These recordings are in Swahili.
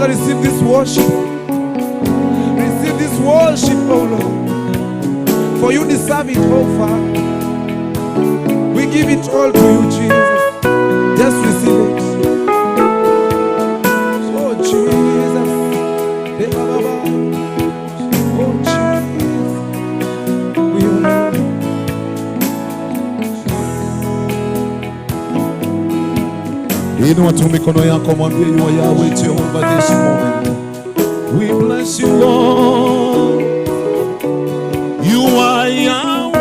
Father, receive this worship. Receive this worship, oh Lord. For you deserve it, oh Father. We give it all to you, Jesus. Just receive it. Oh Jesus. Oh Jesus. We honor you. Inua tu mikono yako, mwambie you are Yahweh Jehovah this moment. We bless you, Lord. You are Yahweh.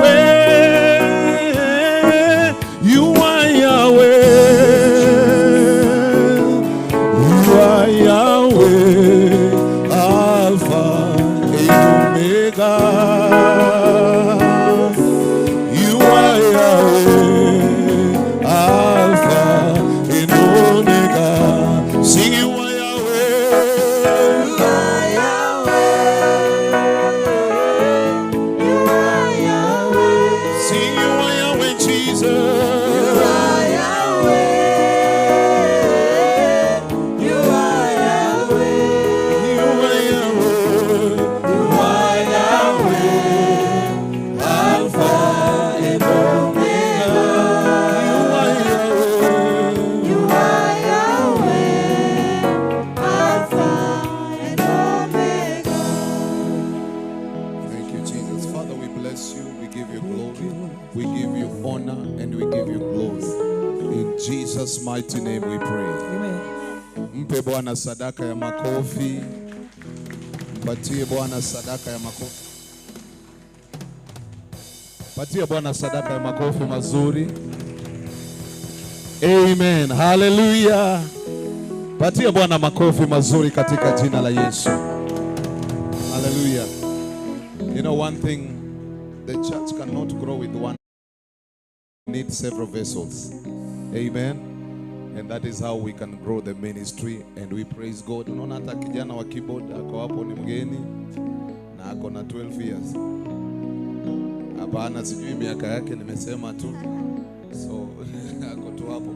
You are Yahweh. You are Yahweh. Alpha and Omega. You are Yahweh, Alpha and Omega. Sing, you are Yahweh. You are Yahweh. You are Yahweh. Sing, you are Yahweh, Jesus. You are Yahweh. You are Yahweh. You are Yahweh. You are Yahweh. Alpha and Omega. You are Yahweh. You are Yahweh. Alpha and Omega. Thank you, Jesus. Father, we bless you. We give you glory. We give you honor and we give you glory. In Jesus' mighty name we pray. Amen. Mpe Bwana sadaka ya makofi. Mpatie Bwana sadaka ya makofi. Patie Bwana sadaka ya makofi mazuri. Amen. Hallelujah. Patie Bwana makofi mazuri katika jina la Yesu. Hallelujah. You know one thing, the church cannot grow with one. Need several vessels. Amen. And that is how we can grow the ministry and we praise God. Unaona hata kijana wa keyboard ako hapo ni mgeni na ako na 12 years. Hapana, sijui miaka yake, nimesema tu. So ako tu hapo.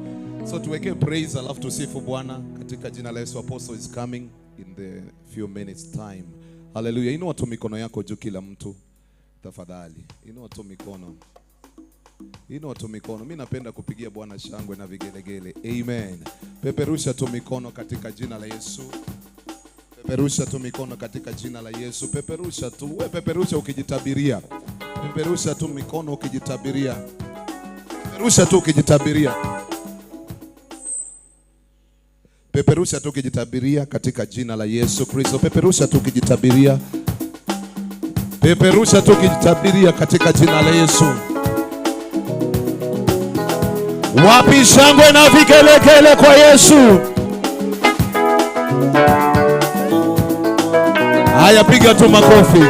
So tuweke praise alafu tusifu Bwana katika jina la Yesu. Apostle is coming in the few minutes time. Hallelujah. Inua tu mikono yako juu kila mtu. Tafadhali. Inua tu mikono. Inua tu mikono. Mimi napenda kupigia Bwana shangwe na vigelegele. Amen. Peperusha tu mikono katika jina la Yesu. Peperusha tu mikono katika jina la Yesu. Peperusha tu. We peperusha ukijitabiria. Peperusha tu mikono ukijitabiria. Peperusha tu ukijitabiria. Peperusha tu ukijitabiria katika jina la Yesu Kristo. Peperusha tu ukijitabiria. Peperusha tu ukijitabiria katika jina la Yesu. Wapi shangwe na vigelegele kwa Yesu? Haya, piga tu makofi.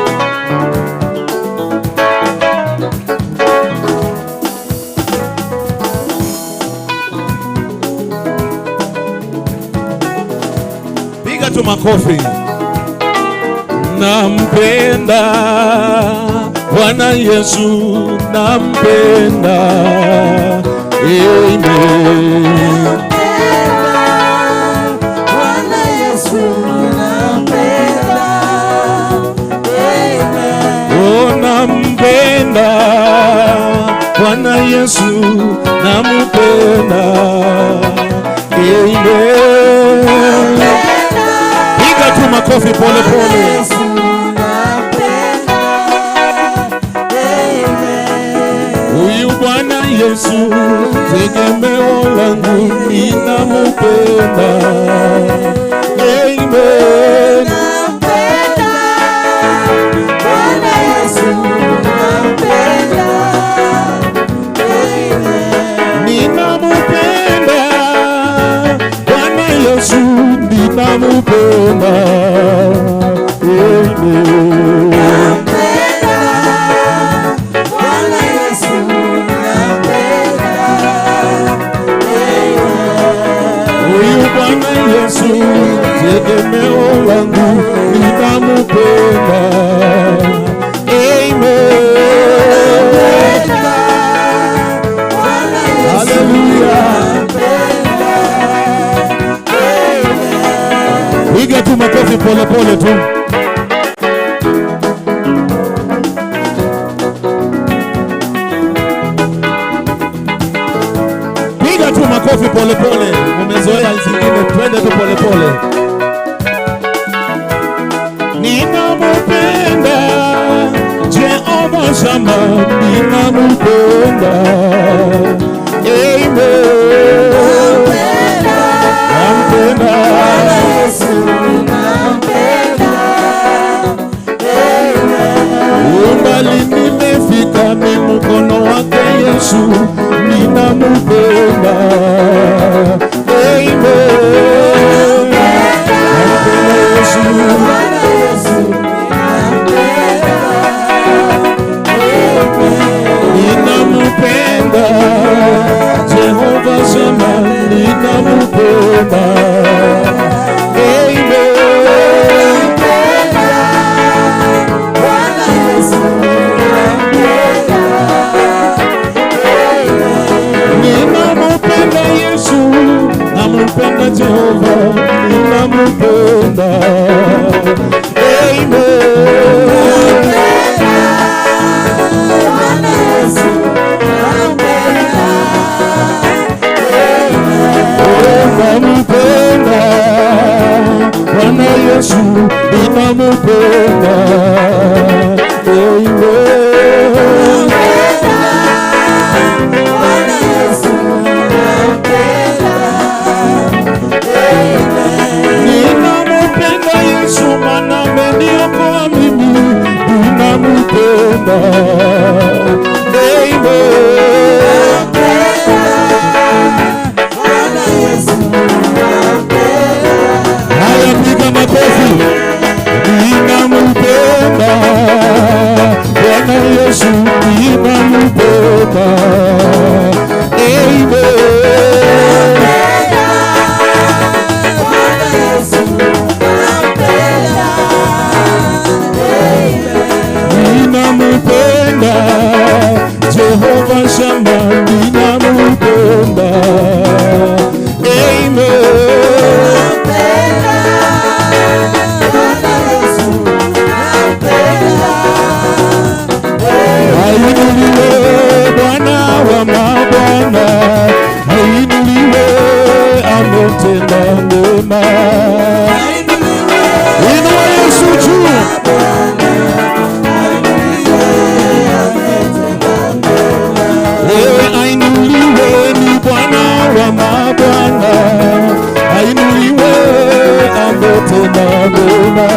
Piga tu makofi. Nampenda Bwana Yesu, nampenda. Amen. Bwana Yesu nampenda. Amen. Oh, nampenda Bwana Yesu, nampenda. Amen. Piga tu makofi pole pole. Yesu nampenda. Amen. Huyu Bwana Yesu tegemeo langu, ninamupenda. Amen. Nampenda Bwana Yesu nampenda. Amen. Ninamupenda Bwana Yesu, ninamupenda. Amen. Nampenda Bwana Yesu nampenda. Amen. Huyu Bwana Yesu tegemeo langu, ninamupenda. Amen. Bwana Yesu Hallelujah. nampenda. Amen. Piga tu makofi pole pole tu. Piga tu makofi pole pole. Umezoea zingine, twende tu pole pole. Ninamupenda Jehova Shama, ninamupenda. Amen. Nampenda Yesu, nampenda. Umbali nimefika ni mkono wake Yesu, ninamupenda. Amen. Nampenda Yesu. Bwana Yesu, nampenda. Ninamupenda Jehova Shama, ninamupenda. Amen. Nampenda Bwana Yesu, nampenda. Ninamupenda Yesu, nampenda Jehova, ninamupenda. Amen. Bwana Yesu, nampenda. Oh, nampenda Bwana Yesu, ninamupenda. Amen. Bwana Yesu, nampenda. Ninamupenda Yesu, maana ameniokoa mimi, ninamupenda. Amen. Bwana Yesu, nampenda. Haya, piga makofi. Ninamupenda Bwana Yesu, ninamupenda. Amen. Bwana Yesu, nampenda. Ninamupenda Jehova Shama, ninamupenda. Amen. Bwana Yesu, nampenda. Ainuliwe Bwana wa mabwana, ainuliwe ametenda mema. Inua Yesu juu. Wewe ainuliwe ni Bwana wa mabwana, ainuliwe ametenda mema.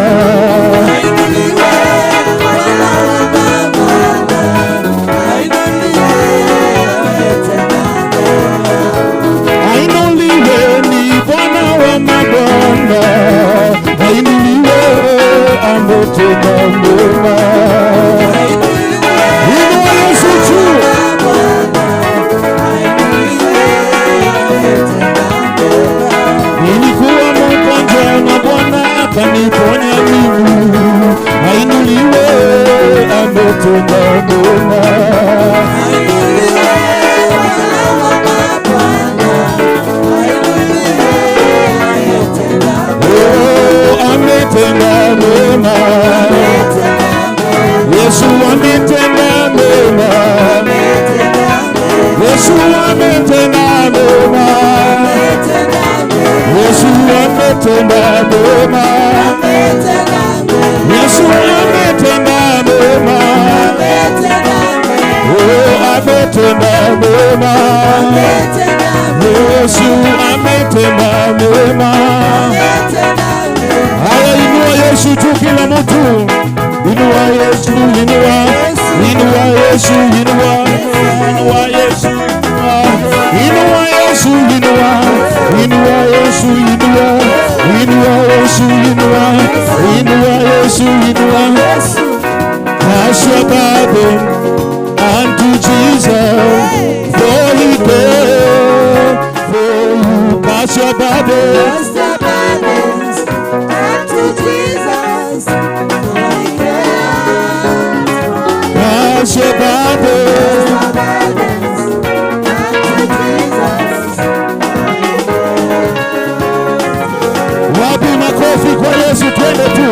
Ainuliwe ni Bwana wa mabwana, ainuliwe ametenda mema. Inua Yesu juu. Nilikuwa mgonjwa na Bwana akaniponya mimi, ainuliwe ametenda mema. Oh, ametenda mema. Yesu ametenda mema. Yesu ametenda mema. Yesu ametenda mema. Yesu ametenda mema. Oh, ametenda mema. Yesu ametenda mema. Haya, inua Yesu juu kila mtu. Inua Yesu, inua. Inua Yesu, inua. Inua Yesu, inua. Inua Yesu, inua. Inua Yesu, inua. Inua Yesu, inua. Inua Yesu, inua. Cast your burden unto Jesus, for he cares for you. Cast your burden. Cast your burdens unto Jesus, for he cares. Cast your burden. Your burdens unto Jesus, for he cares. Wapi makofi kwa Yesu, twende tu.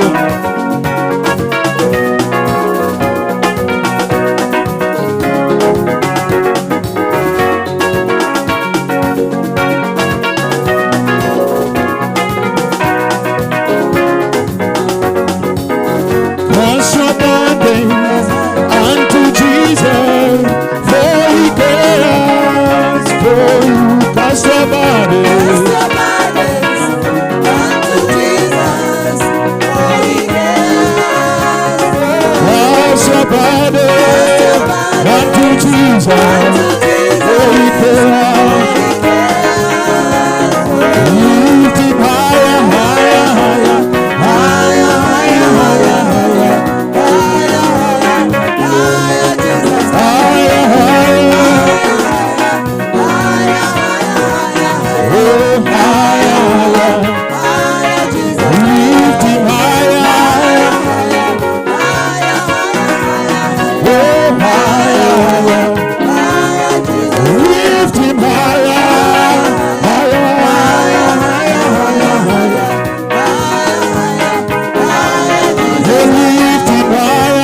Cast your burdens unto Jesus, for he cares for you. Cast your burdens. Cast your burdens unto Jesus, for he cares for you. Cast your burdens unto Jesus, for he cares. Lift him higher, higher, higher, higher, higher, higher, higher, higher, oh, higher, higher. Lift him higher, oh, higher, higher. Lift him higher, higher, higher, higher, higher. Oh, lift him higher.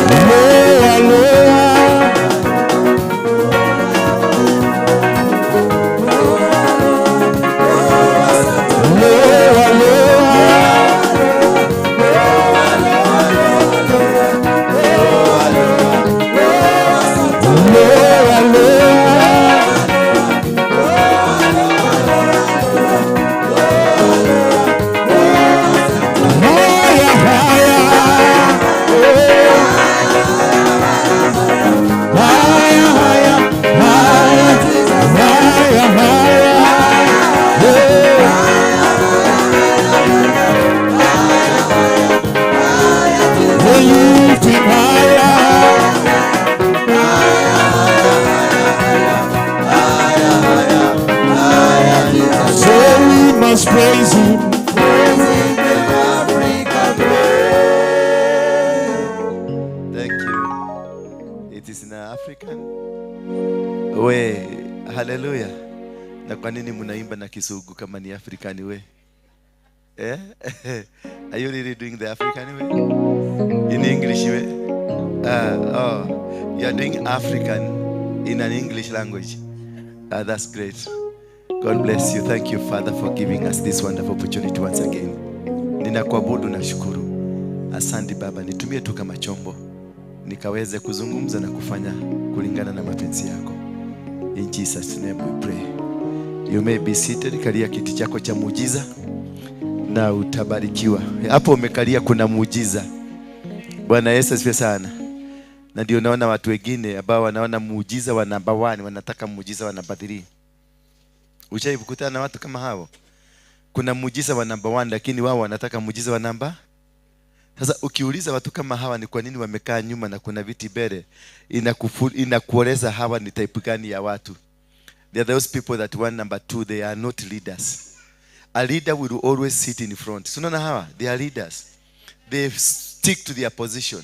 Lower, lower. Lower, lower. Lower, lower. Higher, higher. Higher, higher, higher, higher, higher. Yeah. Lift him higher. So we must praise him. Thank you. It is in an African way. Hallelujah. Na kwa nini mnaimba na Kisugu kama ni African way? Eh? Are you really doing the African way? In English way? Oh, you are doing African in an English language. That's great. God bless you. Thank you, Father, for giving us this wonderful opportunity once again. Ninakuabudu na shukuru. Asante Baba, nitumie tu kama chombo nikaweze kuzungumza na kufanya kulingana na mapenzi yako. In Jesus' name we pray. You may be seated. Kalia kiti chako cha muujiza na utabarikiwa. Hapo umekalia kuna muujiza. Bwana Yesu asifiwe sana. Na ndio naona watu wengine ambao wanaona muujiza wa namba 1 wanataka muujiza wa namba 3. Ushawahi na watu kama hao? Kuna muujiza wa namba 1 lakini wao wanataka muujiza wa namba. Sasa ukiuliza watu kama hawa ni kwa nini wamekaa nyuma na kuna viti mbele, inakueleza hawa ni type gani ya watu. They are those people that want number 2, they are not leaders. A leader will always sit in front. So unaona hawa, they are leaders. They stick to their position.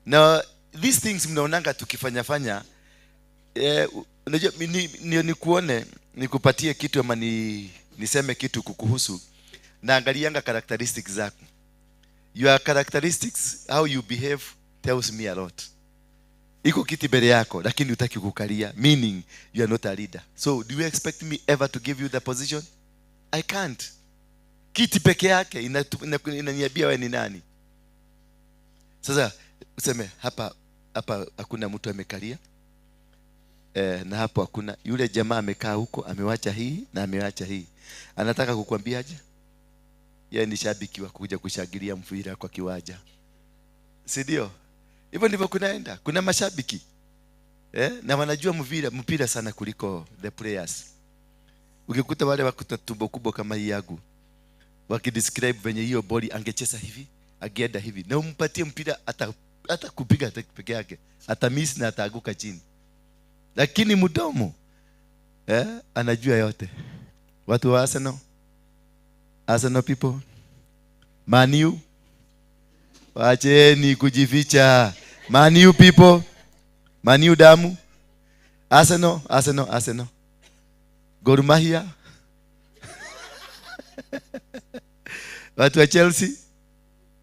Now these things mnaonanga tukifanya fanya, unajua nikuone nikupatie kitu ama niseme kitu kukuhusu, naangalianga characteristics zako. Your characteristics, how you behave, tells me a lot. Iko kiti mbele yako lakini hutaki kukalia, meaning you are not a leader. So do you expect me ever to give you the position? I can't. Kiti peke yake inaniambia wewe ni nani. Sasa useme hapa hapa hakuna mtu amekalia. Na hapo hakuna yule jamaa amekaa huko, amewacha hii na amewacha hii. Anataka kukwambiaje? Yeye ni shabiki wa kuja kushangilia mpira kwa kiwanja. Si ndio? Hivyo ndivyo kunaenda. Kuna mashabiki. Na wanajua mpira sana kuliko the players. Ukikuta wale wakuta tumbo kubwa kama hii yangu, wakidescribe venye hiyo boli angecheza hivi, angeenda hivi, na umpatie mpira hata kupiga hata peke yake, ata miss na ataanguka chini. Lakini mdomo anajua yote. Watu wa Arsenal, Arsenal people, Man U, wacheni kujificha. Man U people, Man U damu. Arsenal, Arsenal, Arsenal. Gor Mahia. Watu wa Chelsea.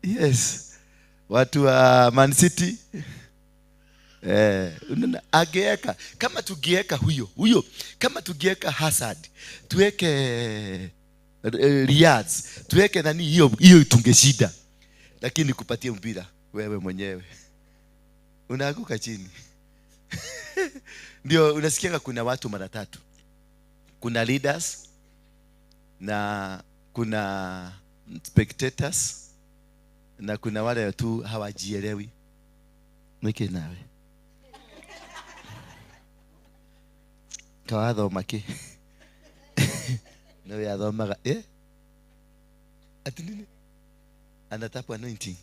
Yes. Watu wa Man City. Unaona ageka kama tugieka huyo huyo, kama tugieka Hazard, tuweke Riyadh, tuweke nani, hiyo hiyo tungeshida. Lakini kupatie mpira wewe mwenyewe unaanguka chini. Ndio unasikia kuna watu mara tatu. Kuna leaders na kuna spectators na kuna wale tu hawajielewi. Nike nawe kawathoma ki no yathomaga ati nini anatapwa anointing.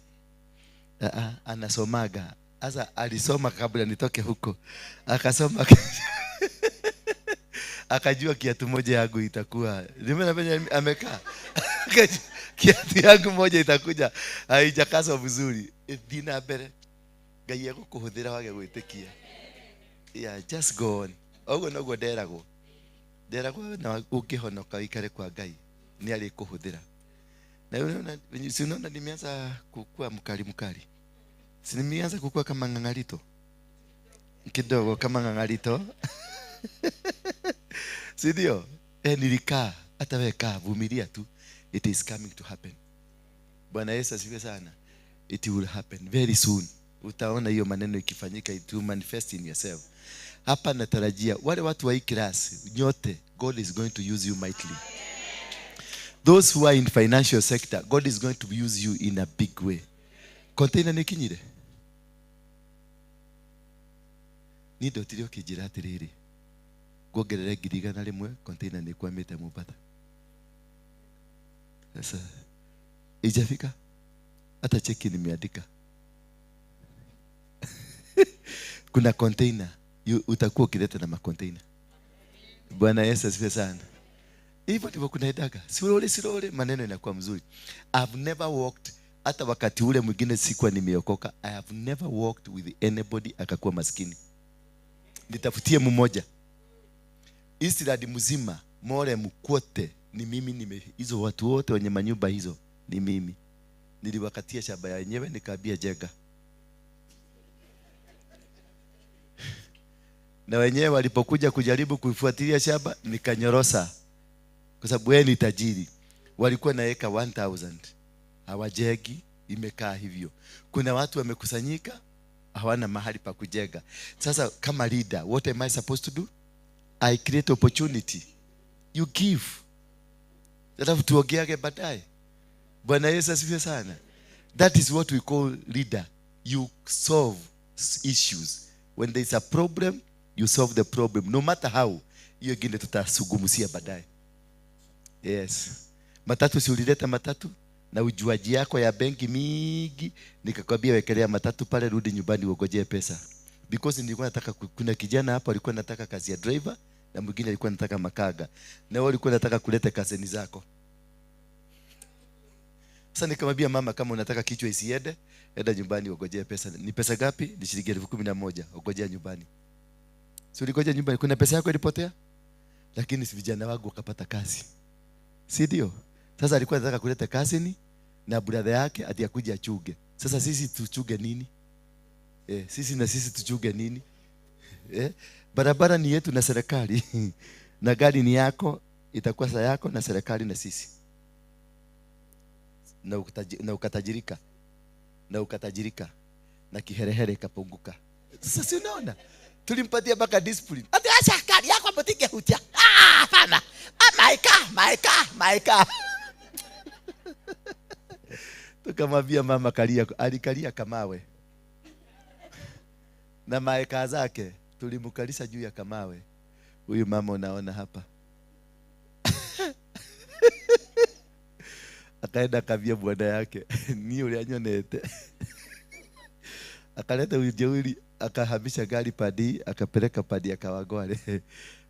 Anasomaga. Sasa alisoma kabla nitoke huko, akasoma akajua kiatu moja yangu itakuwa, nimeona venye amekaa, akajua kiatu yangu moja itakuja haijakazwa vizuri. Thiĩ na mbere, Ngai egũkũhũthĩra wage gwĩtĩkia. Yeah, just go on. Ũguo noguo nderagwo, nderagwo na ũngĩhonoka ũikare kwa Ngai nĩ arĩkũhũthĩra. Na unaona, si unaona nimeanza kukua mkali mkali, si nimeanza kukua kama ng'ang'arito kidogo, kama ng'ang'arito, si ndio? Nilikaa, hata wewe kaa, vumilia tu, it is coming to happen. Bwana Yesu asifiwe sana. It will happen very soon. Utaona hiyo maneno ikifanyika, it will manifest in yourself. Hapa natarajia wale watu wa hii class nyote, God is going to use you mightily. Those who are in financial sector, God is going to use you in a big way. Container nĩ kinyire? Niĩ ndotire ũkĩnjĩra atĩrĩrĩ, nguongerere 100,000, container nĩ kwamĩte Mombasa. Sasa ijafika? Hata cheki nimeandika. Kuna container, utakuwa ukileta na macontainer. Bwana Yesu asifiwe sana. Hivyo ndivyo kunaendaga. Slowly slowly maneno inakuwa mzuri. I've never walked, hata wakati ule mwingine sikuwa nimeokoka, I have never walked with anybody akakuwa maskini. Nitafutie mmoja. Eastland mzima, Morem kwote ni mimi nime, hizo watu wote wenye manyumba hizo ni mimi. Niliwakatia shamba yenyewe nikaambia jenga. Na wenyewe walipokuja kujaribu kuifuatilia shamba nikanyorosa. Kwa sababu wewe ni tajiri. Walikuwa na eka 1000. Hawajegi, imekaa hivyo. Kuna watu wamekusanyika hawana mahali pa kujenga. Sasa kama leader, what am I supposed to do? I create opportunity. You give. Alafu tuongeage baadaye. Bwana Yesu asifiwe sana. That is what we call leader. You solve issues. When there is a problem, you solve the problem. No matter how, hiyo ingine tutasugumusia baadaye. Yes. Matatu, si ulileta matatu na ujuaji yako ya benki mingi, nikakwambia wekelea matatu pale, rudi nyumbani uongojee pesa. Because nilikuwa nataka, kuna kijana hapo alikuwa anataka kazi ya driver na mwingine alikuwa anataka makaga. Na wewe ulikuwa unataka kuleta kazeni zako. Sasa nikamwambia mama, kama unataka kichwa isiende, enda nyumbani uongojee pesa. Ni pesa ngapi? Ni shilingi 11,000. Ongojea nyumbani. Si ulingoja nyumbani, kuna pesa yako ilipotea? Lakini si vijana wangu wakapata kazi. Si ndio? Sasa alikuwa anataka kuleta kazini na brother yake ati akuje achuge. Sasa sisi tuchuge nini? Sisi na sisi tuchuge nini? Barabara ni yetu na serikali. Na gari ni yako, itakuwa sa yako na serikali na sisi. Na ukatajirika. Na ukatajirika. Na kiherehere ikapunguka. Sasa si unaona? Tulimpatia mpaka discipline. Ati acha gari yako mtinge hutia. Ah, hapana. Ah, my car, my car, my car. Tukamwambia mama kalia, alikalia kamawe. Na maeka zake tulimkalisha juu ya kamawe. Huyu mama unaona hapa. Akaenda akavia bwana yake. Ni yule anyonete. Akaleta ujeuri, akahamisha gari padi, akapeleka padi ya Kawangware.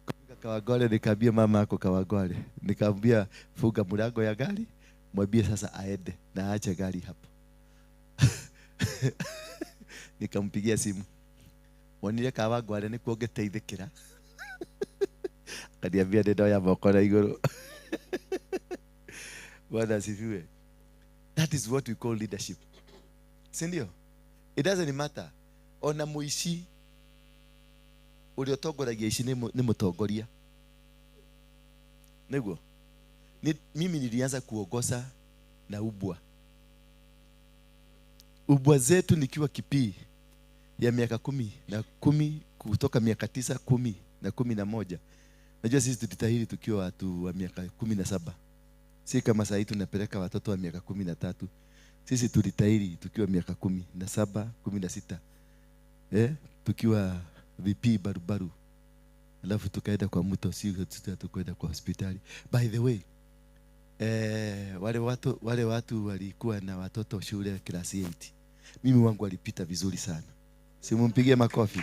Kufika Kawangware nikaambia mama yako Kawangware. Nikamwambia funga mlango ya gari, mwambie sasa aende na aache gari hapo. Nikampigia simu. Wonire Kawangware nĩkuo ngĩteithĩkĩra. Akaniambia nĩ ndoya moko na igũrũ. Bwana asifiwe. That is what we call leadership. Si ndio? It doesn't matter. Ona mũici ũrĩa ũtongoragia ici nĩ mũtongoria. Nĩguo? Mimi nilianza kuongoza na ubwa. Ubwa zetu nikiwa kipii ya miaka 10 na 10 kutoka miaka 9, 10 na 11. Najua sisi tulitahiri tukiwa watu wa miaka 17. Si kama sasa hivi tunapeleka watoto wa miaka 13. Sisi tulitahiri tukiwa miaka 17, 16. Tukiwa VP barubaru. Alafu tukaenda kwa mto, si tukaenda kwa hospitali. By the way, wale watu walikuwa na watoto shule class 8. Mimi wangu alipita vizuri sana. Simumpigie makofi.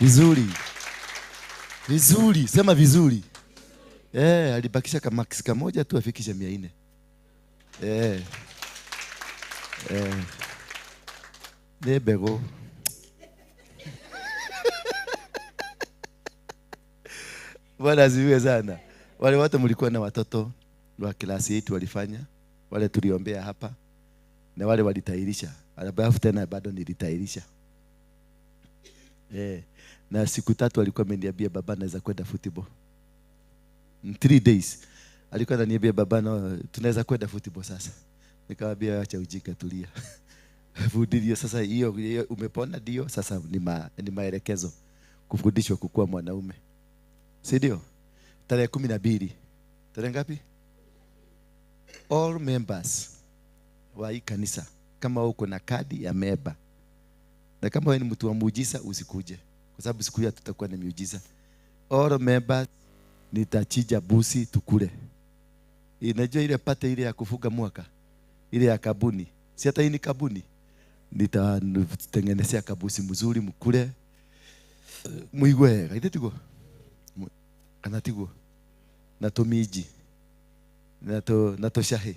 Vizuri. Vizuri, sema vizuri. Alibakisha kama max kamoja tu afikishe 400. Nebego. Bwana asifiwe sana. Wale watu mlikuwa na watoto wa klasi yetu walifanya, wale tuliombea hapa na wale walitahirisha. Alafu tena bado nilitahirisha. Na siku 3 alikuwa ameniambia baba naweza kwenda football. In 3 days alikuwa ananiambia baba no, tunaweza kwenda football sasa. Nikamwambia acha ujinga, tulia. Vudilia sasa hiyo umepona ndio sasa ni maelekezo kufundishwa kukua mwanaume. Si ndio? Tarehe 12. Tarehe ngapi? All members wa hii kanisa, kama uko na kadi ya member, na kama wewe ni mtu wa muujiza usikuje, kwa sababu siku hiyo tutakuwa na miujiza. All members nitachinja busi tukule. Inajua ile pate ile ya kufuga mwaka, ile ya kabuni. Si hata hii ni kabuni. Nitatengenezea kabusi mzuri mkule. Muigwe, kaite tigo. Kana tigo. Na tomiji. Na toshahe.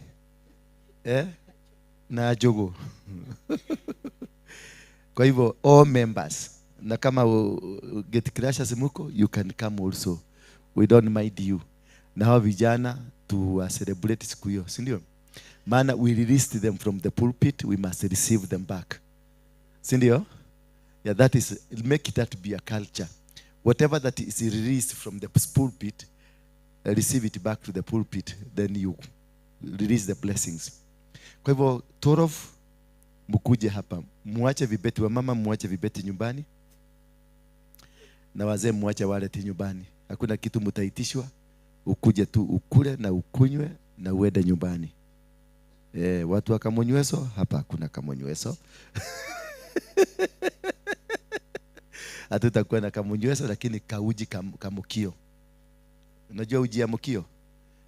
Na jogo. Kwa hivyo all members, na kama get crashers muko, you can come also. We don't mind you. Na hao vijana to celebrate siku hiyo, si ndio? Maana we released them from the pulpit, we must receive them back. Si ndio? Yeah, that is, make that be a culture. Whatever that is released from the pulpit, receive it back to the pulpit, then you release the blessings. Kwa hivyo 12 mkuje hapa, muache vibeti wa mama, muache vibeti nyumbani, na wazee muache wallet nyumbani. Hakuna kitu mtaitishwa, ukuje tu ukule na ukunywe na uende nyumbani. Watu wa Kamonyweso, hapa hakuna Kamonyweso. Hatutakuwa na Kamonyweso, lakini kauji kamukio. Unajua uji ya mukio?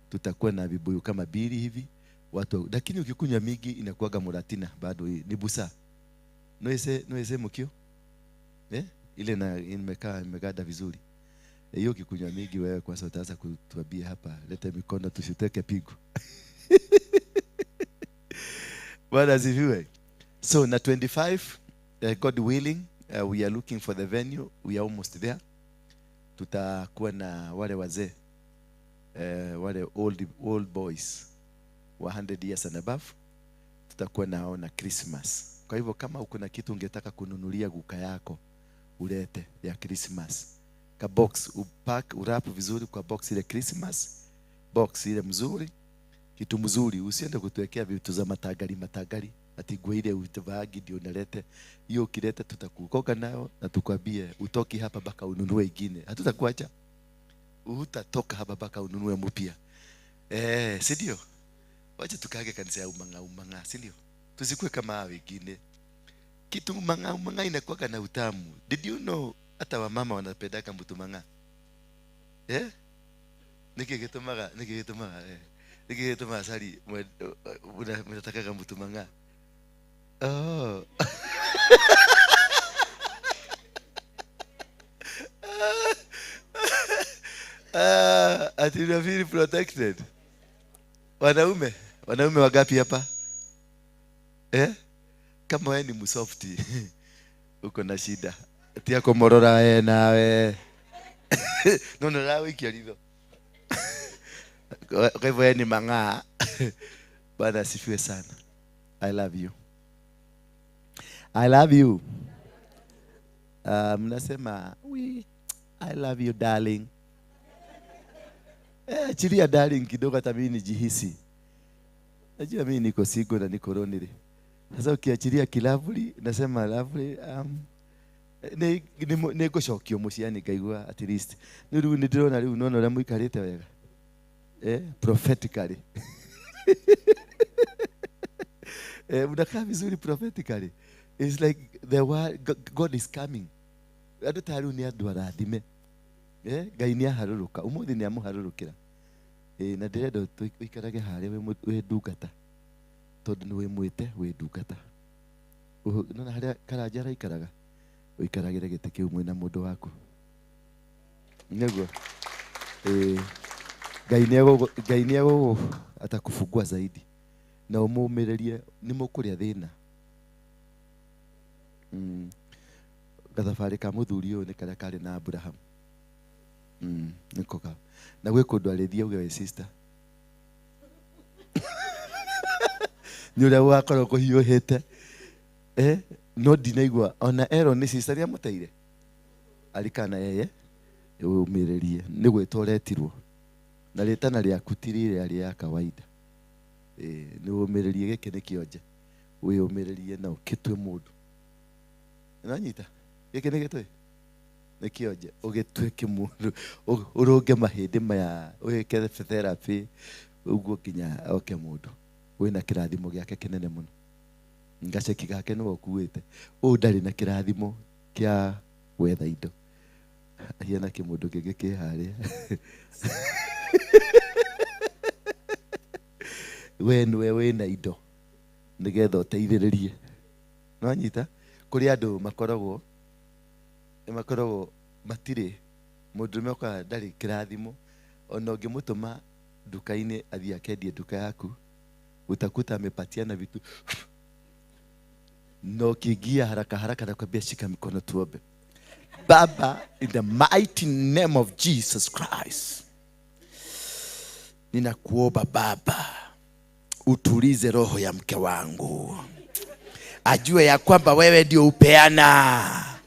Tutakuwa na vibuyu kama 2 hivi. Watu, lakini ukikunywa mingi inakuwaga muratina bado ni busa. Noese mukio? Ile na imekaa imegada vizuri. Hiyo ukikunywa mingi wewe kwanza utaanza kutuambia hapa, leta mikono tusiteke pigo. Bwana asifiwe. So na 25, God willing, we are looking for the venue. We are almost there. Tutakuwa na wale wazee, wale old boys 100 years and above. Tutakuwa nao na Christmas. Kwa hivyo kama uko na kitu ungetaka kununulia guka yako, ulete ya Christmas. Ka box upack, urap vizuri kwa box ile Christmas box ile mzuri, kitu mzuri. Usiende kutuwekea vitu za matagari ati ile utavagi ndio unalete. Hiyo ukileta tutakukoka nayo na tukwambie utoki hapa baka ununue ingine. Hatutakuacha. Utatoka hapa baka ununue mpya. Si ndio? Wacha tukage kanisa ya umanga, si ndio? Tusikue kama wengine. Kitu umanga inakuwa na utamu. Did you know hata wamama wanapendaka mtu manga? Nikigetomaga. Nikigetomaga sari mnataka mtu manga. Oh. Ati you feel protected. Wanaume wagapi hapa? Kama wewe ni msofti uko na shida. Tia kũmũrora we nawe. No no rawĩikia ritho. Kwa hivyo yeye ni mang'aa. Bwana asifiwe sana. I love you. I love you. Mnasema we I love you darling. Achilia darling kidogo hata mimi nijihisi. Najua mimi niko single na niko lonely. Sasa ukiachilia kilovely nasema lovely nĩ ngũcokio mũciĩ yani ngaigua at least. Nĩ rĩu nĩ ndĩrona rĩu nona ũrĩa mũikarĩte wega. Prophetically. Mnakaa vizuri prophetically. It's like the word, God is coming. Andũ ta rĩu nĩ andũ arathime. Ngai nĩ aharũrũka. Ũmũthĩ nĩ amũharũrũkĩra. Na ndĩrenda ũikarage harĩa wĩ ndungata. Tondũ nĩ wĩmwĩte wĩ ndungata. Nona harĩa Karanja araikaraga. Ũikaragĩre gĩtĩ kĩu mwĩna mũndũ waku. Nĩguo. Ngai nĩ atakufungua zaidi. Na ũmũmĩrĩrie nĩ mũkũrĩa thĩna. Gathabarĩ ka mũthuri ũyũ nĩ karĩa karĩ na Abraham. Nĩko ka. Na gwĩ kũndũ arĩthiĩ auge we sister. Nĩ ũrĩa gũgakorwo kũhiũhĩte. No ndinaigua ona Aaron nĩ sister nĩamũteire. Arikana yeye ũmĩrĩrie nĩ gwĩtwo ũretirwo. Na rĩtana rĩaku ti rĩrĩa rĩa kawaida. Nĩ ũmĩrĩrie gĩkĩ nĩ kĩonje. Wĩyũmĩrĩrie na ũkĩtue mũndũ. Nĩwanyita? Gĩkĩ nĩ gĩtũĩ? Nĩ kĩonje. Ũgĩtue kĩmũndũ. Ũrũnge mahĩndĩ maya, ũgĩke therapy ũguo nginya oke mũndũ. Wĩna kĩrathimo gĩake kĩnene mũno. Ngaceki gake nĩwe ũkuĩte. Ũyũ ndarĩ na kĩrathimo kĩa gwetha indo. Hiana kĩmũndũ kĩngĩ kĩ harĩa. We nĩwe wĩna indo nĩgetha ũteithĩrĩrie. Nĩwanyita? Kũrĩ andũ makoragwo matirĩ mũndũrũme ũkaga ndarĩ kĩrathimo ona ũngĩmũtũma nduka-inĩ athiĩ akendie nduka yaku utakuta amepatiana vitu na ukiingia haraka haraka nakwambia shika mikono tuombe. Baba, in the mighty name of Jesus Christ, ninakuomba Baba utulize roho ya mke wangu, ajue ya kwamba wewe ndio upeana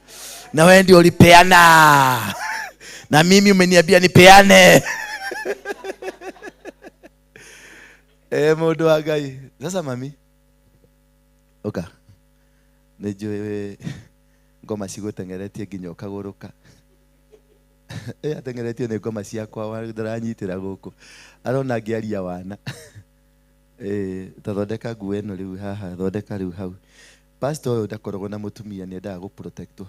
na wewe ndio ulipeana na mimi umeniambia nipeane. Mundu wa Ngai. Sasa mami oka nĩnjũĩ ngoma cigũteng'eretie nginya ũkagũrũka. Ateng'eretio nĩ ngoma ciakwa ndĩranyitĩra gũkũ arona ngĩaria wana. Tathondeka nguo ĩno rĩu haha, thondeka rĩu hau. Pastor ũyũ ndakoragwo na mũtumia nĩ endaga gũprotectwo.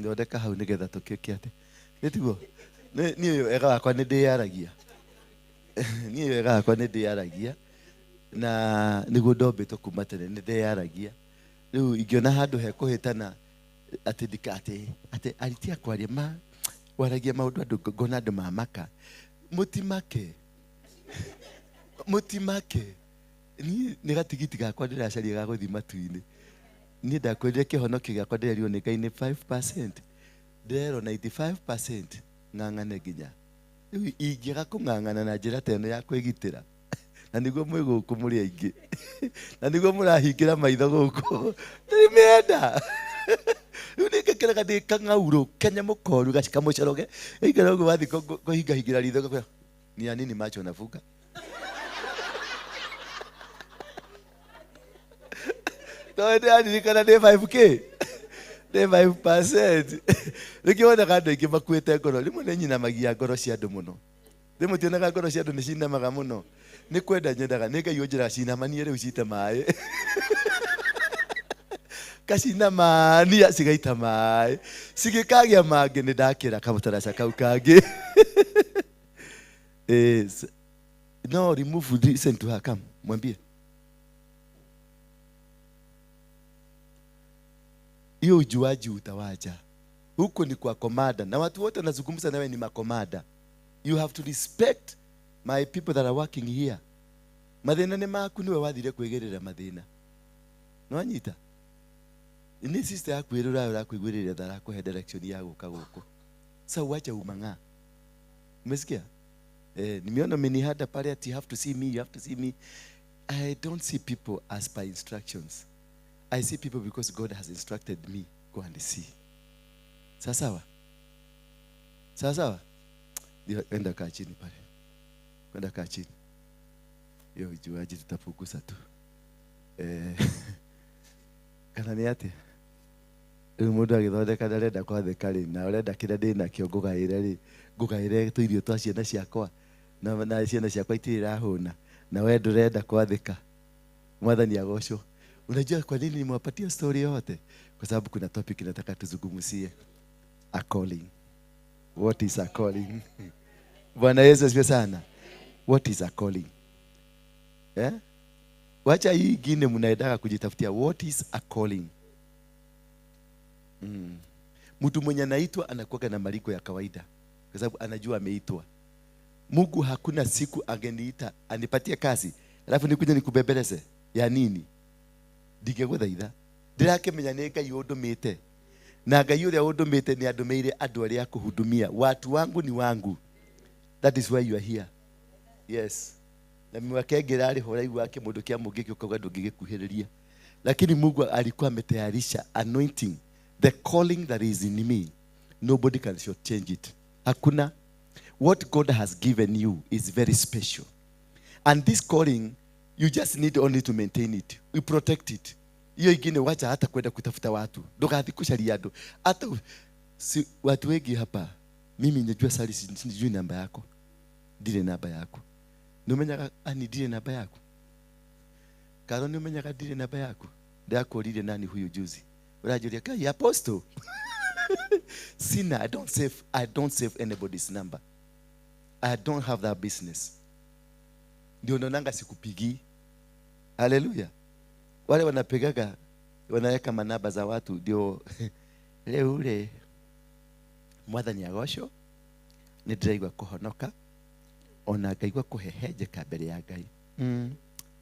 Thondeka hau nĩgetha tũkĩke atĩ. Nĩ tiguo? Niĩ wega wakwa nĩ ndĩyaragia. Niĩ wega wakwa nĩ ndĩyaragia. Na nĩguo ndombĩtwo kuma tene nĩ ndĩyaragia. Rĩu ingĩona handũ hekũhĩtana atĩ ndika atĩ aritia kwaria ma waragia maũndũ andũ ngona andũ mamaka. Mũtimake. Mũtimake. Niĩ nĩ gatigiti gakwa ndĩracaria ga gũthiĩ matu-inĩ. Niĩ ndakwĩrire kĩhonokio gĩakwa ndĩrerirwo nĩ Ngai nĩ 5%. Ndĩrerwo 95% ng'ang'ane nginya. Rĩu ingĩaga kũng'ang'ana na njĩra ta ĩno ya kwĩgitĩra na nĩguo mwĩ gũkũ mũrĩ aingĩ na nĩguo mũrahingĩra maitho gũkũ ndĩmĩenda. Rĩu nĩngĩkĩraga ndĩ kang'aurũ kanyamũ koru kamũcoroge ĩikara ũguo wathiĩ kũhingahingĩra ritho ngakwĩra ni ya nini macho nafunga. Tondũ ndĩraririkana nĩ 5K nĩ 5%. Nĩkĩo wonaga andũ aingĩ makuĩte ngoro. Rĩmwe nĩ nyinamagia ngoro cia andũ mũno. Rĩmwe tionaga ngoro cia andũ nĩ cinamaga mũno. Nĩ kwenda nyendaga nĩ Ngai ũnjĩraga cinamanie rĩu cite maĩ. Kacinamania cigaita maĩ. Cigĩkagĩa mangĩ nĩ ndakĩra kamũtaraca kau kangĩ. No remove, listen to her, come, mwambie. Hiyo ujuaji utawacha. Huko ni kwa komada. Na watu wote nazungumza nawe ni makomada. You have to respect my people that are working here. Mathina nĩ maku niwe wathire kwĩgĩrĩra mathĩna. Nĩwanyita? Ni sister yakwirura urakuigwirira thara direction ya guka guku. Sasa uache umang'aa. Umesikia? Nimeona menihada pale ati you have to see me, you have to see me. I don't see people as per instructions. I see people because God has instructed me, go and see. Sawa sawa? Sawa sawa? Enda kaa chini pale. Enda kaa chini. Hiyo ujuaji tutafukuza tu. Kana ni atia? Rĩu mũndũ agĩthondeka ndarenda kwathĩka rĩ, na ũrenda kĩrĩa ndĩ nakĩo ngũgaĩre rĩ, ngũgaĩre tũirio twa ciana ciakwa, na ciana ciakwa itirĩ irahũna, na we ndũrenda kwathĩka. Mwathani agocwo. Unajua kwa nini nimewapatia story yote? Kwa sababu kuna topic nataka tuzungumzie. A calling. What is a calling? Bwana Yesu asifiwe sana. What is a calling? Eh? Wacha hii ingine mnaendaga kujitafutia. What is a calling? Mtu mwenye anaitwa anakuwa na maliko ya kawaida kwa sababu anajua ameitwa. Mungu hakuna siku angeniita anipatie kazi alafu nikuje nikubebeleze ya nini? Ndingeguthaitha. Ndirakimenya ni Ngai undumite. Na Ngai uria undumite ni andumiire andu aria kuhudumia. Watu wangu ni wangu. That is why you are here. Yes. Na miwakengera ari horaigua kimundu kia mungiki ukauga ndungigikuhiriria. Lakini Mungu alikuwa ametayarisha anointing. The calling that is in me, nobody can change it. Hakuna. What God has given you is very special. And this calling, you just need only to maintain it. You protect it. Hiyo ingine wacha hata kwenda kutafuta watu. Ndugathi kucaria andu. Hata si watu wengi hapa. Mimi najua sali sijui namba yako. Ndire namba yako. Numenyaga ani ndire namba yako. Karo numenyaga ndire namba yako. Ndakorire nani huyu juzi. Urajuria kai apostle. Sina, I don't save anybody's number. I don't have that business. Ndio naonanga sikupigi. Hallelujah. Wale wanapigaga wanaweka manamba za watu ndio leo ule Mwathani agocwo ni ndiraigua kuhonoka ona ngaigua kuhehenjeka mbere ya Ngai.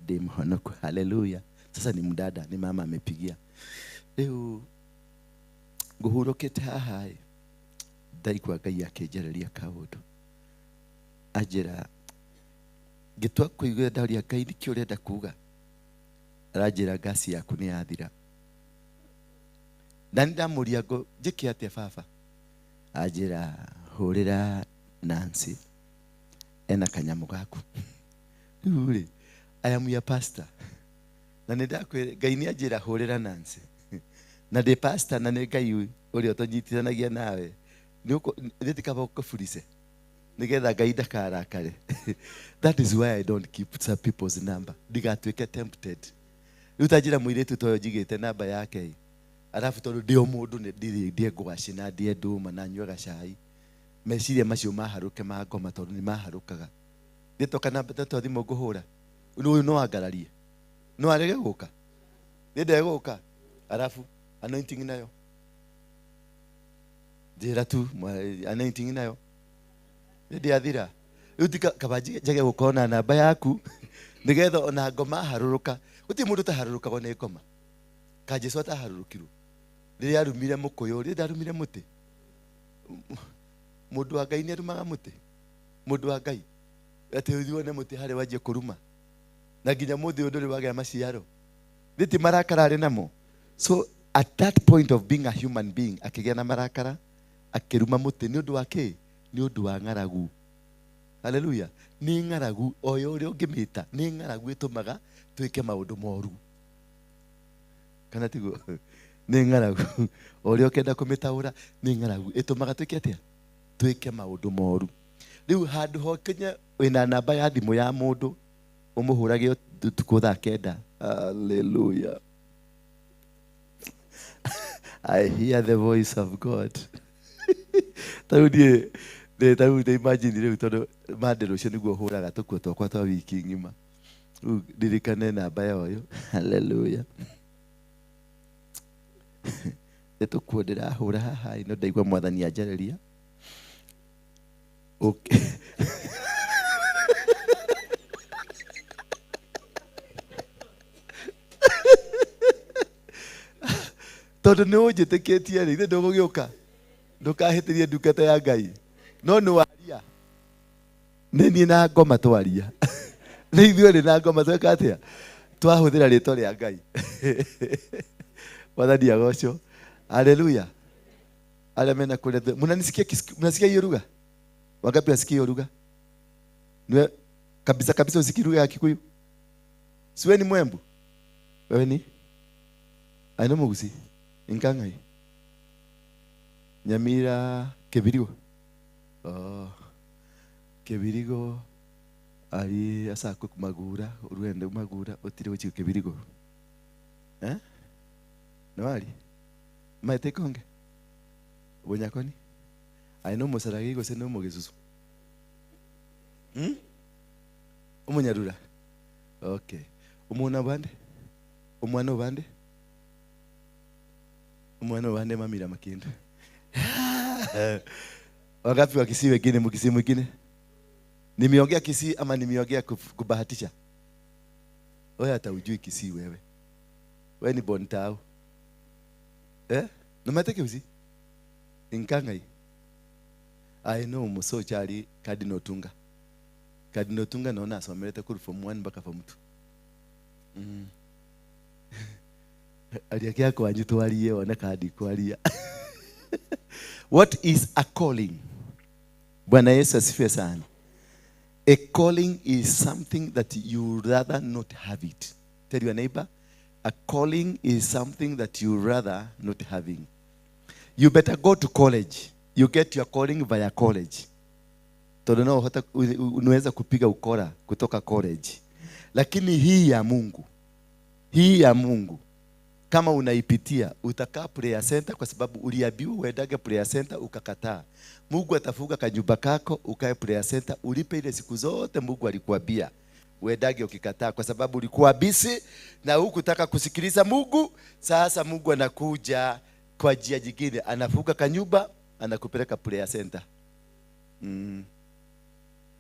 Ndi mhonoku. Hallelujah. Sasa ni mdada, ni mama amepigia. Leo nguhurukite haha ndaigua Ngai akĩnjarĩria kaũndũ. Anjĩra ngĩtua kũigua ndaũria Ngai nĩkĩ ũrenda kuga. Aranjĩra ngasi yaku nĩ yathira. Na nĩndamũria ngo njĩke atĩa baba? Anjĩra hũrĩra Nancy ena kanyamũ gaku. Rĩu rĩ, I am your pastor. Na nĩndakwĩra Ngai nĩanjĩra hũrĩra Nancy. Na ndĩ pastor na nĩ Ngai ũrĩa ũtũnyitithanagia nawe. Nĩ kaba ũkũburice nĩgetha Ngai ndakarakare. That is why I don't keep some people's number. Ndigatuĩke tempted. Rĩu ta njĩra mũirĩtu ta ũyũ njigĩte namba yake. Arabu tondũ ndĩ o mũndũ nĩ ndĩe ngwacĩ na ndĩe ndũma na nyuaga cai. Meciria macio maharũke ma ngoma tondũ nĩ maharũkaga. Ndĩtoka namba tatu thimũ ngũhũra. Ũyũ no angararie. No arege gũka. Nĩ ndegũka. Arabu anointing nayo. Njĩra tu anointing nayo. Nĩ ndĩathira. Rĩu ti kaba njage gũkorwo na namba yaku nĩgetha ona ngoma harũrũka. Gũtirĩ mũndũ ũtaharũrũkagwo nĩ ngoma. Ka Jesũ ataharũrũkirwo. Rĩrĩa arumire mũkũyũ, rĩrĩa ndarumire mũtĩ. Mũndũ wa Ngai nĩarumaga mũtĩ. Mũndũ wa Ngai atĩ ũthiĩ wone mũtĩ harĩa wanjie kũruma. Na nginya mũthĩ ũyũ ndũrĩ wagĩa maciaro. Thĩ marakara arĩ namo. So at that point of being a human being, akĩgĩa na marakara, akĩruma mũtĩ nĩ ũndũ wa kĩ? Nĩ ũndũ wa ng'aragu. Hallelujah. Nĩ ng'aragu o yo ũrĩa ũngĩmĩta, nĩ ng'aragu ĩtũmaga twĩke maũndũ moru. Kana tiguo? Nĩ ng'aragu. O ũrĩa ũkenda kũmĩtaũra, nĩ ng'aragu ĩtũmaga twĩke atĩa? Twĩke maũndũ moru. Rĩu handũ hokinye wĩna namba ya thimũ ya mũndũ ũmũhũrage ũtukũ thaa kenda. Hallelujah. I hear the voice of God. Tarĩu niĩ tarĩu nĩ imagine rĩu tondũ Monday rũciũ nĩguo hũraga tũkuo twakwa twa wiki ng'ima. Rĩu ndirikane namba ya ũyũ. Hallelujah. Nĩ tũkuo ndĩrahũra haha no ndaigua Mwathani anjarĩria. Okay. Tondu ni unjitikitie ri, ithe ndũgũgĩũka. Ndũkahĩtĩrie ndungata ya Ngai. No nĩ waria. Nĩ niĩ na ngoma twaria. Nĩ ithuerĩ na ngoma tweka atĩa? Twahũthĩra rĩtwa rĩa Ngai. Mwathani agocwo. Haleluya. Arĩa mena kũrĩa, mnanisikia, mnasikia hiyo lugha? Wangapi wasikia hiyo lugha? Niwe kabisa kabisa usikii lugha ya Kikuyu? Si wewe ni Mwembu? Wewe ni? Aino Mugusi. Inkangai. Nyamira Kebirigo. Oh. Kebirigo ari asako kumagura, uruende magura otire gochi Kebirigo. Eh? No ari. Maete konge. Bonyakoni. Aino musaragi gose no mugesusu. Umunyarura. Okay. Umwana bande? Umwana bande? Umwana bande mamira makindu. Wangapi wa Kisii wengine, Mkisii mwingine? Nimeongea Kisii ama nimeongea kubahatisha? Wewe hata hujui Kisii wewe. Wewe ni Bontao. Eh? Numateke uzi? Inkangai. I know musochari Cardinal Tunga. Cardinal Tunga naona asomerete kuru form 1 mpaka form 2. Aliakia kwa njitwarie wana kadi kwaria. What is a calling? Bwana Yesu asifiwe sana. A calling is something that you rather not have it. Tell your neighbor, a calling is something that you rather not having. You better go to college. You get your calling via college. Tondu no uhota unaweza kupiga ukora kutoka college. Lakini hii ya Mungu, hii ya Mungu, kama unaipitia, utakaa prayer center kwa sababu uliambiwa uendage prayer center ukakataa. Mungu atafunga kanyumba kako ukae prayer center, ulipe ile siku zote Mungu alikuambia uendage ukikataa, kwa sababu ulikuwa busy na hukutaka kusikiliza Mungu. Sasa Mungu anakuja kwa njia nyingine, anafunga kanyumba, anakupeleka prayer center.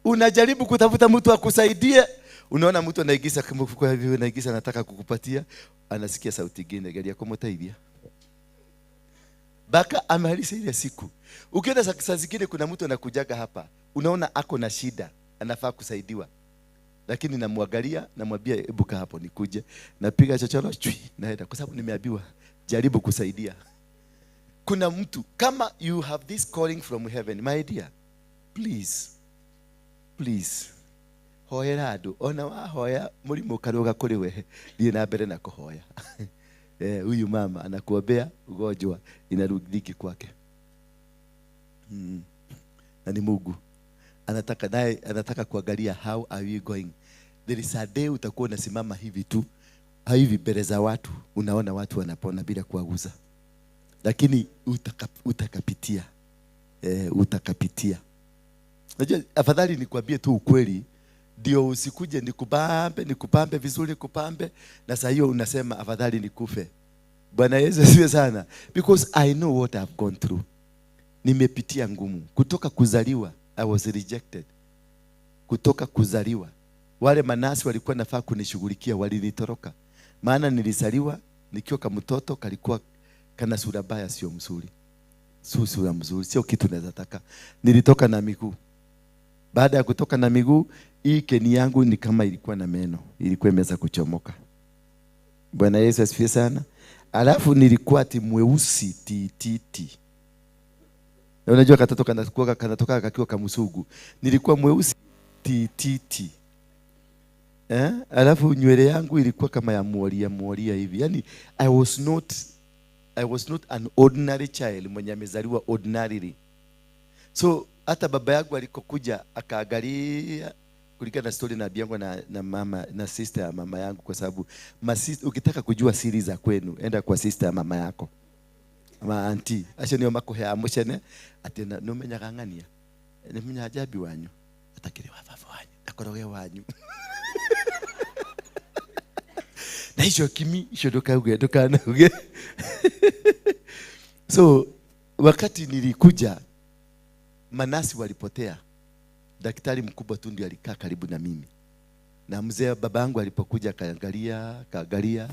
Unajaribu kutafuta mtu akusaidie, unaona mtu anaigisa mfuko hivi, anaigisa anataka kukupatia, anasikia sauti nyingine, gari yako mtaidia. Baka amalize ile siku. Ukienda saa zingine kuna mtu anakujaga hapa, unaona ako na shida, anafaa kusaidiwa. Lakini namwangalia, namwambia hebu kaa hapo nikuje. Napiga chochoro chui, naenda kwa sababu nimeambiwa jaribu kusaidia. Kuna mtu kama you have this calling from heaven, my dear, please, please, hoera andu ona wahoya mũrimũ ũkarũga kũrĩ we, thiĩ na mbere na kũhoya. Huyu mama anakuombea ugonjwa inarudi kwake. Na ni Mungu anataka, naye anataka kuangalia how are we going. There is a day utakuwa unasimama hivi tu hivi mbele za watu, unaona watu wanapona bila kuaguza, lakini utakapitia. Utakapitia. Unajua, afadhali nikwambie tu ukweli ndio usikuje nikupambe, nikupambe vizuri, nikupambe na saa hiyo unasema afadhali nikufe. Bwana Yesu asifiwe sana. Because I know what I've gone through. Nimepitia ngumu. Kutoka kuzaliwa I was rejected. Kutoka kuzaliwa wale manasi walikuwa nafaa kunishughulikia walinitoroka. Maana nilizaliwa nikiwa kama mtoto, kalikuwa kana sura baya, sio mzuri. Sio sura mzuri, sio kitu naweza taka. Nilitoka na miguu. Baada ya kutoka na miguu, hii keni yangu ni kama ilikuwa na meno, ilikuwa imeweza kuchomoka. Bwana Yesu asifiwe sana. Alafu nilikuwa ati mweusi tititi. Na unajua katoto kanakuwa kanatoka kakiwa kamusugu. Nilikuwa mweusi tititi. Alafu nywele yangu ilikuwa kama ya muoria muoria hivi. Yani I was not an ordinary child mwenye amezaliwa ordinarily. So hata baba yangu alikokuja akaangalia kulingana na story na biangu na mama na sister ya mama yangu, kwa sababu ukitaka kujua siri za kwenu enda kwa sister ya mama yako. Ama auntie, acio nio makuhea mucene ati numenyaga ng'ania. Nimenya ajabi wanyu. Atakiri wa baba wanyu, akoroge wanyu. Na icio kimi, icio ndukauge, ndukanauge. So wakati nilikuja manasi walipotea. Daktari mkubwa tu ndio alikaa karibu na mimi. Na mzee babangu alipokuja akaangalia, akaangalia,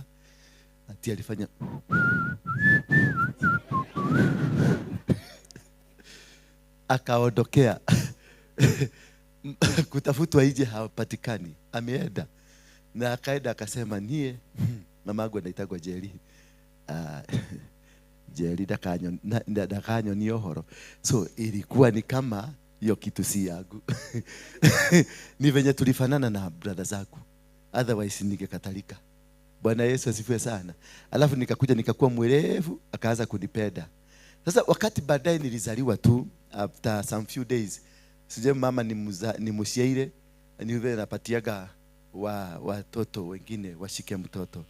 Ati alifanya akaondokea. Kutafutwa nje hapatikani, ameenda. Na akaenda akasema nie mamangu anaitagwa Jerry. Jerry ndakanyonia ũhoro. So ilikuwa ni kama hiyo kitu si yangu. Ni venye tulifanana na brother zangu. Otherwise ningekatalika. Bwana Yesu asifiwe sana. Alafu nikakuja nikakuwa mwerevu, akaanza kunipenda. Sasa wakati baadaye nilizaliwa tu after some few days. Sije mama ni mushaire, ni vile napatiaga watoto wengine washike mtoto.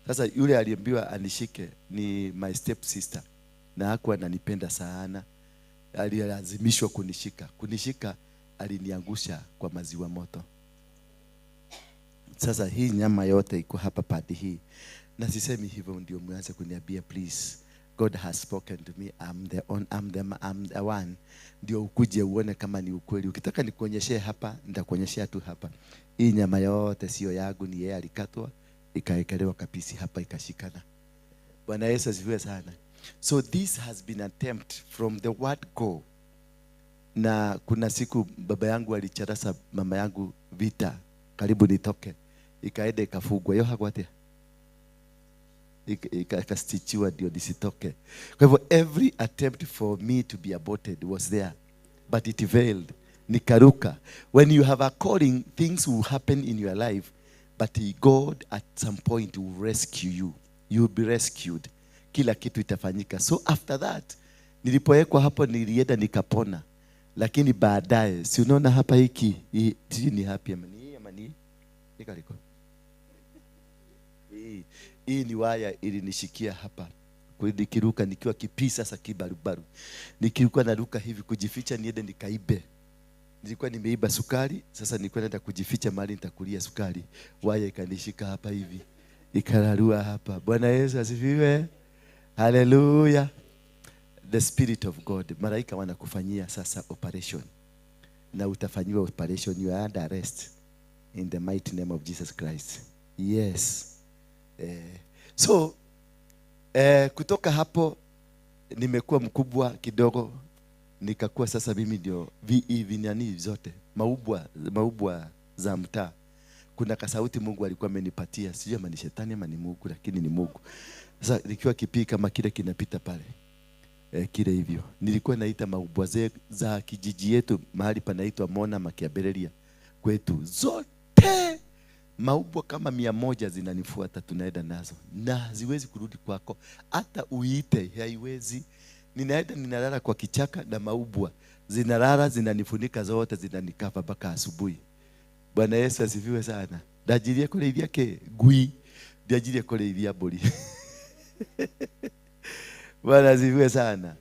Sasa yule aliambiwa anishike ni my step sister, na hakuwa ananipenda sana. Alilazimishwa kunishika. Kunishika aliniangusha kwa maziwa moto. Sasa hii nyama yote iko hapa padi hii. Na sisemi hivyo ndio mwanze kuniambia please. God has spoken to me. I'm the one. Ndio ukuje uone kama ni ukweli. Ukitaka nikuonyeshe hapa, nitakuonyeshea tu hapa. Hii nyama yote sio yangu, ni yeye alikatwa, ikaekelewa kapisi hapa ikashikana. Bwana Yesu asifiwe sana. So this has been attempt from the word go. Na kuna siku baba yangu alicharasa mama yangu vita karibu nitoke. Ikaenda ikafungwa. Yo hakwatia. Ikastichiwa ndio nisitoke. Kwa hivyo every attempt for me to be aborted was there, but it failed. Nikaruka. When you have a calling, things will happen in your life, but God at some point will rescue you. You will be rescued. Kila kitu itafanyika. So after that, nilipowekwa hapo nilienda nikapona. Lakini baadaye, si unaona hapa hiki, hii ni happy ama ni ama ni nikaliko. Hii ni waya ilinishikia hapa. Nikiruka nikiwa kipii sasa kibarubaru. Nikiruka naruka hivi kujificha niende nikaibe. Nilikuwa nimeiba sukari, sasa nilikuwa naenda kujificha mahali nitakulia sukari. Waya ikanishika hapa hivi. Ikararua hapa. Bwana Yesu asifiwe. Hallelujah. The Spirit of God. Malaika wanakufanyia sasa operation. Na utafanyiwa operation, you are under arrest in the mighty name of Jesus Christ. Yes. So kutoka hapo nimekuwa mkubwa kidogo, nikakuwa sasa mimi ndio VE vinani zote maubwa za mtaa. Kuna kasauti Mungu alikuwa amenipatia, sijui ama ni shetani ama ni Mungu, lakini ni Mungu. Sasa nikiwa kipii kama kile kinapita pale, kile hivyo nilikuwa naita maubwa za kijiji yetu mahali panaitwa Mona Makiabereria kwetu, zote maubwa kama 100 zinanifuata, tunaenda nazo na haziwezi kurudi kwako, hata uite haiwezi. Ninaenda ninalala kwa kichaka na maubwa zinalala, zinanifunika zote, zinanikava mpaka asubuhi. Bwana Yesu asifiwe sana. Ndajirie kureithia ke ngui, ndajirie kureithia mburi. Bwana asifiwe sana.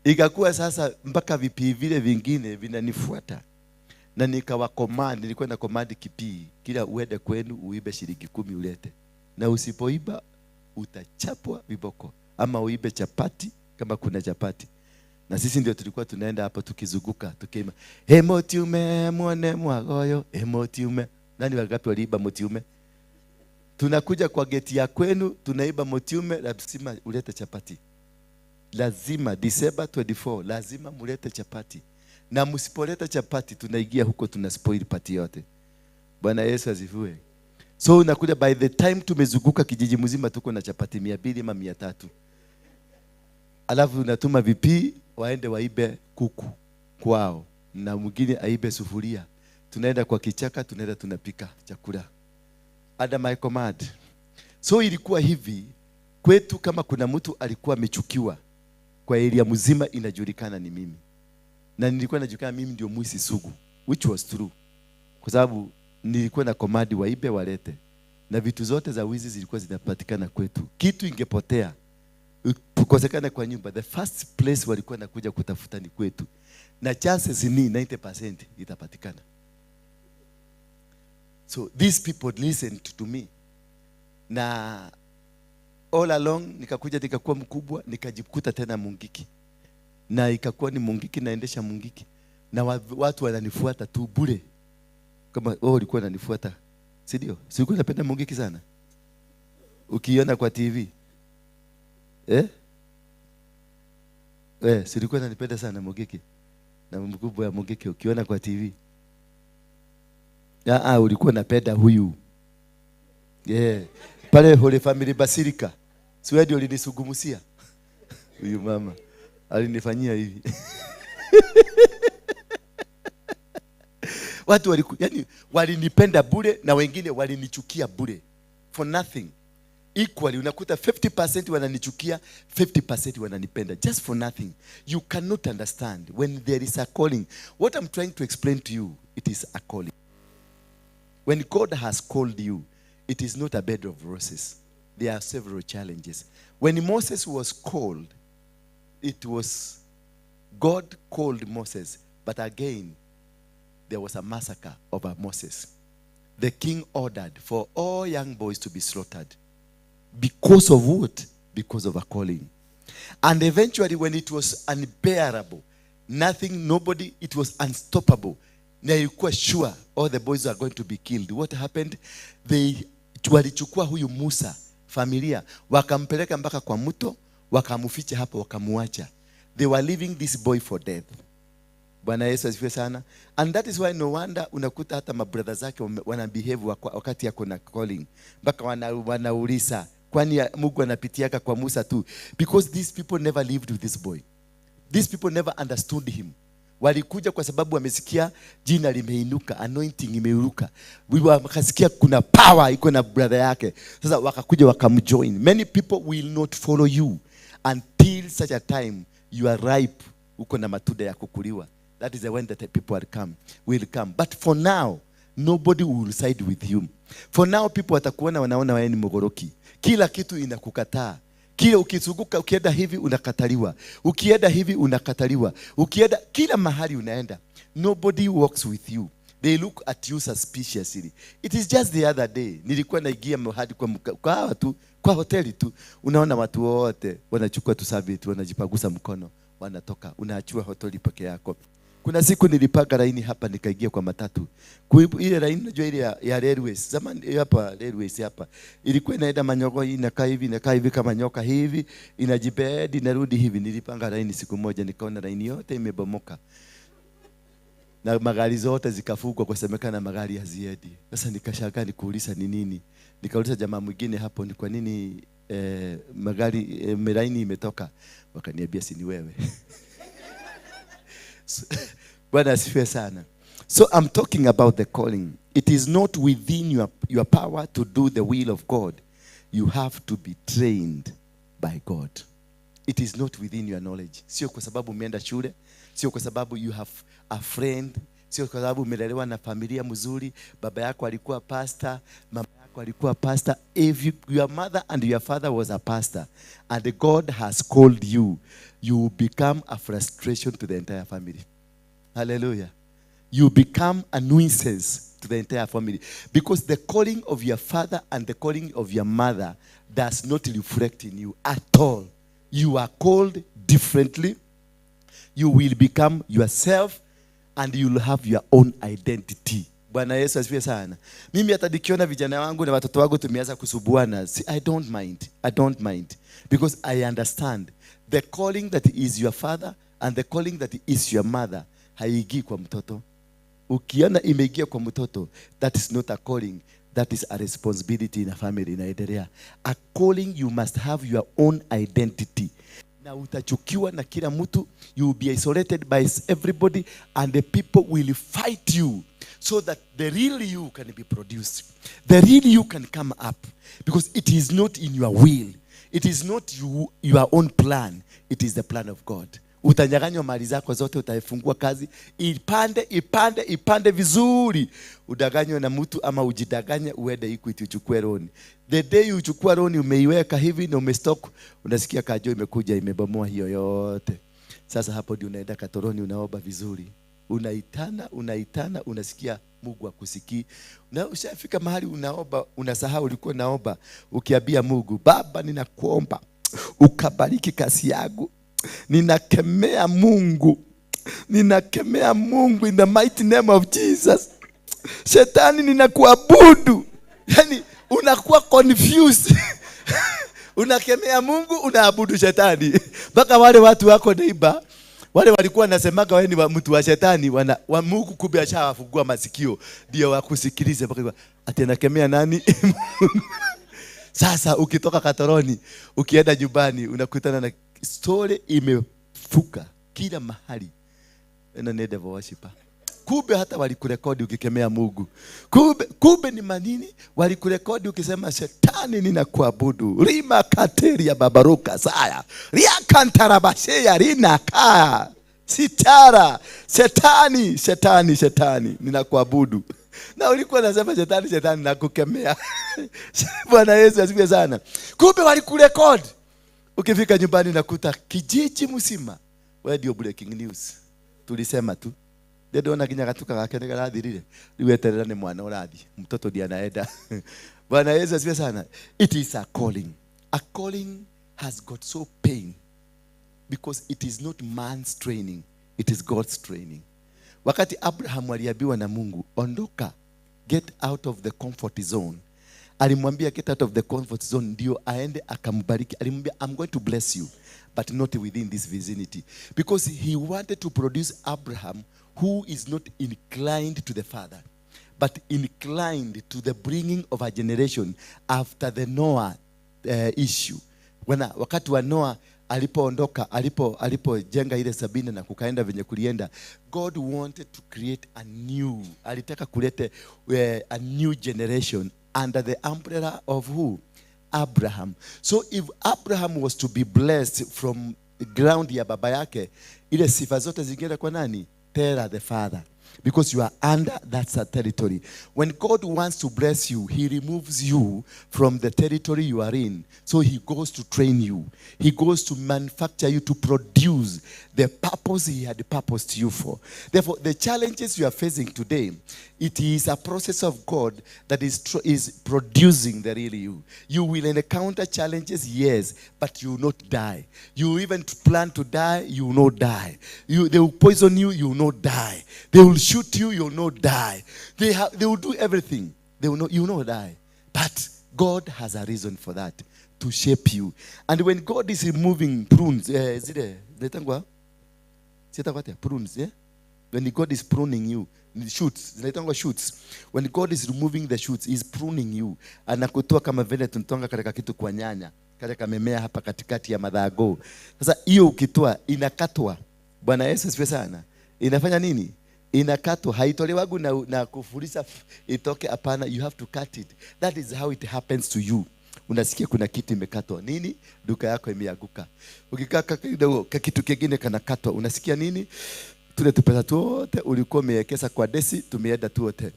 Ikakuwa sasa mpaka vipi vile vingine vinanifuata. Na nikawa command, nilikuwa na command kipii, kila uende kwenu uibe shilingi 10 ulete. Na usipoiba utachapwa viboko, ama uibe chapati kama kuna chapati. Na sisi ndio tulikuwa tunaenda hapo tukizunguka tukiimba emotiume muone mwagoyo emotiume. Nani wangapi waliiba motiume? Tunakuja kwa geti ya kwenu tunaiba motiume, lazima ulete chapati. Lazima December 24 lazima mulete chapati. Na msipoleta chapati tunaingia huko tuna spoil party yote. Bwana Yesu asifiwe. So unakuja by the time tumezunguka kijiji mzima tuko na chapati 200 ama 300. Alafu unatuma VP waende waibe kuku kwao na mwingine aibe sufuria. Tunaenda kwa kichaka, tunaenda tunapika chakula. Under my command. So ilikuwa hivi kwetu, kama kuna mtu alikuwa amechukiwa kwa area mzima inajulikana ni mimi. Na nilikuwa najulikana mimi ndio mwisi sugu, which was true. Kwa sababu nilikuwa na command waibe walete. Na vitu zote za wizi zilikuwa zinapatikana kwetu. Kitu ingepotea, kukosekana kwa nyumba, the first place walikuwa nakuja kutafuta ni kwetu. Na chances ni 90% itapatikana. So these people listened to me. Na all along nikakuja nikakuwa mkubwa, nikajikuta tena Mungiki. Na ikakuwa ni Mungiki, naendesha Mungiki. Na watu wananifuata tu bure. Kama wao walikuwa wananifuata. Si ndio? Si ulikuwa unapenda Mungiki sana? Ukiona kwa TV. Eh? Si ulikuwa unanipenda sana Mugiki. Na mkubwa ya Mugiki ukiona kwa TV. Ulikuwa unapenda huyu. Yeah. Pale Holy Family Basilica. Si wewe ndio ulinisugumusia? Huyu mama alinifanyia hivi. Watu yani walinipenda bure na wengine walinichukia bure. For nothing. Equally unakuta 50% wananichukia, 50% wananipenda. Just for nothing. You cannot understand when there is a calling. What I'm trying to explain to you, it is a calling. When God has called you, it is not a bed of roses. There are several challenges. When Moses was called, it was God called Moses, but again, there was a massacre over Moses. The king ordered for all young boys to be slaughtered. Because of what? Because of a calling. And eventually, when it was unbearable, nothing, nobody, it was unstoppable. Now you were sure all the boys are going to be killed. What happened? They walichukua huyu Musa, familia, wakampeleka mpaka kwa mto, wakamuficha hapo, wakamuacha. They were leaving this boy for death. Bwana Yesu asifiwe sana. And that is why no wonder unakuta hata mabrother zake wana behave wakati yako na calling. Mpaka wanauliza, kwani Mungu anapitiaka kwa Musa tu? Because these people never lived with this boy. These people never understood him. Walikuja kwa sababu wamesikia jina limeinuka, anointing imeinuka. Wakasikia kuna power iko na brother yake. Sasa wakakuja wakamjoin. Many people will not follow you until such a time you are ripe, uko na matunda ya kukuliwa. That is the one that the people will come. But for now, nobody will side with you. For now, people watakuona wanaona wewe ni mogoroki. Kila kitu inakukataa. Kila ukizunguka, ukienda hivi unakataliwa. Ukienda hivi unakataliwa. Ukienda kila mahali unaenda. Nobody walks with you. They look at you suspiciously. It is just the other day. Nilikuwa naingia mahali kwa watu, kwa hoteli tu. Unaona watu wote wanachukua tu serviette, wanajipagusa mkono, wanatoka. Unaachiwa hoteli peke yako. Kuna siku nilipanga laini hapa nikaingia kwa matatu. Ile laini unajua ile ya railways. Zamani hapa railways hapa. Ilikuwa inaenda Manyogo, inakaa hivi, inakaa hivi kama nyoka hivi, inajibed inarudi hivi. Nilipanga laini siku moja nikaona laini yote imebomoka. Na magari zote zikafungwa kwa semekana magari haziendi. Sasa nikashangaa nikuuliza ni nini. Nikauliza jamaa mwingine hapo ni kwa nini magari laini imetoka. Wakaniambia si ni wewe. Bwana asifiwe sana. So I'm talking about the calling. It is not within your power to do the will of God. You have to be trained by God. It is not within your knowledge. Sio kwa sababu umeenda shule, sio kwa sababu you have a friend, sio kwa sababu umelelewa na familia mzuri, baba yako alikuwa pastor, mama yako alikuwa pastor. If your mother and your father was a pastor and God has called you, you become a frustration to the entire family. Hallelujah. You become a nuisance to the entire family because the calling of your father and the calling of your mother does not reflect in you at all. You are called differently. You will become yourself and you will have your own identity. Bwana Yesu asifiwe sana. Mimi hata nikiona vijana wangu na watoto wangu tumeanza kusubuana, I don't mind. I don't mind because I understand the calling that is your father and the calling that is your mother haingii kwa mtoto. Ukiona imeingia kwa mtoto, that is not a calling, that is a responsibility in a family inaendelea. A calling, you must have your own identity. Na utachukiwa na kila mtu, you will be isolated by everybody and the people will fight you so that the real you can be produced. The real you can come up because it is not in your will. It is not your own plan. It is the plan of God. Utanyang'anywa mali zako zote, utaifungua kazi, ipande, ipande, ipande vizuri. Udanganywe na mtu ama ujidanganye uende Equity uchukue loan. The day uchukua loan umeiweka hivi na umestock, unasikia kajo imekuja imebomoa hiyo yote. Sasa hapo ndio unaenda katoroni unaomba vizuri. Unaitana, unaitana, unasikia Mungu akusikii. Na ushafika mahali unaomba, unasahau ulikuwa unaomba, ukiambia Mungu, Baba ninakuomba ukabariki kazi yangu. Ninakemea Mungu. Ninakemea Mungu in the mighty name of Jesus. Shetani ninakuabudu. Yani unakuwa confused. Unakemea Mungu, unaabudu shetani. Mpaka wale watu wako neighbor, wale walikuwa wanasemaga wewe ni mtu wa shetani, wa Mungu kumbe ashawafungua masikio ndio wakusikilize, mpaka ati anakemea nani? Sasa ukitoka Katoroni ukienda nyumbani unakutana na story imefuka kila mahali. Ena ni devil worshiper. Kumbe hata walikurekodi ukikemea Mungu. Kumbe ni manini walikurekodi ukisema shetani ninakuabudu. Rima kateria babaruka saya. Riakantarabashea rina kaa. Sitara. Shetani, shetani, shetani ninakuabudu. Na ulikuwa unasema shetani, shetani nakukemea. Bwana Yesu asifiwe sana. Kumbe walikurekodi. Ukifika nyumbani nakuta kijiji mzima. Wewe ndio breaking news. Tulisema tu. Ndona kinya gatuka gake ni karathirire. Riu eterera ni mwana urathi. Mtoto ndiye anaenda. Bwana Yesu asifiwe sana. It is a calling. A calling has got so pain because it is not man's training, it is God's training. Wakati Abraham aliambiwa na Mungu, ondoka, get out of the comfort zone. Alimwambia get out of the comfort zone ndio aende akambariki. Alimwambia I'm going to bless you but not within this vicinity, because he wanted to produce Abraham who is not inclined to the father but inclined to the bringing of a generation after the Noah issue. Wakati wa Noah alipoondoka, alipojenga ile sabina na kukaenda venye kulienda, God wanted to create a new, alitaka kulete a new generation under the umbrella of who? Abraham. So if Abraham was to be blessed from the ground ya baba yake, ile sifa zote zingeenda kwa nani? Terah the father. Because you are under that territory. When God wants to bless you, he removes you from the territory you are in. So he goes to train you. He goes to manufacture you to produce the purpose he had purposed you for. Therefore, the challenges you are facing today, it is a process of God that is producing the real you. You will encounter challenges, yes, but you will not die. You even plan to die, you will not die. They will poison you, you will not die. They will shoot you, you will not die. They will do everything. They will not, you will not die. But God has a reason for that, to shape you. And when God is removing prunes, prunes, yeah? When God is pruning you, shoots, shoots. When God is removing the shoots, he's pruning you. Anakutoa kama vile tuntonga katika kitu kwa nyanya, katika mimea hapa katikati ya madhago. Sasa hiyo ukitoa inakatwa. Bwana Yesu asifiwe sana. Inafanya nini? Inakatwa, haitolewagu na kufurisha itoke, hapana, you have to cut it. That is how it happens to you. Unasikia kuna kitu imekatwa. Nini? Duka yako imeanguka. Ukikaa kidogo kitu kingine kanakatwa. Unasikia nini? Tule tupesa tuote ulikuwa umewekeza kwa desi, tumeenda tuote.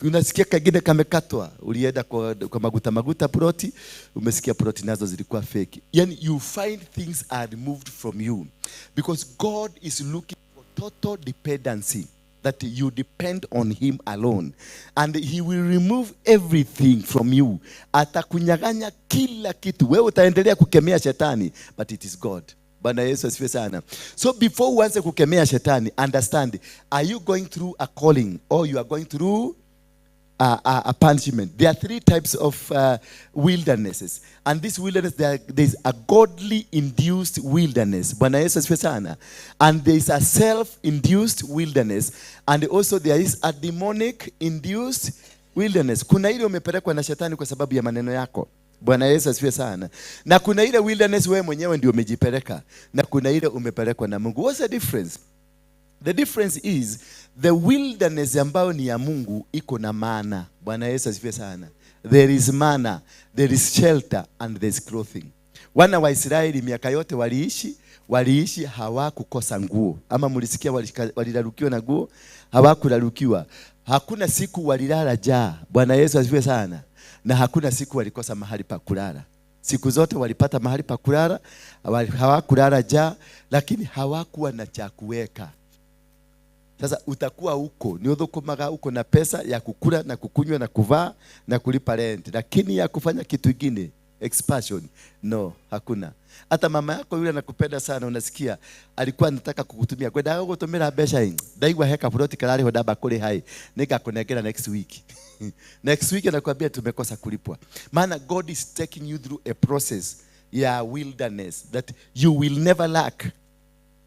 Unasikia kingine kamekatwa. Ulienda kwa maguta ploti, umesikia ploti nazo zilikuwa fake. Yani you find things are removed from you because God is looking for total dependency, that you depend on him alone, and he will remove everything from you. Atakunyang'anya kila kitu. Wewe utaendelea kukemea shetani, but it is God. Bwana Yesu asifiwe sana. So before uanze kukemea shetani, understand, are you going through a calling or you are going through a punishment? There are three types of wildernesses. And this wilderness, there is a godly induced wilderness. Bwana Yesu asifiwe sana. And there is a self-induced wilderness. And also there is a demonic induced wilderness. Kuna ile umepelekwa na shetani kwa sababu ya maneno yako. Bwana Yesu asifiwe sana. Na kuna ile wilderness wewe mwenyewe ndio umejipeleka. Na kuna ile umepelekwa na Mungu. What's the difference? The difference is the wilderness ambayo ni ya Mungu iko na maana. Bwana Yesu asifiwe sana. There is manna, there is shelter and there is clothing. Wana wa Israeli miaka yote waliishi hawakukosa nguo. Ama mlisikia walilalukiwa na nguo? Hawakulalukiwa. Hakuna siku walilala njaa. Bwana Yesu asifiwe sana. Na hakuna siku walikosa mahali pa kulala. Siku zote walipata mahali pa kulala, hawakulala njaa, lakini hawakuwa na cha kuweka. Sasa utakuwa huko, ni uthukumaga uko na pesa ya kukula na kukunywa na kuvaa na kulipa rent, lakini ya kufanya kitu kingine, expansion, no, hakuna. Hata mama yako yule anakupenda sana, unasikia alikuwa anataka kukutumia. Kwenda gutumira mbeca hii. Ndaigua heka ploti karari ho ndamba kuri hai. Nikakunengera next week. Next week anakuambia tumekosa kulipwa. Maana God is taking you through a process ya wilderness that you will never lack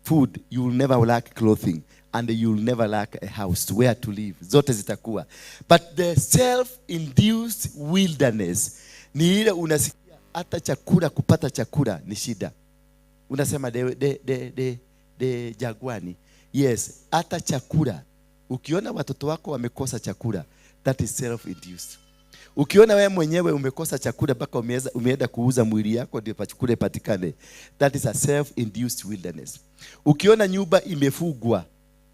food, you will never lack clothing, and you will never lack a house where to live. Zote zitakuwa. But the self-induced wilderness ni ile unasikia hata chakula, kupata chakula ni shida. Unasema de, de, de, de, de jangwani. Yes, hata chakula. Ukiona watoto wako wamekosa chakula, that is self-induced. Ukiona wewe mwenyewe umekosa chakula mpaka umeenda kuuza mwili yako ndio chakula ipatikane, that is a self-induced wilderness. Ukiona nyumba imefugwa,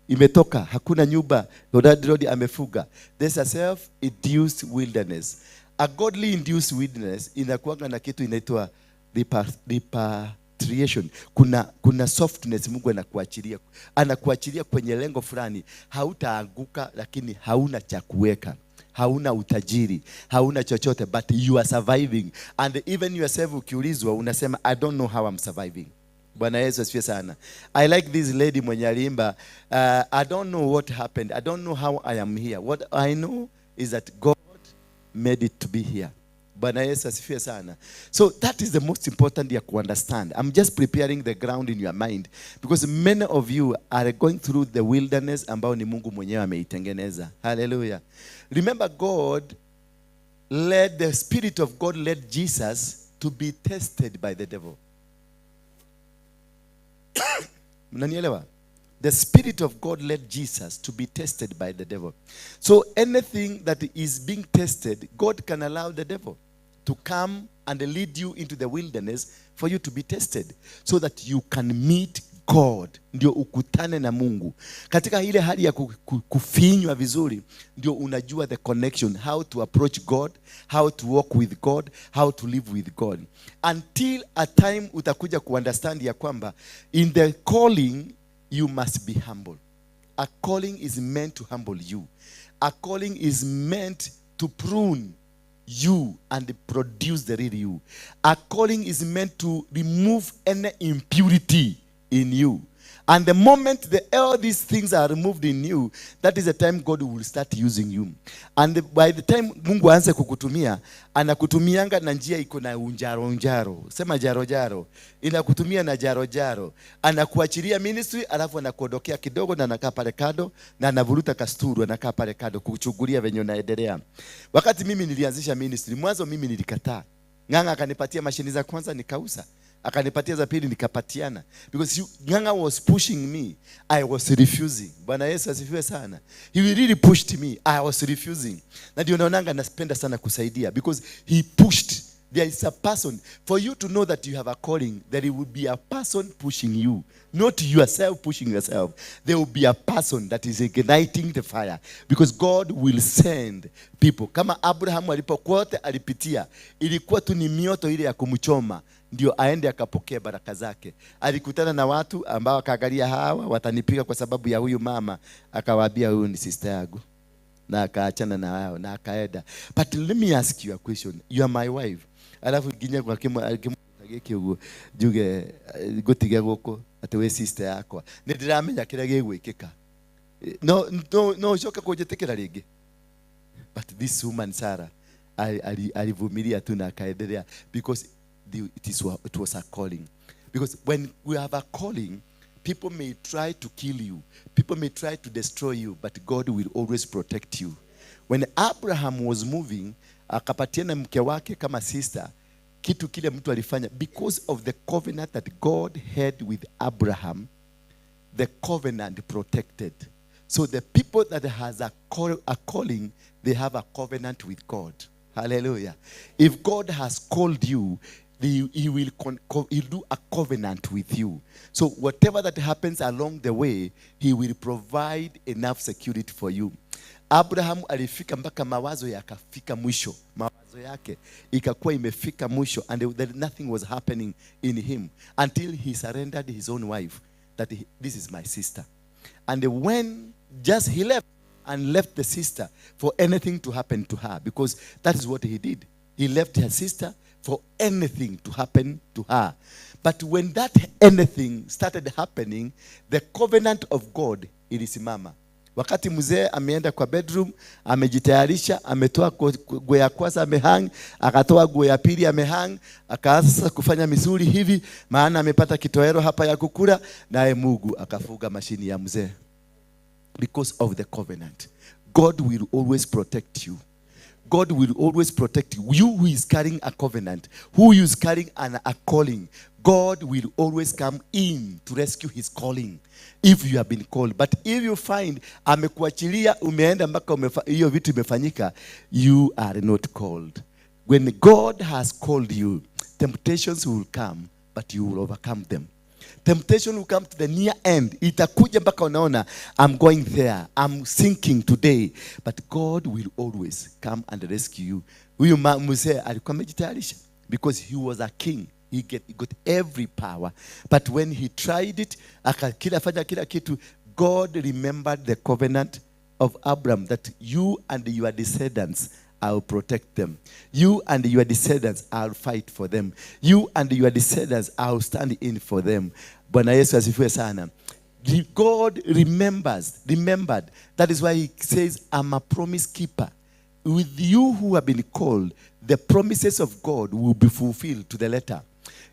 imetoka, hakuna nyumba, Lord amefuga, there's a self-induced wilderness. A godly induced wilderness inakuanga na kitu inaitwa repatriation. Kuna softness Mungu anakuachilia. Anakuachilia kwenye lengo fulani, hautaanguka lakini hauna cha kuweka. Hauna utajiri, hauna chochote, but you are surviving. And even yourself ukiulizwa unasema I don't know how I'm surviving. Bwana Yesu asifiwe sana. I like this lady mwenye aliimba, I don't know what happened. I don't know how I am here. What I know is that God made it to be here. Bwana Yesu asifiwe sana. So that is the most important ya understand. I'm just preparing the ground in your mind because many of you are going through the wilderness ambao ni Mungu mwenyewe ameitengeneza. Hallelujah. Remember, God led, the Spirit of God led Jesus to be tested by the devil. Mnanielewa? The Spirit of God led Jesus to be tested by the devil. So anything that is being tested, God can allow the devil to come and lead you into the wilderness for you to be tested so that you can meet God. Ndio ukutane na Mungu. Katika ile hali ya kufinywa vizuri, ndio unajua the connection, how to approach God, how to walk with God, how to live with God. Until a time utakuja kuunderstand ya kwamba in the calling you must be humble. A calling is meant to humble you. A calling is meant to prune you and produce the real you. A calling is meant to remove any impurity in you. And the moment all these things are removed in you, that is the time God will start using you. And by the time Mungu aanze kukutumia, anakutumianga na njia iko na unjaro unjaro. Sema jaro jaro. Inakutumia na jaro jaro. Anakuachilia ministry, alafu anakuondokea kidogo na anakaa pale kando, na anavuruta kasturu, anakaa pale kando kuchungulia venye unaendelea. Wakati mimi nilianzisha ministry, mwanzo mimi nilikataa. Ng'ang'a akanipatia mashini za kwanza nikauza. Akanipatia za pili nikapatiana. Because Ng'ang'a was pushing me, I was refusing. Bwana Yesu asifiwe sana. He really pushed me, I was refusing. Na ndio naonanga napenda sana kusaidia because he pushed. There is a person. For you to know that you have a calling, there will be a person pushing you. Not yourself pushing yourself. There will be a person that is igniting the fire. Because God will send people. Kama Abraham alipokuwa alipitia, ilikuwa tu ni mioto ile ya kumchoma, ndio aende akapokea baraka zake. Alikutana na watu ambao akaangalia, hawa watanipiga kwa sababu ya huyu mama, akawaambia huyu ni sister yangu. Na akaachana na wao na akaenda. But let me ask you a question. You are my wife. Alafu nginya kwa kimwe giki uguo njuge ngutige guku ati we sister yakwa ni ndiramenya kiria gigwikika, no no no ucoke kunjitikira ringi. But this woman Sarah alivumilia tu na akaendelea because it was a calling. Because when we have a calling, people may try to kill you, people may try to destroy you, but God will always protect you. When Abraham was moving, akapatiana mke wake kama sister, kitu kile mtu alifanya because of the covenant that God had with Abraham, the covenant protected. So the people that has a calling, they have a covenant with God. Hallelujah. If God has called you, he will he'll do a covenant with you. So whatever that happens along the way, he will provide enough security for you. Abraham alifika mpaka mawazo yakafika mwisho. Mawazo yake ikakuwa imefika mwisho, and there, nothing was happening in him until he surrendered his own wife, that this is my sister. And when just he left and left the sister for anything to happen to her, because that is what he did. He left her sister for anything to happen to her. But when that anything started happening, the covenant of God ilisimama. Wakati mzee ameenda kwa bedroom, amejitayarisha, ametoa nguo ya kwanza amehang, akatoa nguo ya pili amehang, akaanza sasa kufanya misuli hivi, maana amepata kitoweo hapa ya kukula, naye Mungu akafuga mashini ya mzee. Because of the covenant. God will always protect you. God will always protect you. You who is carrying a covenant, who is carrying a calling, God will always come in to rescue his calling if you have been called. But if you find amekuachilia, umeenda mpaka hiyo vitu imefanyika, you are not called. When God has called you, temptations will come, but you will overcome them. Temptation will come to the near end. Itakuja mpaka unaona, I'm going there. I'm sinking today. But God will always come and rescue you. Huyu mzee alikuwa amejitayarisha because he was a king. He got every power. But when he tried it, akakila kila kitu, God remembered the covenant of Abraham that you and your descendants, I'll protect them. You and your descendants, I'll fight for them. You and your descendants, I'll stand in for them. Bwana Yesu asifiwe sana. God remembered. That is why he says, I'm a promise keeper. With you who have been called, the promises of God will be fulfilled to the letter.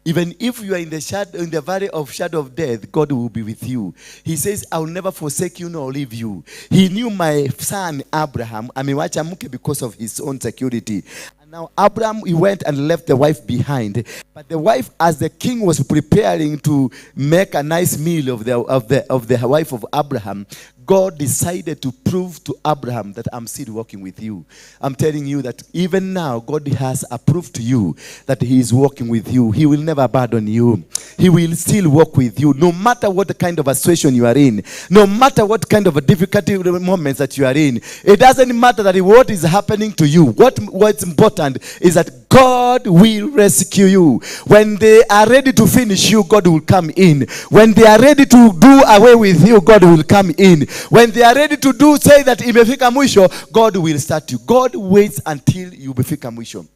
Even if you are in the shadow, in the valley of shadow of death, God will be with you. He says, I will never forsake you nor leave you. He knew my son Abraham, amewacha mke because of his own security. And now Abraham, he went and left the wife behind. But the wife, as the king was preparing to make a nice meal of the wife of Abraham, God decided to prove to Abraham that I'm still working with you. I'm telling you that even now, God has approved to you that he is working with you. He will never abandon you. He will still work with you, no matter what kind of situation you are in, no matter what kind of a difficulty moments that you are in. It doesn't matter that what is happening to you. What's important is that God will rescue you. When they are ready to finish you, God will come in. When they are ready to do away with you, God will come in. When they are ready to say that imefika mwisho, God will start you. God waits until you befika mwisho.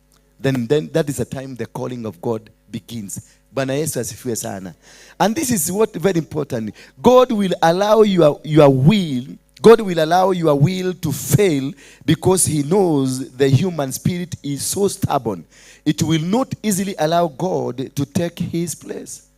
Then that is the time the calling of God begins. Bwana Yesu asifiwe sana. And this is what very important. God will allow your will. God will allow your will to fail because he knows the human spirit is so stubborn. It will not easily allow God to take his place.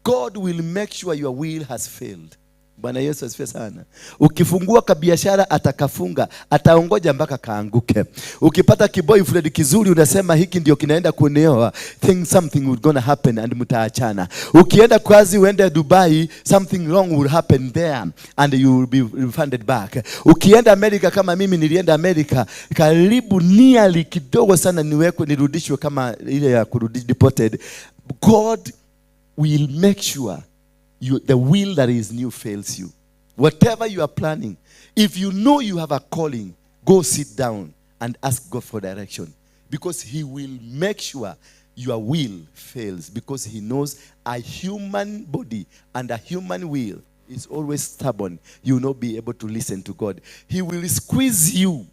God will make sure your will has failed. Bwana Yesu asifiwe sana. Ukifungua kabiashara atakafunga, ataongoja mpaka kaanguke. Ukipata kiboyfriend kizuri unasema hiki ndio kinaenda kunioa, think something will gonna happen and mtaachana. Ukienda kazi uende Dubai, something wrong will happen there and you will be refunded back. Ukienda America kama mimi nilienda America, karibu nearly kidogo sana niwekwe nirudishwe kama ile ya kurudi deported. God will make sure the will that is new fails you. Whatever you are planning, if you know you have a calling, go sit down and ask God for direction. Because he will make sure your will fails. Because he knows a human body and a human will is always stubborn. You will not be able to listen to God. He will squeeze you.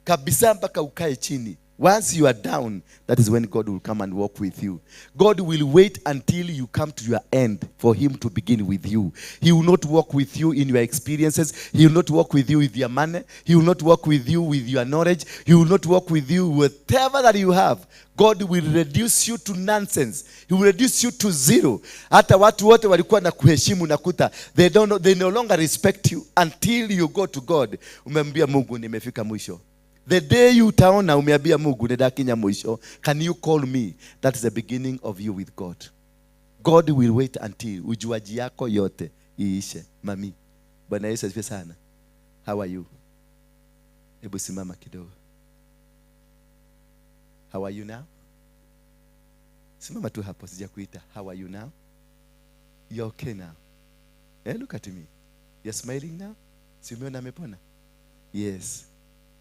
Kabisa mpaka ukae chini. Once you are down, that is when God will come and walk with you. God will wait until you come to your end for him to begin with you. He will not walk with you in your experiences. He will not walk with you with your money. He will not walk with you with your knowledge. He will not walk with you with whatever that you have. God will reduce you to nonsense. He will reduce you to zero. Hata watu wote walikuwa na kuheshimu na kuta, they no longer respect you until you go to God. Umemwambia Mungu nimefika mwisho. The day you utaona umeambia Mungu nidakinya mwisho, can you call me? That is the beginning of you with God. God will wait until ujuaji yako yote iishe. Mami, Bwana Yesu asifiwe sana. How are you? Hebu simama kidogo. How are you now? Simama tu hapo, sijakuita. How are you now? You're okay now. Look at me. You're smiling now? Si umeona amepona? Yes.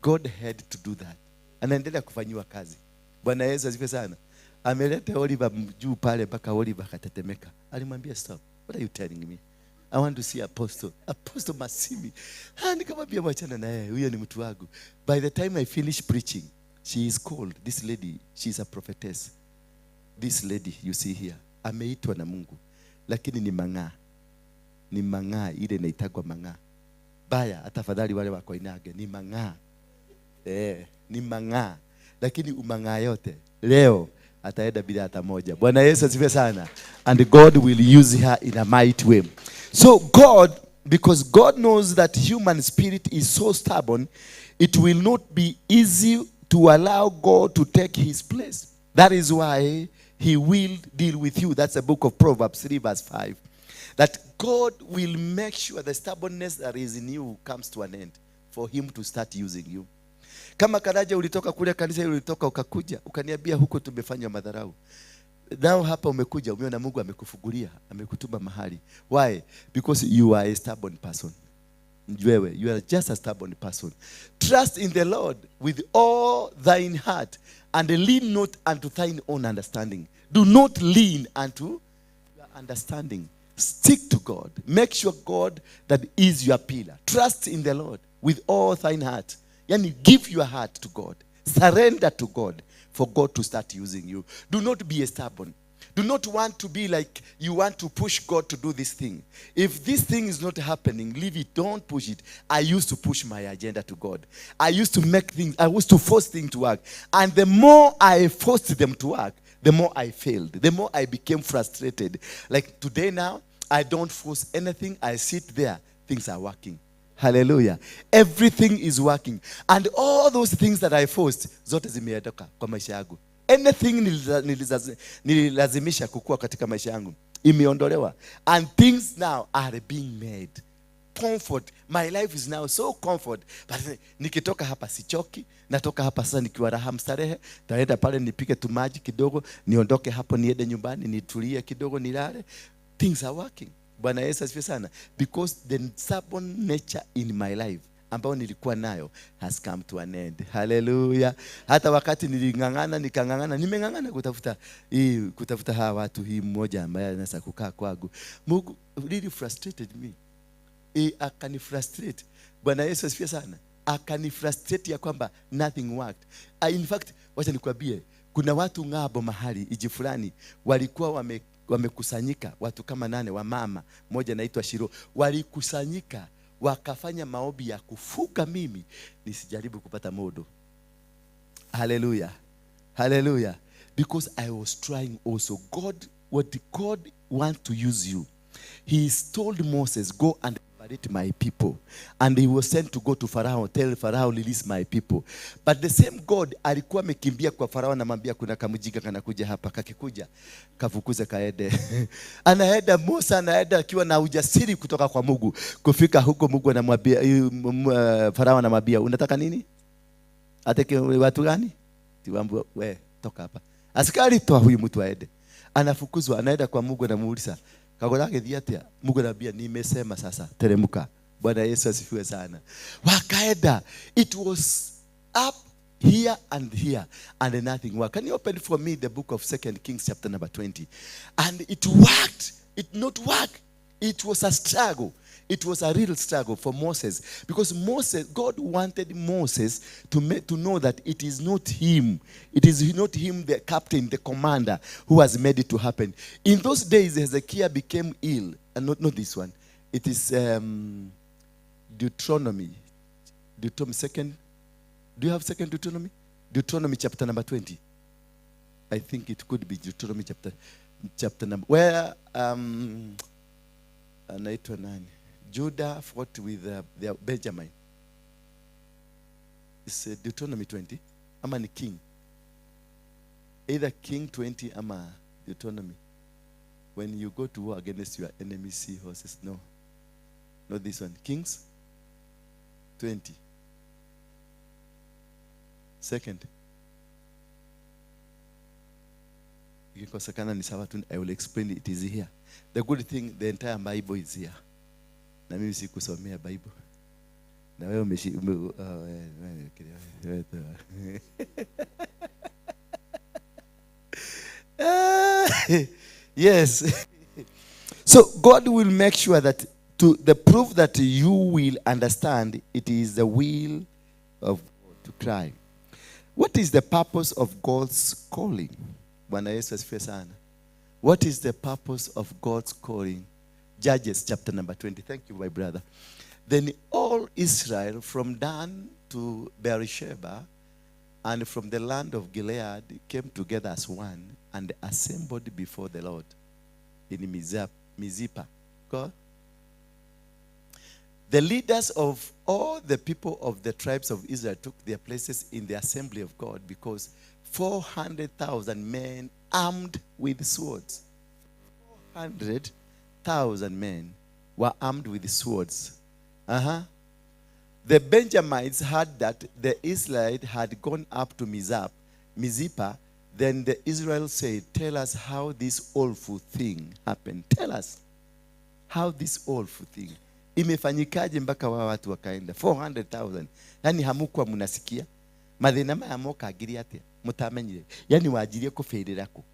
God had to do that. Anaendelea kufanyiwa kazi. Bwana Yesu asifiwe sana. Ameleta Oliver juu pale mpaka Oliver akatetemeka. Alimwambia stop. What are you telling me? I want to see Apostle. Apostle Masimi. Nikamwambia wachana na yeye. Huyo ni mtu wangu. By the time I finish preaching, she is called. This lady, she is a prophetess. This lady you see here, ameitwa na Mungu. Lakini ni mang'aa. Ni mang'aa, ile inaitagwa mang'aa. Baya, hata afadhali wale wa Koinange ni mang'aa. Ni mang'aa. Lakini umang'aa yote leo ataenda bila hata moja. Bwana Yesu asifiwe sana. And God will use her in a mighty way. So God, because God knows that human spirit is so stubborn, it will not be easy to allow God to take his place. That is why he will deal with you. That's the book of Proverbs 3 verse 5. That God will make sure the stubbornness that is in you comes to an end for him to start using you. Kama Karaja ulitoka kule kanisa ulitoka ukakuja, ukaniambia huko tumefanywa madharau. Now hapa umekuja, umeona Mungu amekufungulia, amekutuma mahali. Why? Because you are a stubborn person. Wewe, you are just a stubborn person. Trust in the Lord with all thine heart and lean not unto thine own understanding. Do not lean unto your understanding. Stick to God. Make sure God that is your pillar. Trust in the Lord with all thine heart. Yani, give your heart to God. Surrender to God for God to start using you. Do not be a stubborn. Do not want to be like you want to push God to do this thing. If this thing is not happening, leave it. Don't push it. I used to push my agenda to God. I used to make things, I used to force things to work. And the more I forced them to work, the more I failed. The more I became frustrated. Like today now, I don't force anything. I sit there. Things are working. Hallelujah. Everything is working. And all those things that I forced, zote zimeondoka kwa maisha yangu. Anything nililazimisha kukua katika maisha yangu, imeondolewa. And things now are being made. Comfort. My life is now so comfort. But nikitoka hapa sichoki. Natoka hapa sasa nikiwa raha mstarehe. Taenda pale nipike tu maji kidogo, niondoke hapo niende nyumbani, nitulie kidogo, nilale. Things are working. Bwana Yesu asifiwe sana. Because the stubborn nature in my life ambayo nilikuwa nayo has come to an end. Hallelujah. Hata wakati niling'ang'ana, nikang'ang'ana, nimeng'ang'ana kutafuta hawa watu, hii mmoja ambaye anaweza kukaa kwangu. Mungu really frustrated me. Akanifrustrate. Bwana Yesu asifiwe sana. Akanifrustrate ya kwamba nothing worked. In fact, wacha nikwambie, kuna watu ng'ambo mahali iji fulani walikuwa wamekusanyika, watu kama 8 wa mama, mmoja anaitwa Shiro, walikusanyika wakafanya maombi ya kufuga mimi nisijaribu kupata modo. Hallelujah. Hallelujah. Because I was trying also. God, what God want to use you. He told Moses, go and liberate my people. And he was sent to go to Pharaoh, tell Pharaoh, release my people. But the same God alikuwa amekimbia kwa Pharaoh anamwambia kuna kamjinga kanakuja hapa, kakikuja kafukuze kaende. Anaenda Musa, anaenda akiwa na ujasiri kutoka kwa Mungu. Kufika huko Mungu anamwambia, Pharaoh anamwambia, unataka nini? Ateke watu gani? Tiwambu, we toka hapa. Askari toa huyu mtu aende. Anafukuzwa, anaenda kwa Mungu anamuuliza, Kagora githii atia? Mungu anambia nimesema sasa teremka. Bwana Yesu asifiwe sana. Wakaenda. It was up here and here and nothing worked. Can you open for me the book of 2 Kings chapter number 20? And it worked. It not work. It was a struggle. It was a real struggle for Moses, because God wanted Moses to know that it is not him. It is not him, the captain, the commander, who has made it to happen. In those days, Hezekiah became ill. And not this one. It is Deuteronomy. Deuteronomy 2. Do you have 2 Deuteronomy? Deuteronomy chapter number 20. I think it could be Deuteronomy chapter number... Where... anaitwa nani? Judah fought with their Benjamin. It's Deuteronomy 20. Ama ni King. Either King 20 ama Deuteronomy. When you go to war against your enemy, see horses. No. Not this one. Kings 20. Second. Ikikosekana ni sawa tu, I will explain it is here. The good thing, the entire Bible is here. Na mimi sikusomea Bible. Na wewe yes. So God will make sure that to the proof that you will understand it is the will of God to cry. What is the purpose of God's calling? Bwana Yesu asifiwe sana. What is the purpose of God's calling? Judges chapter number 20. Thank you, my brother. Then all Israel from Dan to Beersheba and from the land of Gilead came together as one and assembled before the Lord in Mizpah. Go. The leaders of all the people of the tribes of Israel took their places in the assembly of God, because 400,000 men armed with swords. 400,000 men were armed with swords. The Benjamites heard that the Israelites had gone up to Mizpah. Then the Israel said, tell us how this awful thing happened. Tell us how this awful thing. Imefanyikaje mpaka wa watu wakaenda 400,000. Yani hamukwa munasikia mathina maya moka ngiri atia mutamenyire. Yani wajirie kufirira ku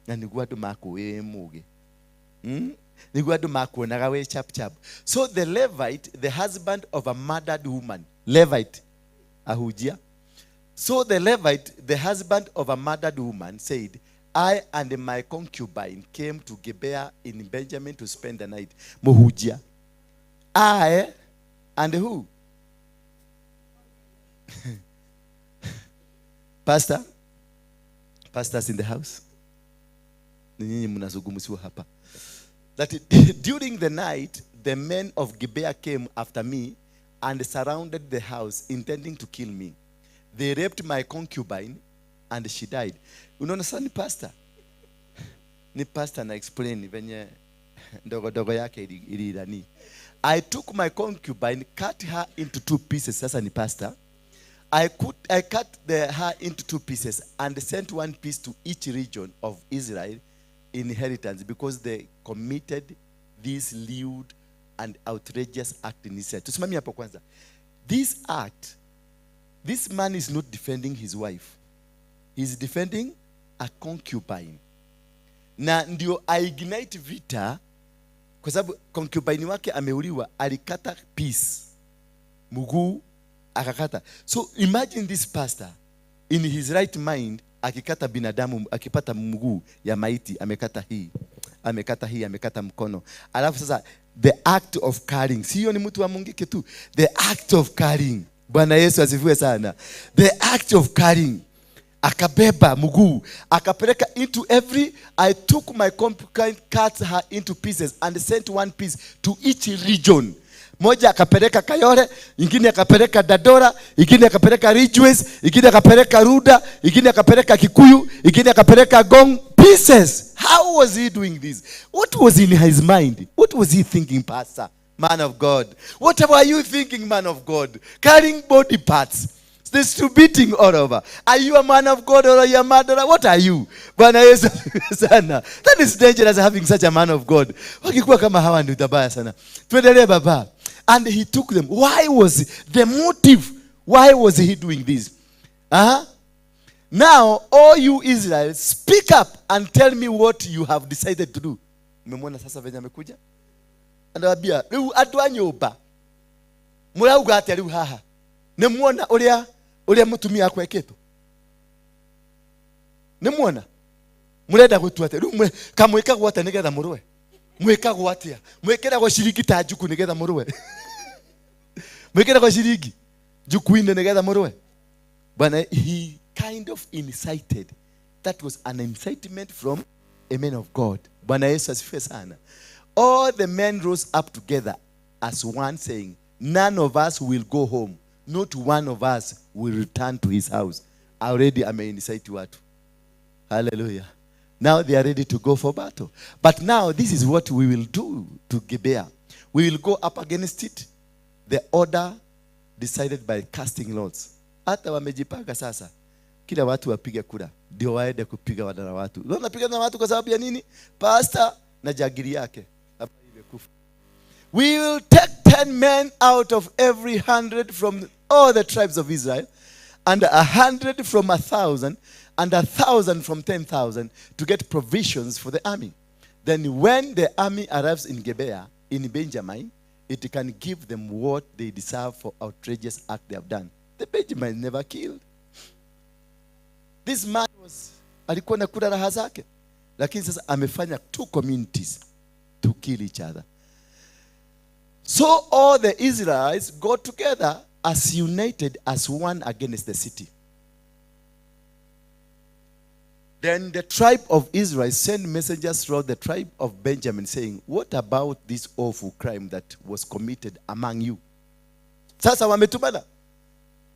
na niguo andu makuĩ muge. Niguo andu makuonaga wĩ chap chap. So the Levite, the husband of a murdered woman, Levite ahujia. So the Levite, the husband of a murdered woman, said, I and my concubine came to Gibeah in Benjamin to spend the night. Muhujia. I and who? Pastor? Pastors in the house? Ni nyinyi mnazungumziwa hapa. That during the night, the men of Gibeah came after me and surrounded the house, intending to kill me. They raped my concubine and she died. Unaona sasa ni pastor. Ni pastor na explain venye ndogo ndogo yake ili. I took my concubine, cut her into two pieces. Sasa ni pastor. I cut her into two pieces and sent one piece to each region of Israel inheritance, because they committed this lewd and outrageous act in Israel. Tusimamie hapo kwanza. This act, this man is not defending his wife. He's defending a concubine. Na ndio aignite vita, kwa sababu concubine wake ameuliwa, alikata piece. Mguu akakata. So imagine this pastor in his right mind akikata binadamu, akipata mguu ya maiti, amekata hii, amekata hii, amekata mkono. Alafu sasa the act of carrying. Sio ni mtu wa Mungiki tu. The act of carrying. Bwana Yesu asifiwe sana. The act of carrying. Akabeba mguu, akapeleka into every, I took my concubine, cut her into pieces and sent one piece to each region. Moja akapeleka Kayole, ingine akapeleka Dandora, ingine akapeleka Ridgeways, ingine akapeleka Ruda, ingine akapeleka Kikuyu, ingine akapeleka Gong. Pieces. How was he doing this? What was in his mind? What was he thinking, pastor? Man of God. What were you thinking, man of God? Carrying body parts, distributing all over. Are you a man of God or are you a murderer? What are you? Bwana Yesu sana. That is dangerous, having such a man of God. Wakikuwa kama hawa ni utabaya sana. Tuendelee baba. And he took them. Why was the motive? Why was he doing this? Now, all you Israel, speak up and tell me what you have decided to do. Umemwona sasa venye amekuja? Anawaambia, rĩu andũ a nyũmba mũrauga atĩa rĩu haha? Nĩ muona ũrĩa ũrĩa mũtumia akwekĩtwo? Nĩ muona? Mũrenda gũtua atĩa? Rĩu kamwĩkagwo atĩa nĩgetha mũrũe? Mwĩkagwo atĩa? Mwĩkĩragwo ciringi ta njuku nĩgetha mũrũe? Mwĩkĩragwo ciringi njuku-inĩ nĩgetha mũrũe? Bwana, he kind of incited. That was an incitement from a man of God. Bwana Yesu asifiwe sana. All the men rose up together as one, saying, none of us will go home. Not one of us will return to his house. Already ameincite watu. Hallelujah. Now they are ready to go for battle. But now this is what we will do to Gibeah. We will go up against it. The order decided by casting lots. Hata wamejipanga sasa. Kila watu wapige kura. Ndio waende kupiga wadara watu. Wanapiga na watu kwa sababu ya nini? Pastor na jagiri yake. Hapa imekufa. We will take 10 men out of every 100 from all the tribes of Israel, and 100 from 1,000, and 1,000 from 10,000 to get provisions for the army. Then when the army arrives in Gibeah, in Benjamin, it can give them what they deserve for outrageous act they have done. The Benjamin never killed. This man was, alikuwa nakula raha zake. Lakini sasa amefanya two communities to kill each other. So all the Israelites got together as united as one against the city. Then the tribe of Israel sent messengers throughout the tribe of Benjamin, saying, "What about this awful crime that was committed among you?" Sasa wametumana.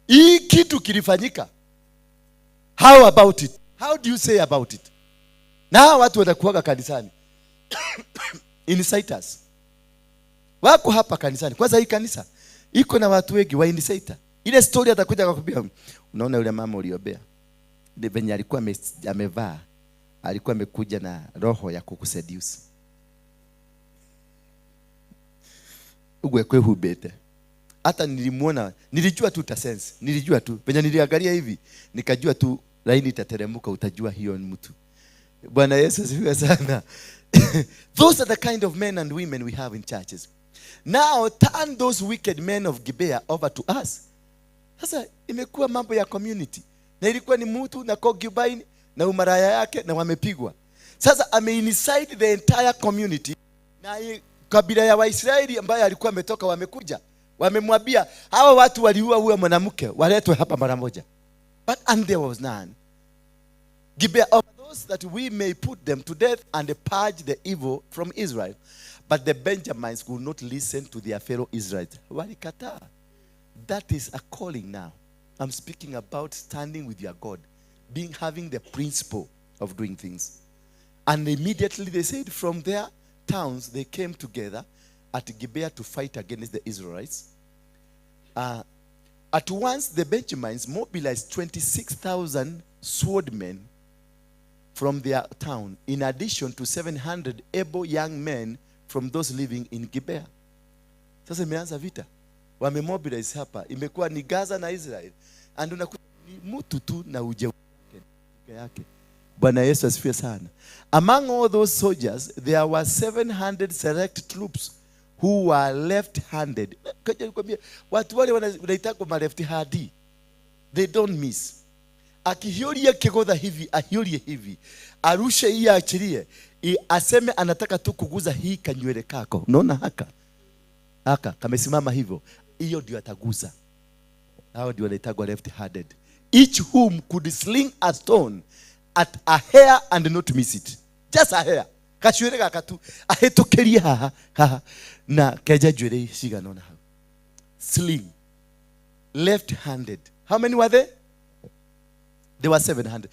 Hii kitu kilifanyika. How about it? How do you say about it? Na hawa watu watakuwaga kanisani. Inciters. Wako hapa kanisani. Kwanza hii kanisa iko na watu wengi wa inciter. Ile story atakuja akakwambia, unaona yule mama uliobea, ni venye alikuwa amevaa, alikuwa amekuja na roho ya kukuseduce. Ugwe kwehumbete. Hata nilimuona, nilijua tu utasense, nilijua tu. Venye niliangalia hivi, nikajua tu laini itateremka, utajua hiyo ni mtu. Bwana Yesu asifiwe sana. Those are the kind of men and women we have in churches. Now turn those wicked men of Gibeah over to us. Sasa imekuwa mambo ya community. Na ilikuwa ni mtu na concubine na umaraya yake na wamepigwa. Sasa ameincite the entire community na kabila ya Waisraeli ambaye alikuwa ametoka wamekuja. Wamemwambia hawa watu waliua huyo mwanamke waletwe hapa mara moja. But and there was none. Gibeah of those that we may put them to death and purge the evil from Israel. But the Benjamins would not listen to their fellow Israelites. Walikataa. That is a calling now. I'm speaking about standing with your God, having the principle of doing things. And immediately they said from their towns they came together at Gibeah to fight against the Israelites. At once the Benjamins mobilized 26,000 swordmen from their town, in addition to 700 able young men from those living in Gibeah. Sasa imeanza vita. Wamemobilize hapa. Imekuwa ni Gaza na Israel. And unakuta ni mtu tu na ujeuri yake. Bwana Yesu asifiwe sana. Among all those soldiers, there were 700 select troops who were left-handed. Kaja nikwambie, watu wale wanaitwa ma left-handed. They don't miss. Akihiuria kigodha hivi, ahiurie hivi. Arushe hii aachilie. Aseme anataka tu kuguza hii kanywele kako. Unaona haka? Haka kamesimama hivyo. Hiyo ndio ataguza. Hao ndio wanaitwa left-handed. Each whom could sling a stone at a hair and not miss it. Just a hair. Kachuere gaka tu ahitukirie haha haha na keja njuĩrĩ cigana ũna hau. Sling. Left-handed. How many were they? There were 700.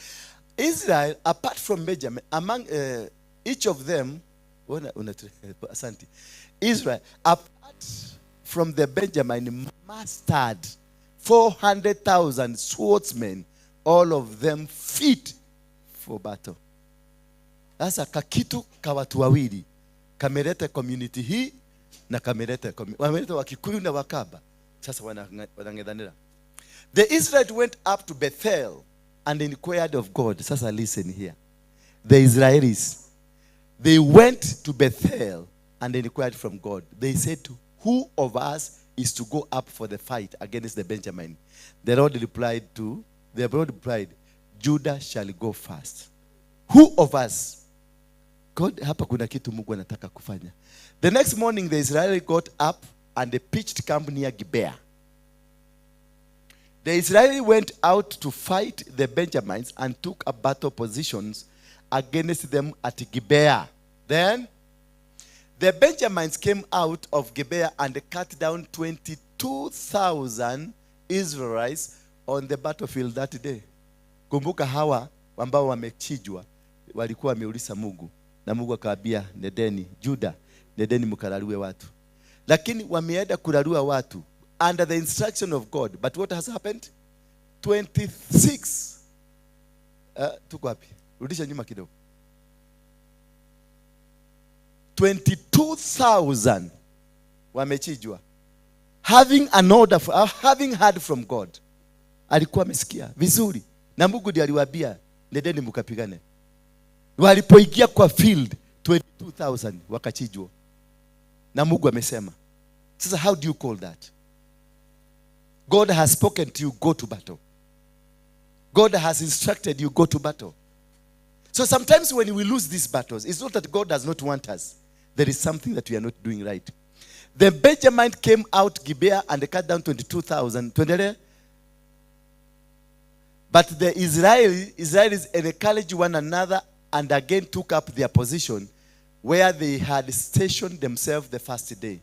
Israel, apart from Benjamin, among each of them, asante. Israel, apart from the Benjamin, mastered 400,000 swordsmen, all of them fit for battle. Sasa kakitu ka watu wawili kameleta community hii na kameleta wameleta Wakikuyu na Wakamba. Sasa wanang'ethanĩra. The Israelites went up to Bethel and inquired of God. Sasa listen here. The Israelis, they went to Bethel and inquired from God. They said, who of us is to go up for the fight against the Benjamin? The Lord replied, Judah shall go first. Who of us? God, hapa kuna kitu Mungu anataka kufanya. The next morning the Israelis got up and they pitched camp near Gibeah. The Israelis went out to fight the Benjamins and took up battle positions against them at Gibeah. Then the Benjamins came out of Gibeah and cut down 22,000 Israelites on the battlefield that day. Kumbuka hawa ambao wamechinjwa walikuwa wameuliza Mungu na Mungu akawaambia nedeni Juda, nedeni mkararue watu. Lakini wameenda kurarua watu under the instruction of God. But what has happened? 26. Tuko wapi? Rudisha nyuma kidogo. 22,000 wamechinjwa. Having an order, having heard from God. Alikuwa amesikia vizuri. Na Mungu ndiye aliwaambia nendeni mkapigane. Walipoingia kwa field 22,000 wakachinjwa. Na Mungu amesema. Sasa how do you call that? God has spoken to you, go to battle. God has instructed you, go to battle. So sometimes when we lose these battles, it's not that God does not want us. There is something that we are not doing right. The Benjamin came out Gibeah and cut down 22,000. Tuendelee. But the Israelis encouraged one another and again took up their position where they had stationed themselves the first day.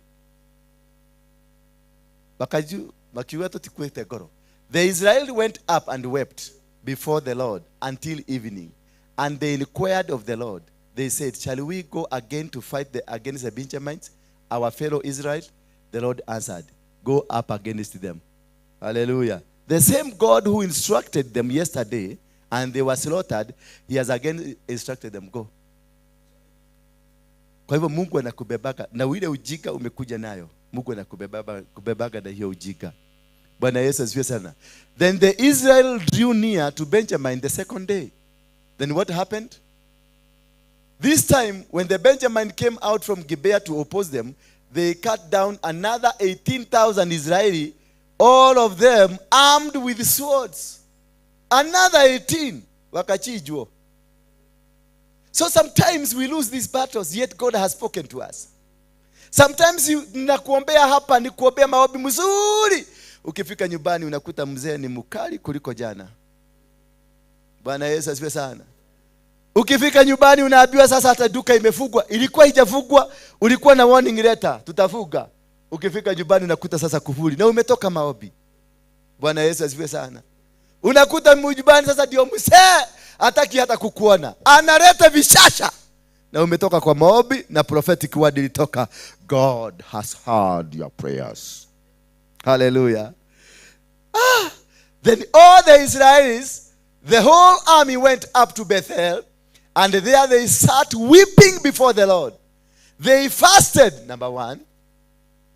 Makiuga tũtikuĩte ngoro. The Israel went up and wept before the Lord until evening, and they inquired of the Lord. They said, "Shall we go again to fight against the Benjamites, our fellow Israel?" The Lord answered, "Go up against them." Hallelujah. The same God who instructed them yesterday and they were slaughtered, he has again instructed them, go. Kwa hivyo Mungu anakubebaga na ile ujinga umekuja nayo. Mungu anakubebaga na hiyo ujinga. Bwana Yesu asifiwe sana. Then the Israel drew near to Benjamin the second day. Then what happened? This time, when the Benjamin came out from Gibeah to oppose them, they cut down another 18,000 Israeli, all of them armed with swords. Another 18 wakachinjwa. So sometimes we lose these battles, yet God has spoken to us. Sometimes nakuombea hapa, ni kuombea maombi mzuri. Ukifika nyumbani unakuta mzee ni mkali kuliko jana. Bwana Yesu asifiwe sana. Ukifika nyumbani unaambiwa sasa hata duka imefungwa. Ilikuwa haijafungwa, ulikuwa na warning letter, tutafunga. Ukifika nyumbani unakuta sasa kufuli na umetoka maombi. Bwana Yesu asifiwe sana. Unakuta nyumbani sasa ndio mzee hataki hata kukuona. Analeta vishasha. Na umetoka kwa maombi na prophetic word ilitoka, God has heard your prayers. Hallelujah. Then all the Israelis, the whole army went up to Bethel, and there they sat weeping before the Lord. They fasted, number one.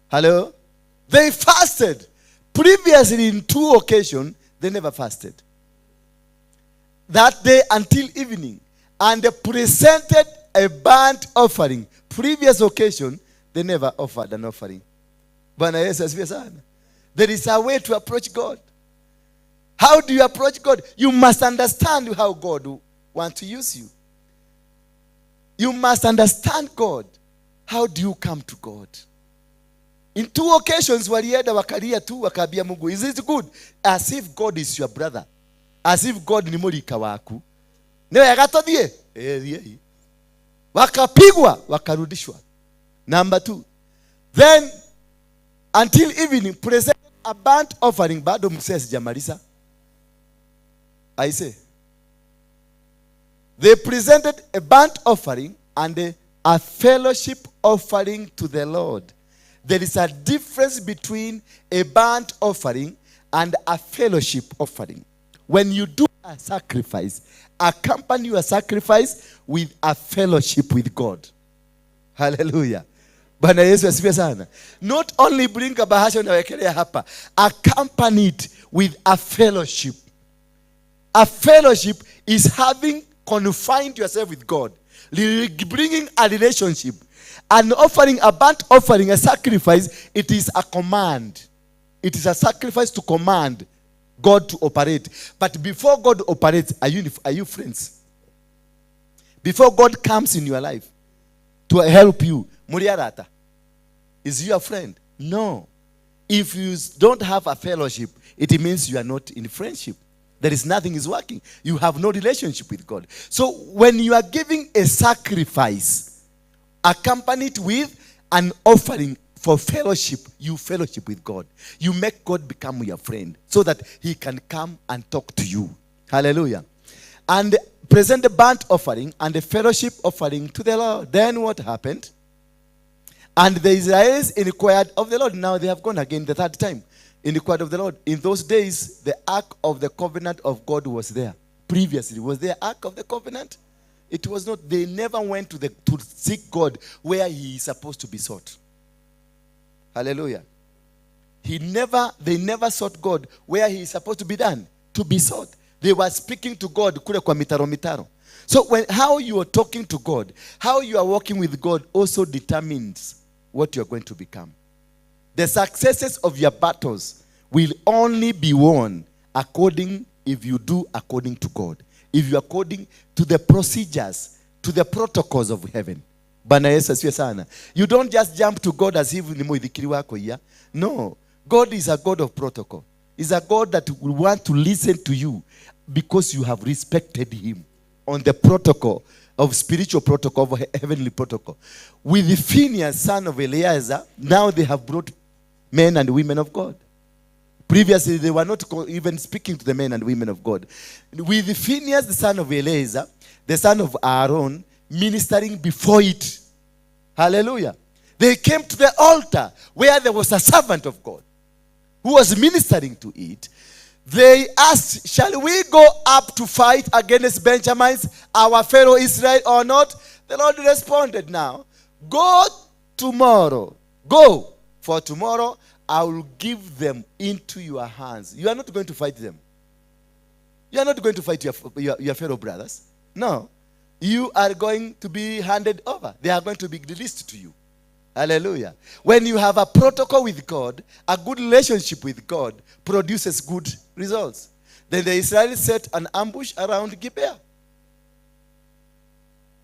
Hello? They fasted. Previously, in two occasions, they never fasted. That day until evening. And they presented a burnt offering. Previous occasion, they never offered an offering. Bwana Yesu asifiwe sana. There is a way to approach God. How do you approach God? You must understand how God wants to use you. You must understand God. How do you come to God? In two occasions, walienda wakalia tu, wakaambia Mungu, is it good? As if God is your brother. As if God ni mulika waku. Ni wega tuthie? Thiei. Wakapigwa, wakarudishwa. Number two. Then, until evening, present a burnt offering. Bado mzee sijamaliza. I say. They presented a burnt offering and a fellowship offering to the Lord. There is a difference between a burnt offering and a fellowship offering. When you do a sacrifice, accompany your sacrifice with a fellowship with God. Hallelujah. Bwana Yesu asifiwe sana. Not only bring a bahasha unawekelea hapa, accompany it with a fellowship. A fellowship is having confined yourself with God, bringing a relationship. An offering, a burnt offering, a sacrifice, it is a command. It is a sacrifice to command God to operate. But before God operates, are you friends? Before God comes in your life to help you, Muriarata, is he your friend? No. If you don't have a fellowship, it means you are not in friendship. There is nothing is working. You have no relationship with God. So when you are giving a sacrifice, accompanied with an offering for fellowship, you fellowship with God. You make God become your friend so that he can come and talk to you. Hallelujah. And present the burnt offering and the fellowship offering to the Lord. Then what happened? And the Israelis inquired of the Lord. Now they have gone again the third time. Inquired of the Lord. In those days, the Ark of the Covenant of God was there. Previously, was there Ark of the Covenant? It was not. They never went to seek God where he is supposed to be sought. Hallelujah. They never sought God where he is supposed to be done, to be sought. They were speaking to God kule kwa mitaro mitaro. So how you are talking to God, how you are walking with God also determines what you are going to become. The successes of your battles will only be won according if you do according to God. If you are according to the procedures, to the protocols of heaven. Bwana Yesu asifiwe sana. You don't just jump to God as if ni muithikiri wako iya. No. God is a God of protocol. Is a God that will want to listen to you because you have respected him on the protocol of spiritual protocol, of heavenly protocol. With Phinehas, son of Eleazar, now they have brought men and women of God. Previously, they were not even speaking to the men and women of God. With Phinehas, the son of Eleazar, the son of Aaron, ministering before it. Hallelujah. They came to the altar where there was a servant of God who was ministering to it. They asked, shall we go up to fight against Benjamins, our fellow Israel, or not? The Lord responded now, go tomorrow. Go, for tomorrow I will give them into your hands. You are not going to fight them. You are not going to fight your fellow brothers. No. You are going to be handed over. They are going to be released to you. Hallelujah. When you have a protocol with God, a good relationship with God produces good results. Then the Israelis set an ambush around Gibeah.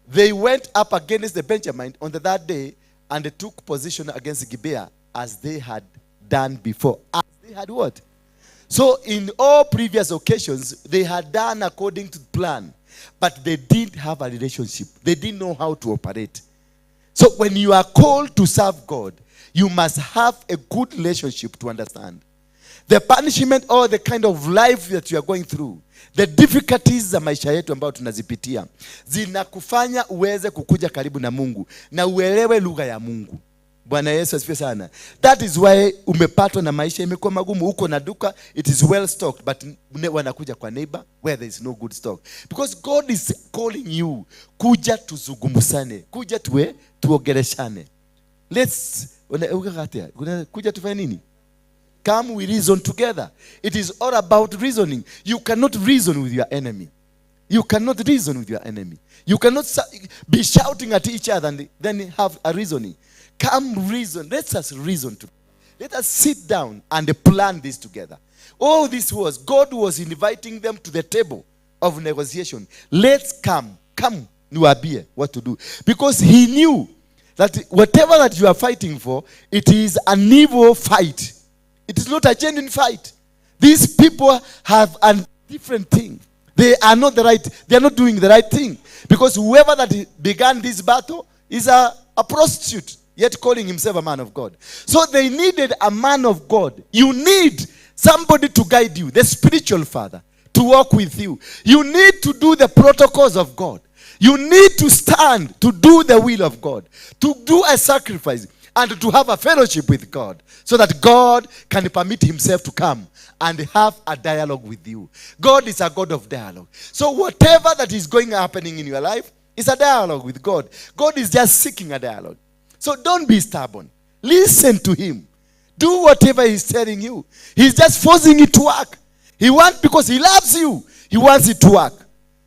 They went up against the Benjamin on the third day and they took position against Gibeah as they had done before. As they had what? So in all previous occasions, they had done according to plan. But they didn't have a relationship. They didn't know how to operate. So when you are called to serve God, you must have a good relationship to understand. The punishment or the kind of life that you are going through, the difficulties za maisha yetu ambayo tunazipitia, zinakufanya uweze kukuja karibu na Mungu na uelewe lugha ya Mungu. Bwana Yesu asifiwe sana. That is why umepatwa na maisha imekuwa magumu. Uko na duka, it is well stocked, but wanakuja kwa neighbor where there is no good stock. Because God is calling you, kuja tuzungumzane, kuja tuongeleshane. Let's, kuja tufanye nini? Come we reason together. It is all about reasoning. You cannot reason with your enemy. You cannot reason with your enemy. You cannot be shouting at each other and then have a reasoning. Come reason. Let us reason together. Let us sit down and plan this together. All this was, God was inviting them to the table of negotiation. Let's come. Come, niwaambie what to do. Because he knew that whatever that you are fighting for, it is an evil fight. It is not a genuine fight. These people have a different thing. They are not the right, they are not doing the right thing. Because whoever that began this battle is a prostitute, yet calling himself a man of God. So they needed a man of God. You need somebody to guide you, the spiritual father, to walk with you. You need to do the protocols of God. You need to stand to do the will of God, to do a sacrifice, and to have a fellowship with God, so that God can permit himself to come and have a dialogue with you. God is a God of dialogue. So whatever that is going happening in your life is a dialogue with God. God is just seeking a dialogue. So don't be stubborn. Listen to him. Do whatever he's telling you. He's just forcing it to work. He wants, because he loves you. He wants it to work.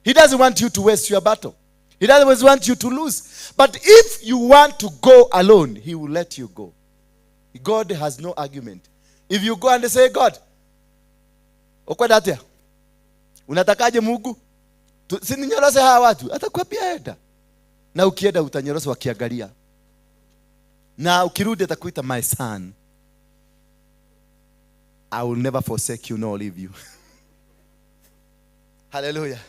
He doesn't want you to waste your battle. He doesn't want you to lose. But if you want to go alone, he will let you go. God has no argument. If you go and say, God, ukwenda atia? Unatakaje Mungu? Si ninyorose hawa watu? Atakwambia enda. Na ukienda utanyorosa wakiangalia. Na ukirudi atakuita, my son, I will never forsake you nor leave you. Hallelujah.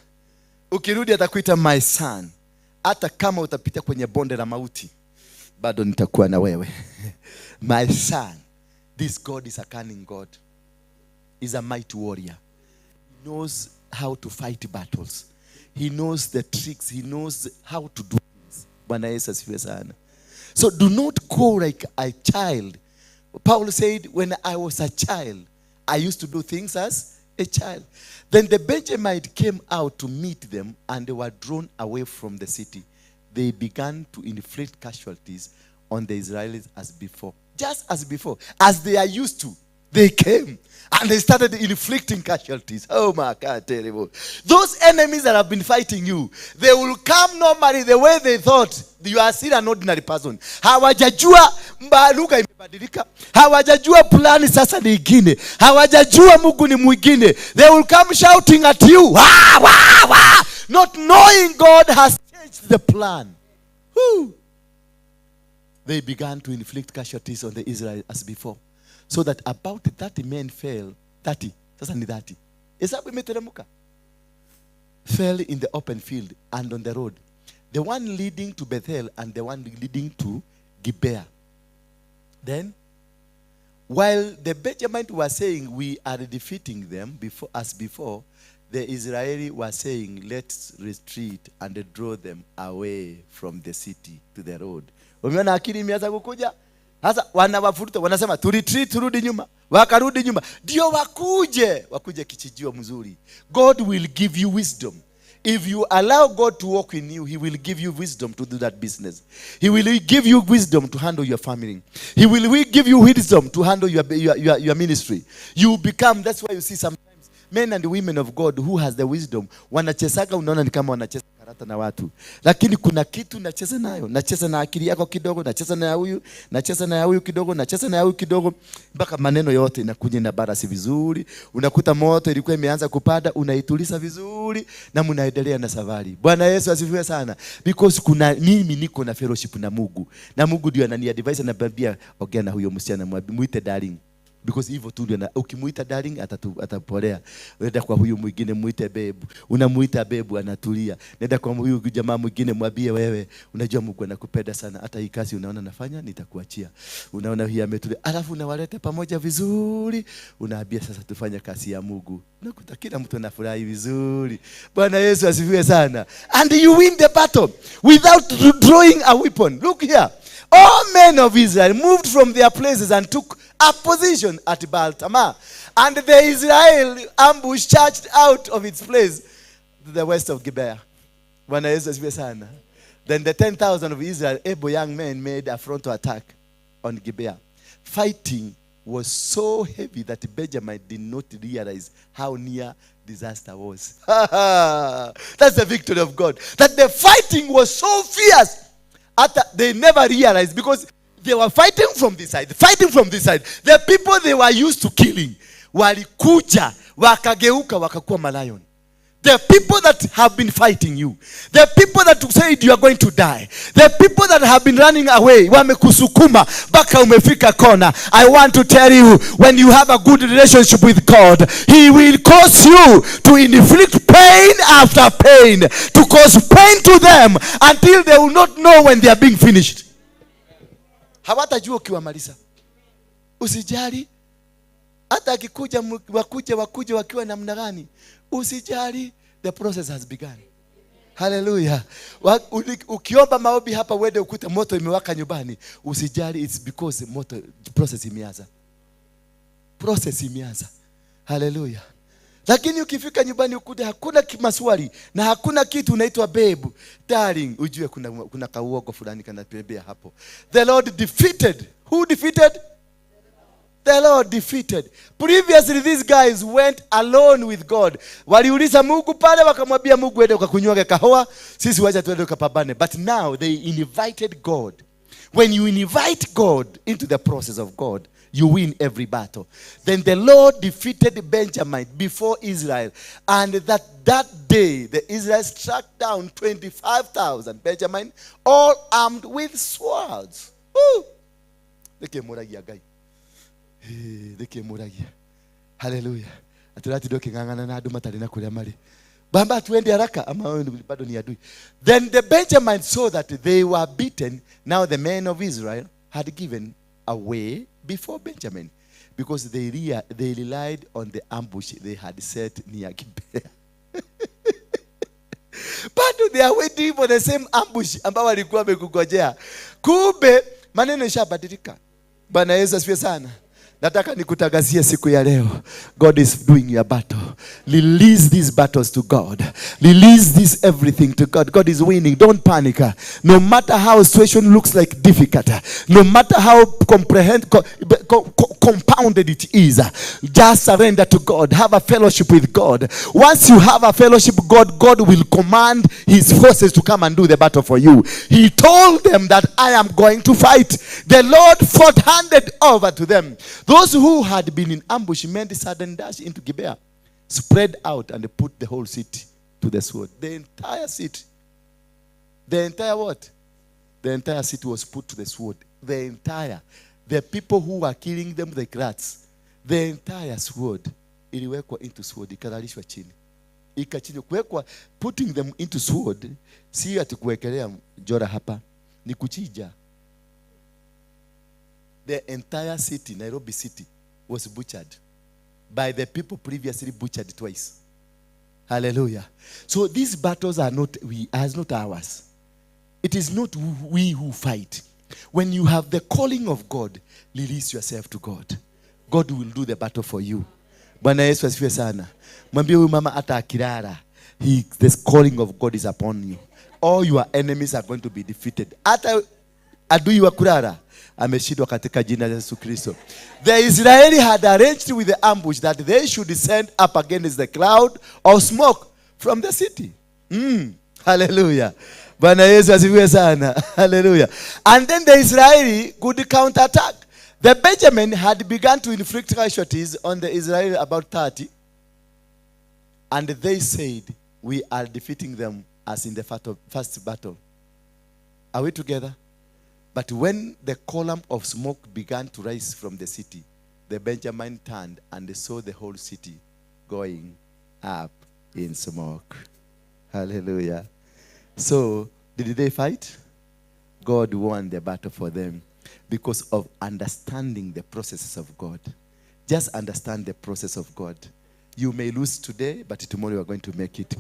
Ukirudi atakuita my son. Hata kama utapita kwenye bonde la mauti, bado nitakuwa na wewe. My son, this God is a cunning God. He's a mighty warrior. He knows how to fight battles. He knows the tricks. He knows how to do things. Bwana Yesu asifiwe sana. So do not go like a child. Paul said, when I was a child, I used to do things as a child. Then the Benjamite came out to meet them, and they were drawn away from the city. They began to inflict casualties on the Israelis as before. Just as before, as they are used to. They came and they started inflicting casualties. Oh my God, terrible. Those enemies that have been fighting you, they will come normally the way they thought. You are still an ordinary person. Hawajajua lugha imebadilika. Hawajajua plani sasa ni ingine. Hawajajua Mungu ni mwingine. They will come shouting at you. Wah, wah, wah, not knowing God has changed the plan. Woo. They began to inflict casualties on the Israel as before, so that about 30 men fell. 30. Sasa ni 30. Hesabu imeteremka. Fell in the open field and on the road, the one leading to Bethel and the one leading to Gibeah. Then, while the Benjamite were saying, "We are defeating them before, as before," the Israeli were saying, "Let's retreat and draw them away from the city to the road." Umeona akili imeanza kukuja? Sasa wanawafuruta, wanasema tu retreat, turudi nyuma. Wakarudi nyuma. Ndio wakuje kichinjio mzuri. God will give you wisdom. If you allow God to walk in you, He will give you wisdom to do that business. He will give you wisdom to handle your family. He will give you wisdom to handle your ministry. You become, that's why you see sometimes men and women of God who has the wisdom, wanachezaga, unaona ni kama wanacheza karata na watu. Lakini kuna kitu nacheza nayo, nacheza na akili yako kidogo, nacheza na ya huyu, nacheza na ya huyu kidogo, nacheza na ya huyu kidogo, mpaka maneno yote inakuja na balance vizuri. Unakuta moto ilikuwa imeanza kupanda, unaituliza vizuri na mnaendelea na safari. Bwana Yesu asifiwe sana. Because kuna mimi niko na fellowship na Mungu. Na Mungu ndio anani advise, ananiambia ongea na huyo msichana, muite darling. Because hivyo tu ndio ukimuita darling atapolea. Unaenda kwa huyu mwingine muite babe. Unamuita babe anatulia. Nenda kwa huyu jamaa mwingine mwambie wewe, unajua Mungu anakupenda sana. Hata hii kazi unaona nafanya nitakuachia. Unaona hii ametulia. Alafu unawaleta pamoja vizuri. Unaambia sasa tufanye kazi ya Mungu. Unakuta kila mtu anafurahi vizuri. Bwana Yesu asifiwe sana. And you win the battle without drawing a weapon. Look here. All men of Israel moved from their places and took a position at Baal Tamar. And the Israel ambush charged out of its place to the west of Gibeah. Bwana Yesu asifiwe sana. Then the 10,000 of Israel, able young men, made a frontal attack on Gibeah. Fighting was so heavy that Benjamin did not realize how near disaster was. That's the victory of God. That the fighting was so fierce they never realized, because they were fighting from this side, fighting from this side. The people they were used to killing walikuja, wakageuka, wakakuwa malion. The people that have been fighting you, the people that said you are going to die, the people that have been running away, wamekusukuma mpaka umefika kona. I want to tell you, when you have a good relationship with God, He will cause you to inflict pain after pain, to cause pain to them until they will not know when they are being finished. Hawatajua ukiwamaliza. Usijali. Hata akikuja wakuje wakiwa namna gani, usijali, the process has begun. Hallelujah. Ukiomba maombi hapa uende ukute moto imewaka nyumbani, usijali, it's because moto process imeanza. Process imeanza. Hallelujah. Lakini ukifika nyumbani ukute hakuna maswali na hakuna kitu unaitwa babe, darling, ujue kuna kauogo fulani kanatembea hapo. The Lord defeated. Who defeated? The Lord defeated. Previously these guys went alone with God. Waliuliza Mungu pale, wakamwambia Mungu ende ukakunywage kahawa, sisi wacha tuende ukapambane. But now they invited God. When you invite God into the process of God, you win every battle. Then the Lord defeated Benjamin before Israel. And that day, the Israelites struck down 25,000 Benjamin, all armed with swords. Woo! Hallelujah. Aturati king'ang'ana na andu matarĩ na kũrĩa marĩ. Bamba tuende haraka ama wewe bado ni adui. Then the Benjamins saw that they were beaten. Now the men of Israel had given away before Benjamin, because they relied on the ambush they had set near Gibeah. Bado they are waiting for the same ambush ambao walikuwa wamekungojea. Kumbe maneno yashabadilika. Bwana Yesu asifiwe sana. Nataka nikutangazie siku ya leo, God is doing your battle. Release these battles to God. Release this everything to God. God is winning. Don't panic. No matter how situation looks like difficult, no matter how compounded it is, just surrender to God. Have a fellowship with God. Once you have a fellowship with God, God will command his forces to come and do the battle for you. He told them that I am going to fight. The Lord fought, handed over to them. Those who had been in ambush made a sudden dash into Gibeah, spread out and put the whole city to the sword. The entire city. The entire what? The entire city was put to the sword. The entire, the people who were killing them like rats, the entire sword iliwekwa into sword, ikalalishwa chini, ikachinjwa. Kuwekwa, putting them into sword, si ati kuwekelea jora hapa, ni kuchinja. The entire city, Nairobi city, was butchered by the people previously butchered twice. Hallelujah. So these battles are not we, are not ours. It is not we who fight. When you have the calling of God, release yourself to God. God will do the battle for you. Bwana Yesu asifiwe sana. Mwambie huyu mama hata akilala, this calling of God is upon you. All your enemies are going to be defeated. Hata adui wa kulala ameshindwa katika jina la Yesu Kristo. The Israeli had arranged with the ambush that they should send up against the cloud of smoke from the city. Hallelujah. Bwana Yesu asifiwe sana. Hallelujah. And then the Israeli could counterattack. The Benjamin had begun to inflict casualties on the Israeli about 30. And they said, we are defeating them as in the first battle. Are we together? But when the column of smoke began to rise from the city, the Benjamin turned and they saw the whole city going up in smoke. Hallelujah. So, did they fight? God won the battle for them because of understanding the processes of God. Just understand the process of God. You may lose today, but tomorrow you are going to make it.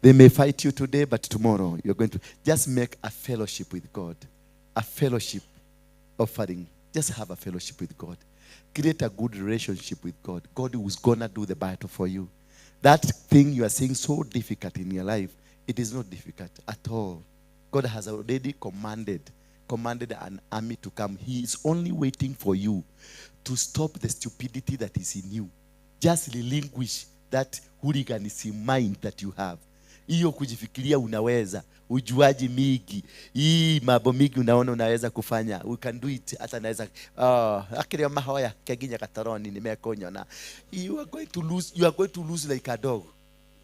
They may fight you today, but tomorrow you are going to. Just make a fellowship with God. A fellowship offering. Just have a fellowship with God. Create a good relationship with God. God is going to do the battle for you. That thing you are seeing so difficult in your life, it is not difficult at all. God has already commanded an army to come. He is only waiting for you to stop the stupidity that is in you. Just relinquish that hooliganism mind that you have. Hiyo kujifikiria unaweza, ujuaji mingi, hii mambo mingi unaona unaweza kufanya. We can do it. Hata naweza, akili mahoya keginya kataroni nimekonyona. You are going to lose, you are going to lose like a dog.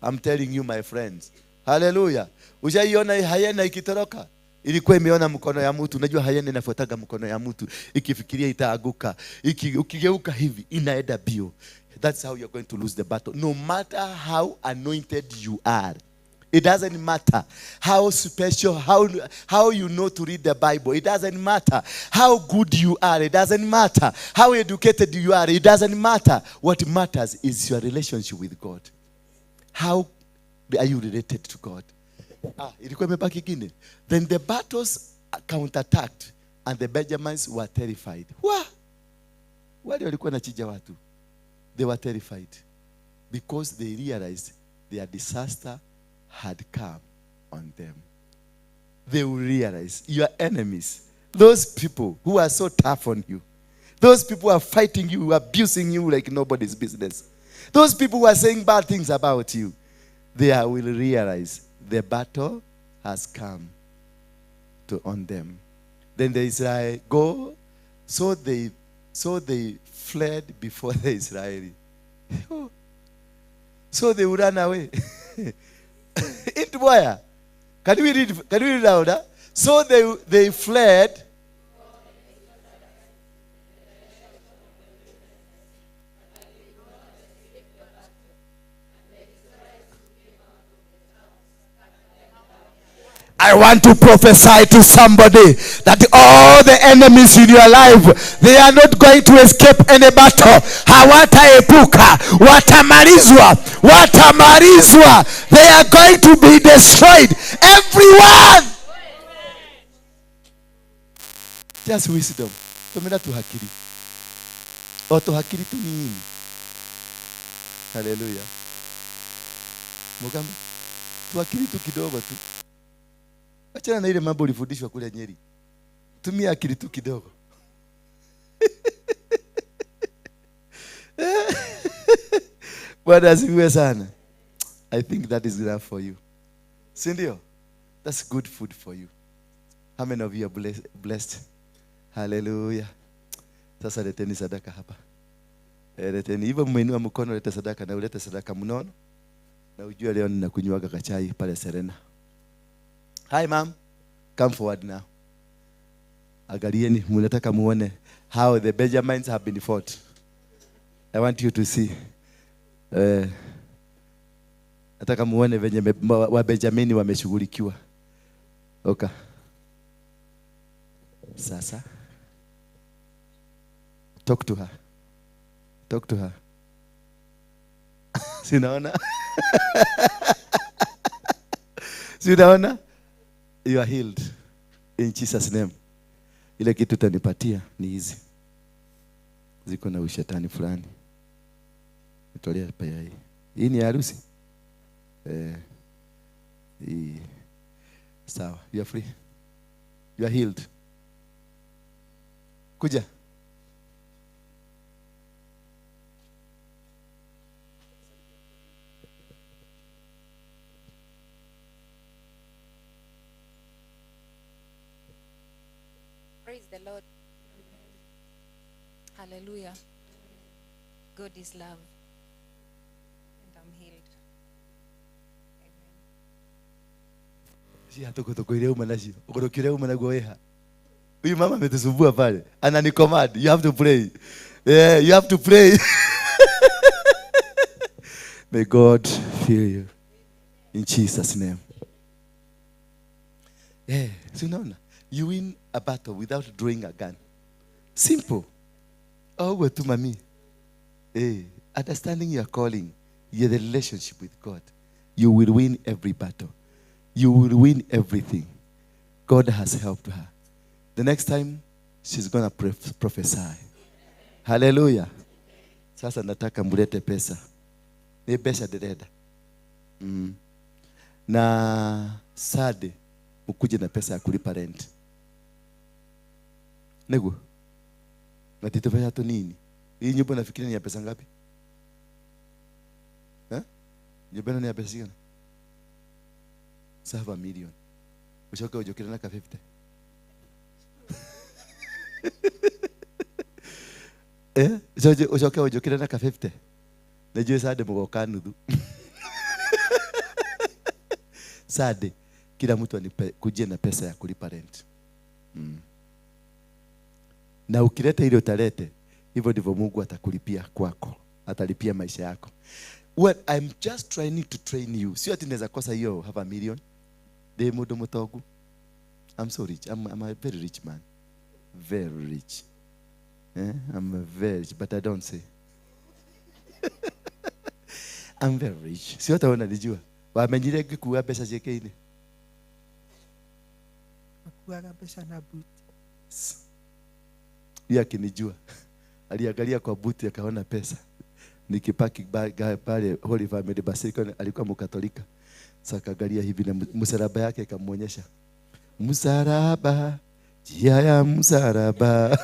I'm telling you, my friends. Hallelujah. Ushaiona hyena ikitoroka? Ilikuwa imeona mkono ya mtu. Unajua hyena inafuataga mkono ya mtu ikifikiria itaaguka. Ukigeuka hivi inaenda bio. That's how you're going to lose the battle. No matter how anointed you are. It doesn't matter how special, how you know to read the Bible. It doesn't matter how good you are. It doesn't matter how educated you are. It doesn't matter. What matters is your relationship with God. How are you related to God? Ilikuwa imebaki ingine. Then the battles counterattacked and the Benjamins were terrified. Wale walikuwa wanachinja watu. They were terrified because they realized their disaster had come on them. They will realize your enemies, those people who are so tough on you, those people who are fighting you, who are abusing you like nobody's business, those people who are saying bad things about you, they will realize the battle has come to on them. Then the Israel go, so they fled before the Israeli. So they would run away. Into where? Can we read? Can we read louder? So they fled. I want to prophesy to somebody that all the enemies in your life, they are not going to escape any battle. Hawataepuka, watamalizwa, watamalizwa. They are going to be destroyed. Everyone. Just wisdom. Tumena tuhakiri. O tuhakiri tu nini? Hallelujah. Mugamba. Tuhakiri tu kidogo tu. Achana na ile mambo ulifundishwa kule Nyeri. Tumia akili tu kidogo. Bwana asifiwe sana. I think that is enough for you. Si ndio? That's good food for you. How many of you are blessed? Hallelujah. Sasa leteni sadaka hapa. Leteni hivyo mmeinua mkono, lete sadaka na ulete sadaka mnono. Na ujue leo ninakunywaga kachai pale Serena. Hi, ma'am. Come forward now. Angalieni, mnataka muone how the Benjamins have been fought. I want you to see. Nataka muone venye wa Benjamini wameshughulikiwa. Okay. Sasa. Talk to her. Talk to her. Si unaona? Si unaona? You are healed in Jesus name. Ile kitu utanipatia ni hizi. Ziko na ushetani fulani. Nitolea paya hii. Hii ni harusi. Hii. Sawa, you are free. You are healed. Kuja. Praise the Lord. Hallelujah. God is love. And I'm healed. Amen. Si hatukutokuirea umanashi. Ukorokirea umanagoeha. Huyu mama ametusumbua pale. Ananicommand, you have to pray. Yeah, you have to pray. May God fill you in Jesus name. Yeah, so unaona? You win a battle without drawing a gun. Simple. Oh, to mami. Hey, understanding your calling, your relationship with God, you will win every battle. You will win everything. God has helped her. The next time, she's going to prophesy. Hallelujah. Sasa nataka mulete pesa. Ni pesa dereda. Na Sade, mkuje na pesa ya kulipa rent. Nego. Na tito pesa tu nini? Hii nyumba nafikiria ni ya pesa ngapi? Eh? Nyumba ni ya pesa gani? 7 million. Ushoka ujokira na ka 50. Eh? Ushoka ujokira na ka 50. Najua Sade mgoka nuthu. Sade kila mtu anikujie na pesa ya kulipa rent. Na ukileta ile utalete, hivyo ndivyo Mungu atakulipia kwako. Atalipia maisha yako. What I'm just trying to train you. Sio ati naweza kosa hiyo half a million. De mudo mutogu. I'm so rich. I'm a very rich man. Very rich. Eh? I'm a very rich, but I don't say. I'm very rich. Sio hata wananijua. Wamenyire ngikuwa pesa ciake-inĩ. Makuaga pesa na boot. Yeye akinijua. Aliangalia kwa buti akaona pesa. Nikipaki pale Holy Family Basilica, alikuwa Mkatolika. Sasa akaangalia hivi na msalaba yake akamuonyesha. Msalaba, njia ya msalaba.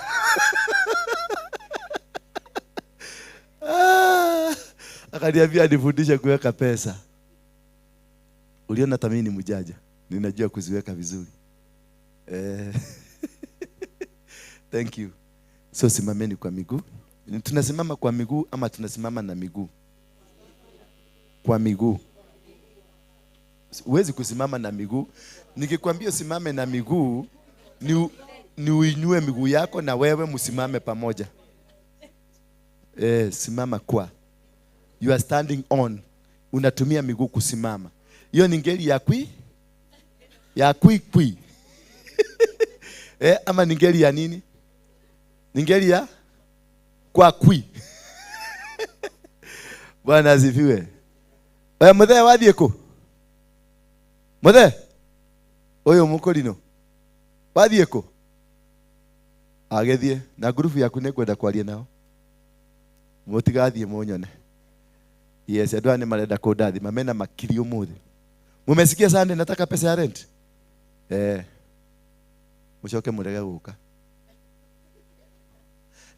Akaniambia nifundishe kuweka pesa. Uliona hata mimi ni mjanja. Ninajua kuziweka vizuri. Thank you. So simameni kwa miguu. Tunasimama kwa miguu ama tunasimama na miguu? Kwa miguu. Huwezi kusimama na miguu. Nikikwambia usimame na miguu, ni uinue miguu yako na wewe msimame pamoja. Simama kwa. You are standing on. Unatumia miguu kusimama. Hiyo ni ngeli ya kui? Ya kui kui. Ama ni ngeli ya nini? Ni ngeli ya kwa kui. Bwana asifiwe. Oya muthe wathie ku? Muthe? Uyu mukorino. Wathie ku? Agethie na grupu yaku nĩngwenda kwaria nao. Mũtigathiĩ munyone. Yes, andũ aya nĩ marenda kũndathima mena makiri ũmũthĩ. Mumesikia Sunday nataka pesa ya rent? Mshoke murege gũka.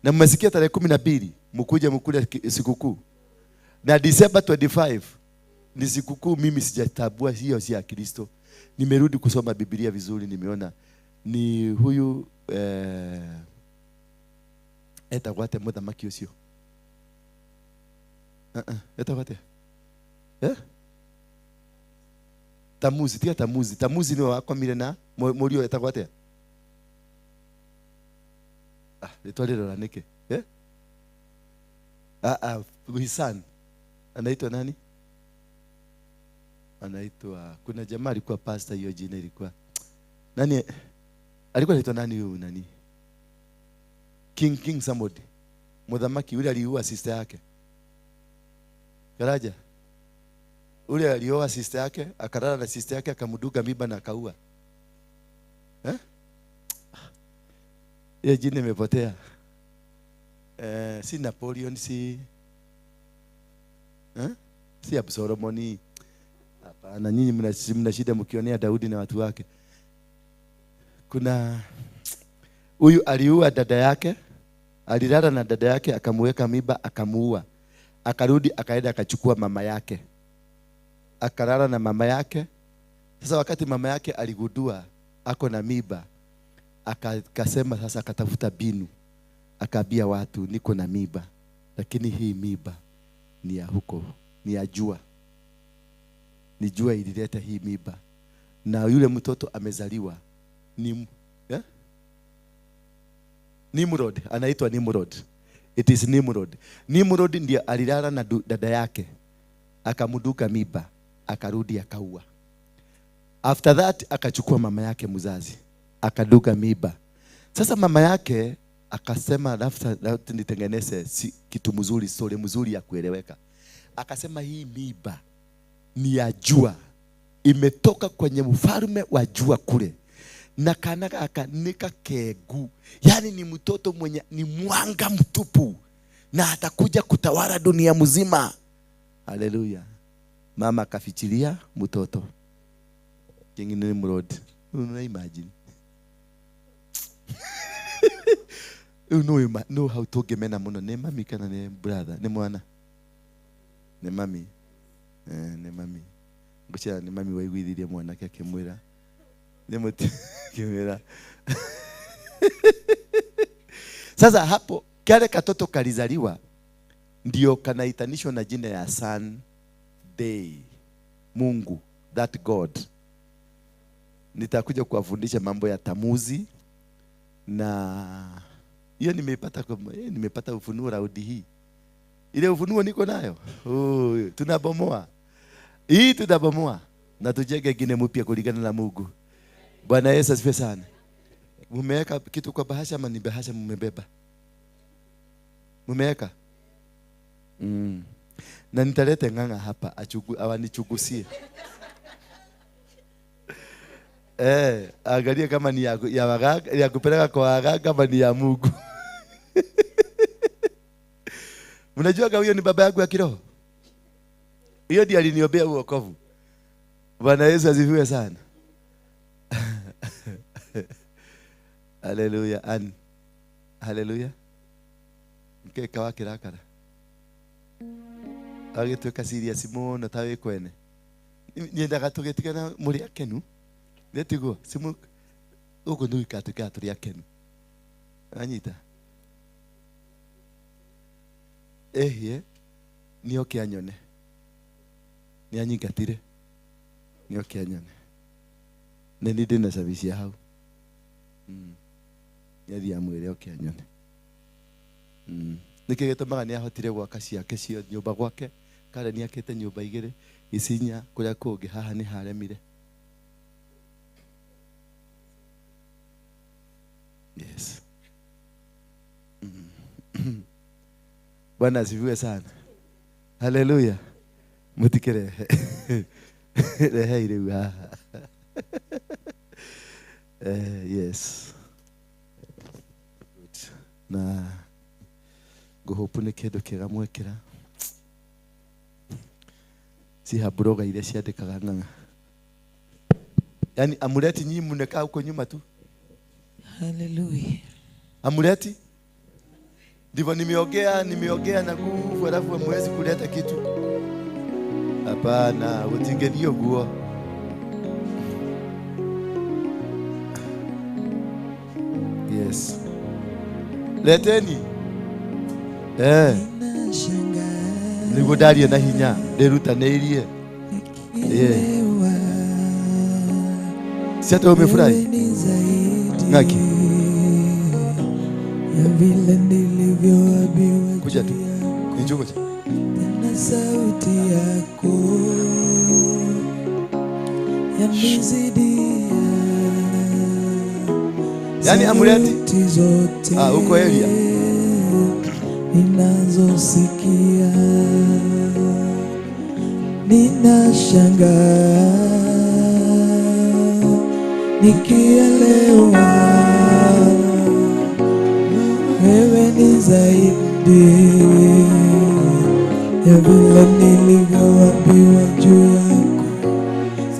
Na mmesikia tarehe 12 mkuje mkule sikukuu. Na December 25 ni sikukuu. Mimi sijatambua hiyo si ya Kristo. Nimerudi kusoma Biblia vizuri, nimeona ni huyu etagwate muthamaki ucio. Etagwate. Tamuzi, tia Tamuzi. Tamuzi niwe wakomire na mũriũ etagwate. Ah, rĩtwa rĩrora nĩkĩ? Eh? Ah, ah, his son anaitwa nani? Anaitwa, kuna jamaa alikuwa pastor, hiyo jina ilikuwa nani? Alikuwa anaitwa nani huyu nani? King somebody. Muthamaki yule aliua sister yake. Garaja. Ule alioa sister yake, akalala na sister yake, akamduga mimba na akaua. Eh? Hiyo jina imepotea. Si Napoleon, si eh? Si Absalomoni. Hapana, nyinyi mna shida mkionea Daudi na watu wake. Kuna huyu aliua dada yake, alilala na dada yake, akamweka mimba, akamuua. Akarudi akaenda akachukua mama yake, akalala na mama yake. Sasa wakati mama yake aligundua ako na mimba, akasema sasa, akatafuta binu, akaambia watu niko na mimba, lakini hii mimba ni ya huko, ni ya jua, ni jua ilileta hii mimba, na yule mtoto amezaliwa ni Nimrod, anaitwa Nimrod. It is Nimrod. Nimrod ndiye alilala na dada yake, akamduka mimba, akarudi akaua. After that akachukua mama yake mzazi, akaduka mimba. Sasa mama yake akasema after that nitengeneze kitu mzuri, story mzuri ya kueleweka. Akasema hii mimba ni ya jua, imetoka kwenye mfalme wa jua kule. Na kana gaka nika kegu, yani ni mtoto mwenye ni mwanga mtupu, na atakuja kutawala dunia mzima. Haleluya. Mama akafichilia mtoto. King Nimrod. Una imagine. No, no how to gemena muno ne mami kana ne brother ne mwana. Ne mami. Ne mami. Ngocha ne mami waiguithirie mwanake akimwira. Sasa hapo kale katoto kalizaliwa ndio kanaitanishwa na jina ya Sun Day, Mungu, that God. Nitakuja kuwafundisha mambo ya Tamuzi, na hiyo nimeipata, nimepata ufunuo raudi hii. Ile ufunuo niko nayo. Oh, tunabomoa. Hii tunabomoa na tujenge kingine mpya kulingana na Mungu. Bwana Yesu asifiwe sana. Mumeweka kitu kwa bahasha ama ni bahasha mmebeba? Mumeweka? Na nitalete ng'ang'a hapa awanichugusie. Angalia kama ni ya waganga, ya kupeleka kwa waganga kama ni ya Mungu. Mnajua kama huyo ni baba yangu ya kiroho? Hiyo ndiye aliniombea wokovu. Bwana Yesu asifiwe sana. Haleluya. An. Haleluya. Mkeka wake rakara. Agituika serious muno ta wi kwene. Nyendaga tugitigana muri akenu. Netiguo simu uko nduika tuika turi akenu. Anyita. Ehie nioke anyone. Ni anyingatire. Nioke anyone. Nĩ ndĩ na service ya hau. Nĩathiĩ amwĩre oke anyone. Nĩkĩ gĩtũmaga nĩahotire gwaka ciake cio nyũmba gwake, kare nĩakĩte nyũmba igĩrĩ, Isinya kũrĩa kũngĩ haha nĩ haremire. Yes. Bwana asifiwe sana. Haleluya. Mutikirehe. Rehe rĩu haha. Yes. Good. Na ngũhũpu nĩ kĩndũ kĩega mwekĩra. Si habroga ile ciandĩkaga ng'ang'a. Yaani amuleti nyinyi mnakaa huko nyuma tu. Hallelujah. Amuleti? Ndivyo nimeongea na nguvu alafu hamwezi kuleta kitu. Hapana, utingenio guo. Yes. Leteni. Niguo ndarie na hinya, ndirutanĩirie. Si hata umefurahi? Ng'aki. Ya vile nilivyoambiwa Kuja tu. juu yako. Ni njugu. Tena sauti yako yanizidia Yaani amuleti? sauti zote Ah, uko area. ninazosikia, ninashangaa nikielewa wewe ni zaidi ya vile nilivyoambiwa juu yako,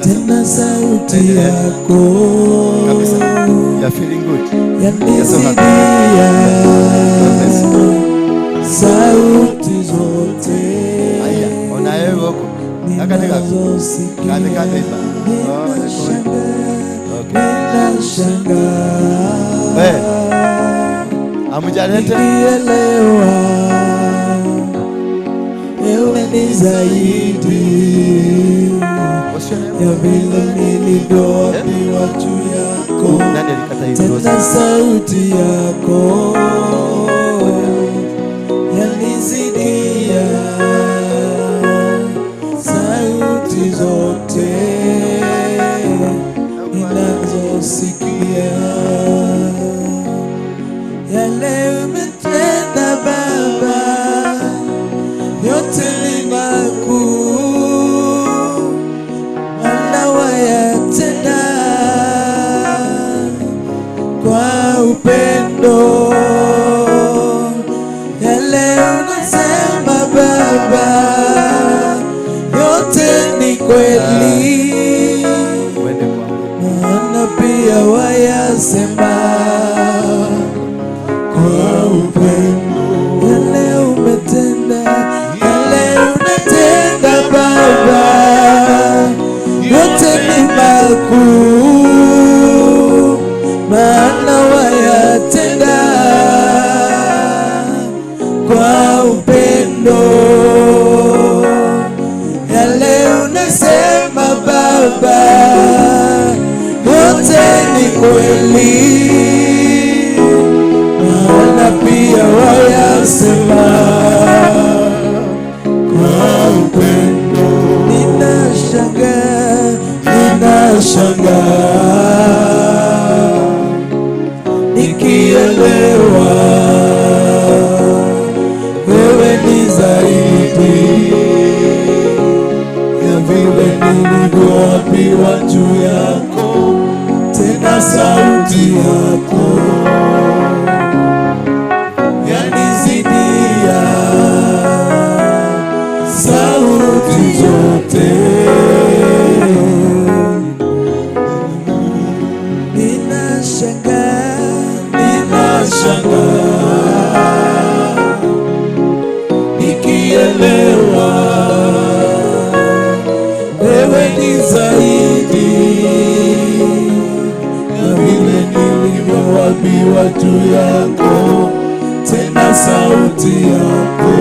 tena sauti Endelea. Yako Kabisa. You are feeling good. You're so happy. yanizidia God bless you. Sauti zote Aya, ona wewe huko. Kaka nika. ninazosikia, Kande kande iba. Oh, ninashangaa, Okay. ninashangaa We. Amujalete. nikielewa wewe ni zaidi What's your name? Ya vile nilivyoambiwa juu yako, Nani alikata hii rose? Tena sauti yako yanizidia sauti zote ninazosikia. Yale umetenda Baba, yote ni makuu, maana wayatenda kwa upendo. Yale unasema Baba, yote ni kweli, Uende kwa maana pia wayasema kwa upendo. Yale umetenda, yale unatenda Baba, yote ni makuu, maana wayatenda kwa upendo. Yale unasema Baba, yote ni kweli, maana pia wayasema kwa upendo. Ninashangaa, ninashangaa nikielewa wewe ni zaidi ya vile nilivyoambiwa juu yako, tena sauti yako yanizidia sauti zote. Ninashangaa, ninashangaa nikielewa wewe ni zaidi ya vile nilivyoambiwa juu yako, tena sauti yako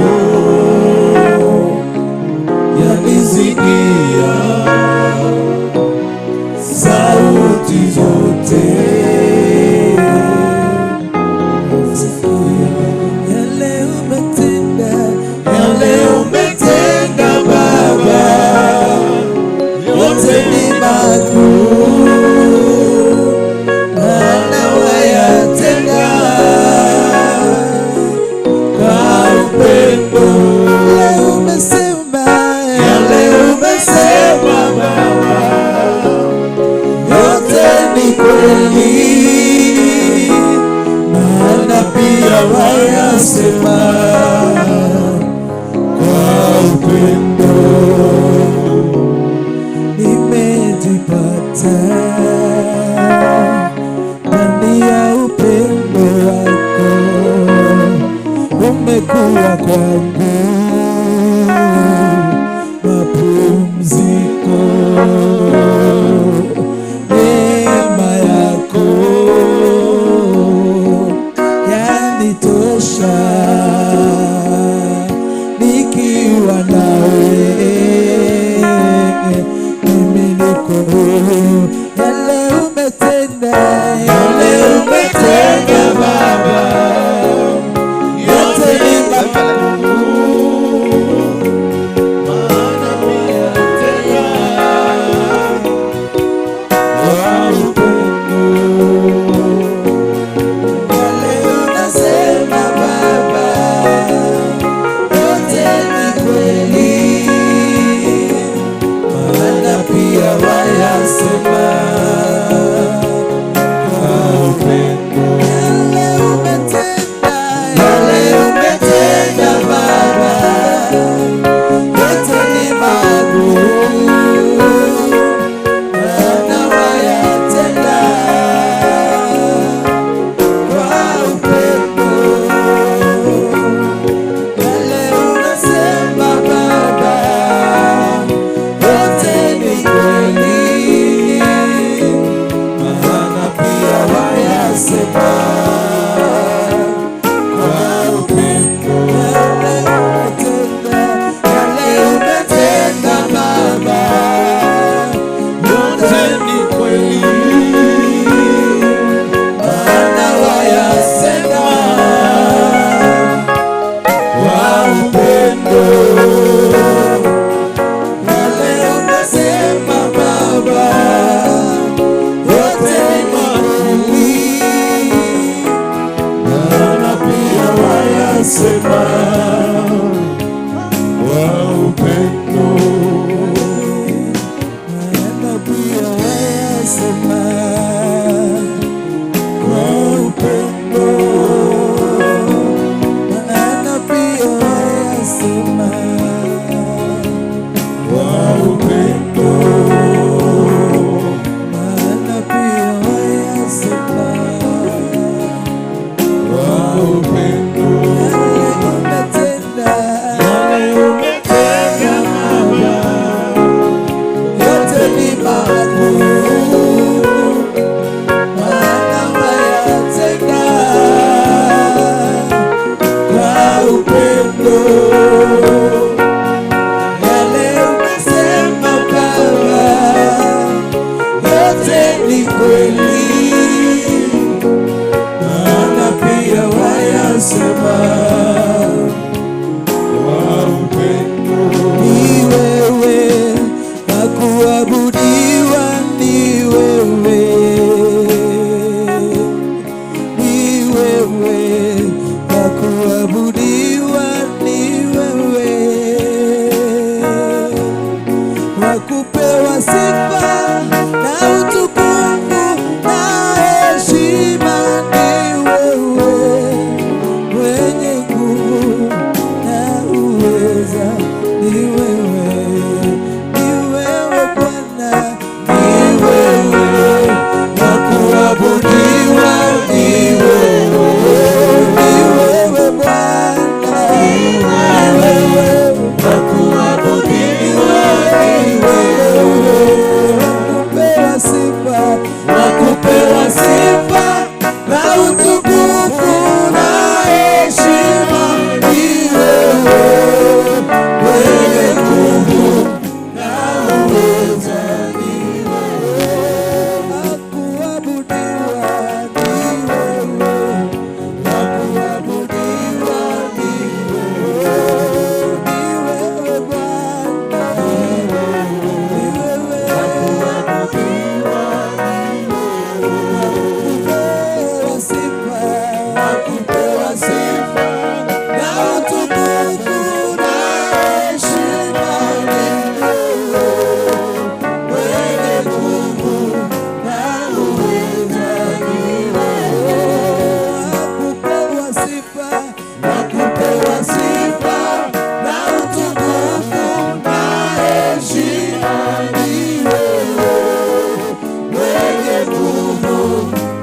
yanizidia sauti zote. Yale umetenda, yale umetenda Baba, yote ni makuu, maana wayatenda kwa upendo. Yale umesema, yale umesema Baba, yote ni kweli, maana pia wayasema kwa upendo. Nimejipata ndani ya upendo wako, umekuwa kwangu mapumziko. Neema yako yanitosha, nikiwa nawe mimi niko huru. Yale umetenda, yale umetenda Baba, wayasema kwa upendo, maana pia wayasema kwa upendo. Yale umetenda, yale umetenda Baba, yote ni makuu, maana wayatenda kwa upendo. Yale umesema Baba, yote ni kweli, maana pia wayasema kwa upendo. Ni wewe wa kuabudiwa, ni wewe, ni wewe wa kuabudiwa, ni wewe wa kupewa sifa na utukufu na heshima, ni wewe mwenye nguvu na uweza, ni wewe, ni wewe Bwana, ni wewe wa kuabudiwa, ni wewe, ni wewe Bwana, ni wewe wa kuabudiwa, ni wewe wa kupewa sifa, wa kupewa sifa na utukufu na heshima, ni wewe mwenye nguvu na uweza, ni wewe wa kuabudiwa, ni wewe wa kuabudiwa, ni wewe, ni wewe Bwana, ni wewe wa kuabudiwa, kupewa sifa, kupewa sifa na utukufu na heshima, ni wewe mwenye nguvu na uweza, ni wewe kupewa sifa, wa kupewa sifa na utukufu na heshima, ni wewe mwenye nguvu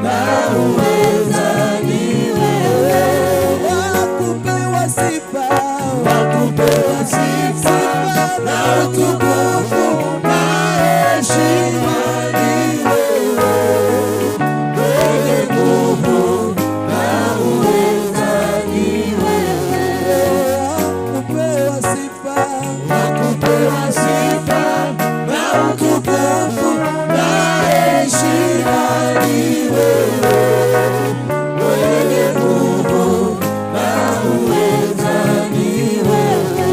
na uweza, ni wewe wa kupewa sifa, wa kupewa sifa na utukufu na heshima, ni wewe mwenye nguvu na uweza, ni wewe wa kupewa sifa, wa kupewa sifa na utukufu na heshima, ni wewe mwenye nguvu na uweza, ni wewe.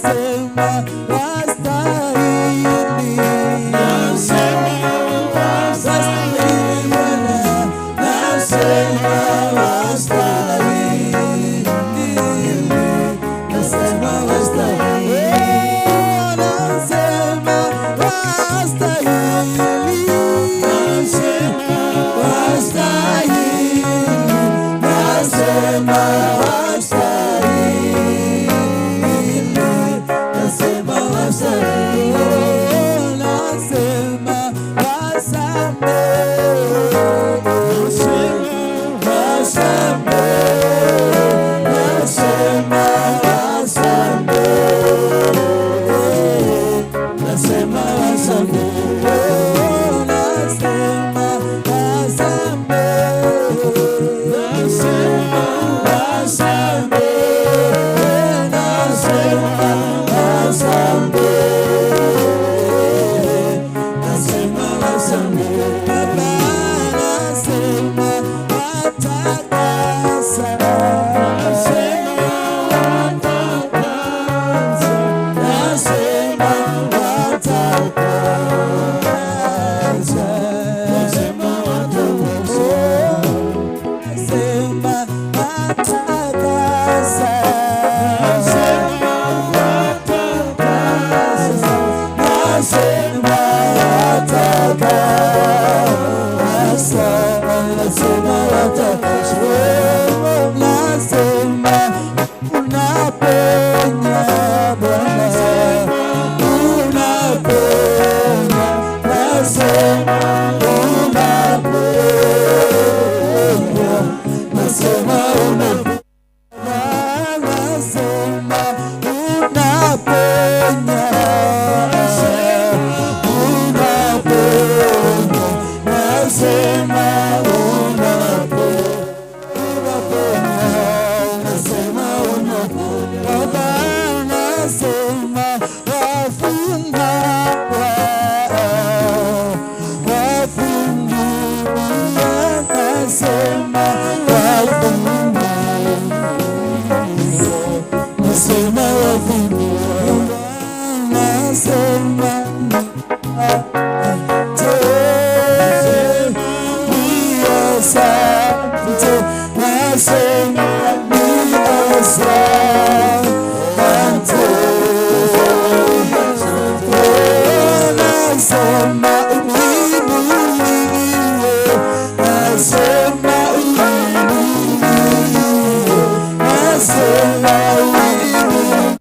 Nasema wastahili, nasema wastahili Bwana, nasema wastahili, nasema wastahili, nasema wastahili, nasema wastahili, nasema wastahili, nasema wastahili, nasema asante, asante, nasema asante, nasema asante, nasema asante, nasema asante, nasema asante, nasema asante, Baba, nasema watakasa, nasema watakasa, nasema watakasa, nasema watakasa, nasema watakasa, nasema watakasa, nasema watakasa, nasema watakasa, nasema unaponya Bwana, unaponya, nasema unaponya, nasema unaponya, nasema unaponya, unaponya, nasema unaponya, nasema unaponya, Baba, nasema wafungwa, wafungua, nasema wafungua, nasema wafungua, nasema asante, nasema ni asante, nasema uinuliwe, nasema uinuliwe, nasema uinuliwe.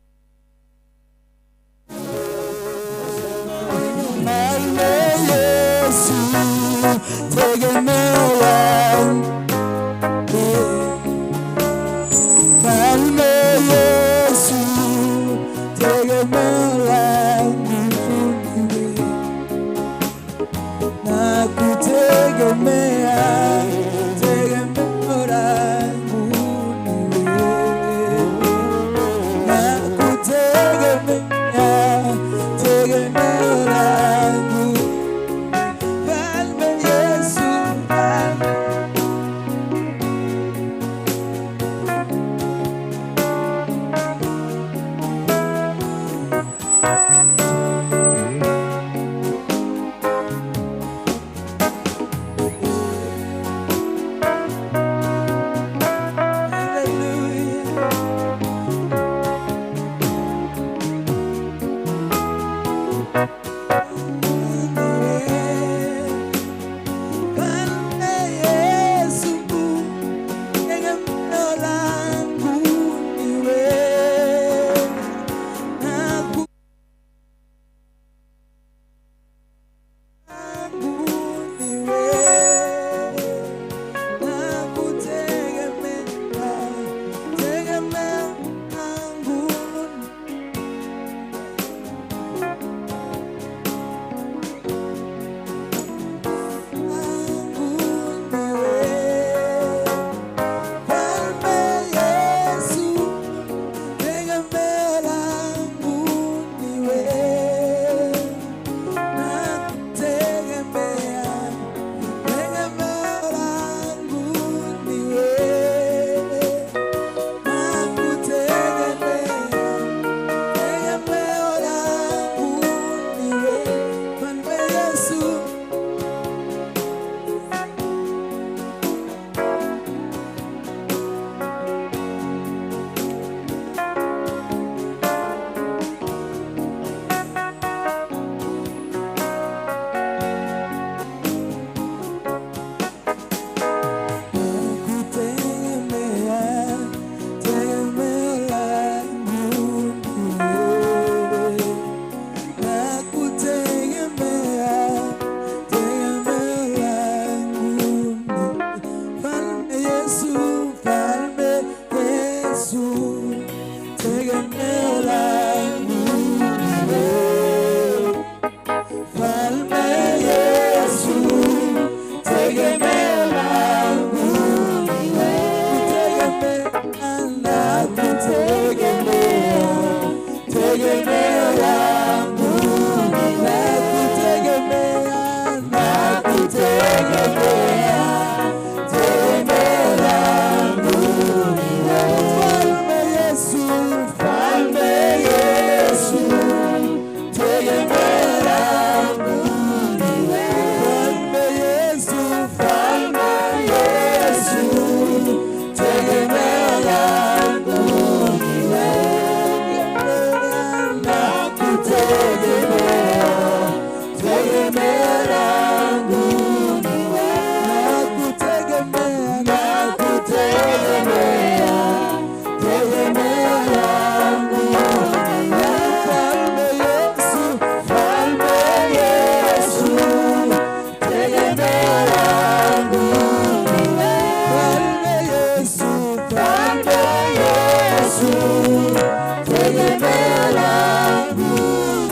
Mfalme Yesu, tegemeo langu. Mfalme Yesu, tegemeo langu ni nakutegemea, tegemeo langu ni wewe. Nakutegemea, tegemeo langu. Mfalme Yesu, Mfalme. Yesu, tegemeo langu ni wewe. Mfalme Yesu, tegemeo langu ni wewe. Nakutegemea, tegemeo langu ni nakutegemea, nakutegemea, tegemeo langu ni wewe. Mfalme Yesu, Mfalme Yesu, tegemeo langu ni wewe. Mfalme Yesu, Mfalme Yesu, tegemeo langu ni wewe. Nakutegemea, tegemeo langu ni wewe. Nakutegemea, nakutegemea, tegemeo langu ni wewe. Mfalme Yesu, Mfalme Yesu, tegemeo langu ni wewe. Mfalme Yesu, Mfalme Yesu, tegemeo langu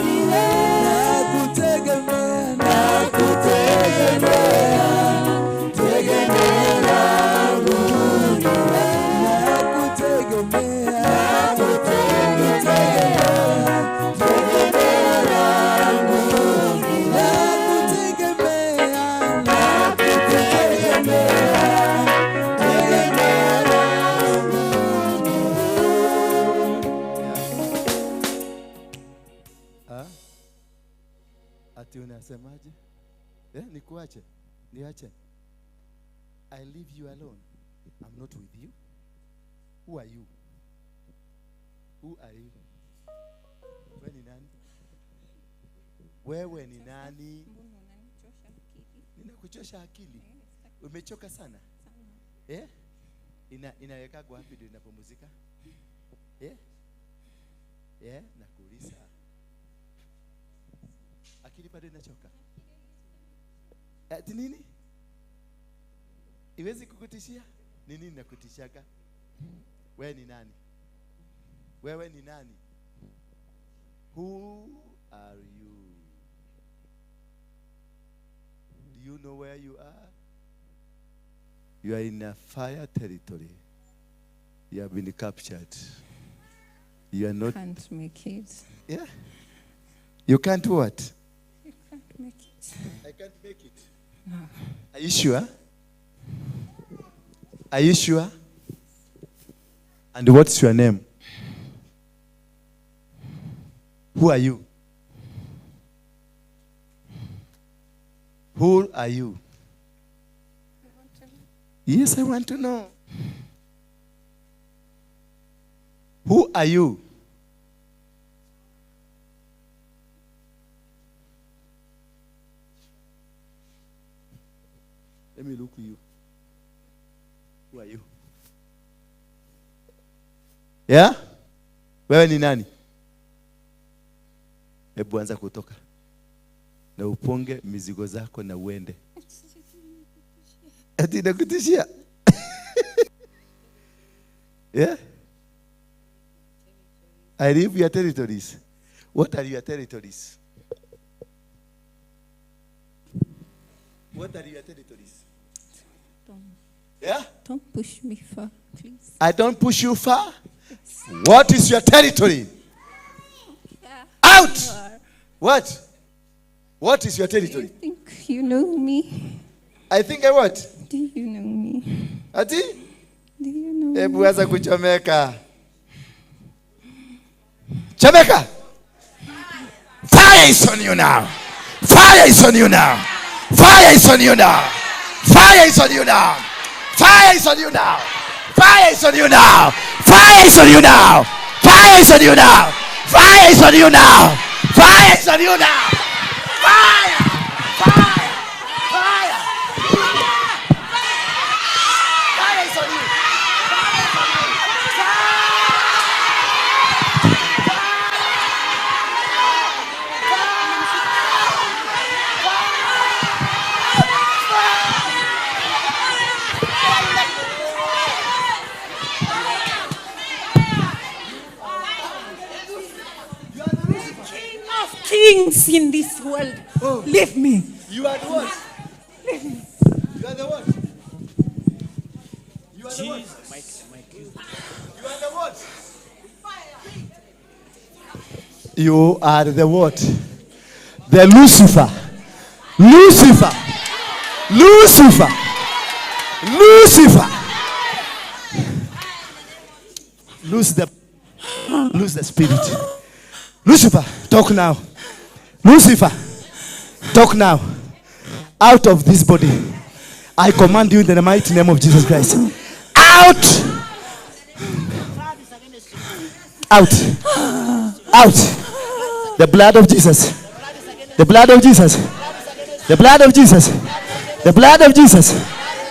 ni wewe. Nakutegemea, nakutegemea, tegemeo langu ni wewe. Nakutegemea, nakutegemea, tegemeo langu ni wewe. Nakutegemea, nakutegemea, tegemeo langu ni wewe. Ah? Ati unasemaje? Eh, nikuache? Niache? I leave you alone. I'm not with you. Who are you? Who are you? Wewe ni nani? Wewe ni nani? Mbona unanichosha akili? Ninakuchosha akili. Eh, sitaki Umechoka sana? sana. Eh? Inawekagwa wapi ndio inapumzika? Eh? Eh, nakuuliza. Akili bado inachoka. Ati nini? Iwezi kukutishia? Ni nini nakutishaka? Wewe ni nani? Wewe ni nani? Who are you? Do you know where you are? You are in a fire territory. You have been captured. You are not. Can't make it. Yeah. You can't what? You can't make it. I can't make it. No. Are you sure? Are you sure? And what's your name? Who are you? Who are you? You want to know? Yes, I want to know. Who are you? Let me look you. Who are you? Yeah? Wewe ni nani? Hebu anza kutoka. Na uponge mizigo zako na uende. Ati nakutishia. Yeah? I leave your territories. What are your territories? What are your territories? Don't, Yeah? don't push me far, please. I don't push you far. What is your territory? Yeah. Out! You are. What? What is your Do you territory? think you know me? I think I what? Do you know me? Ati? Do you know Hebu me? anza kuchomeka. Chomeka. Fire is on you now. Fire is on you now. Fire is on you now. Fire is on you now. Fire is on you now. Fire is on you now. Fire is on you now. Fire is on you now. Fire is on you now. Fire is on you now. Fire! Fire! Fire! Fire is on you. Fire is on you. kings in this world. Oh. Leave me. You are the what? Leave me. You are the what? You are the what? You are the what? You are the what? The Lucifer. Lucifer. Lucifer. Lucifer. Lose the spirit. Lucifer, talk now. Lucifer, talk now. Out of this body. I command you in the mighty name of Jesus Christ. Out! Out. Out. The blood of Jesus. The blood of Jesus. The blood of Jesus. The blood of Jesus.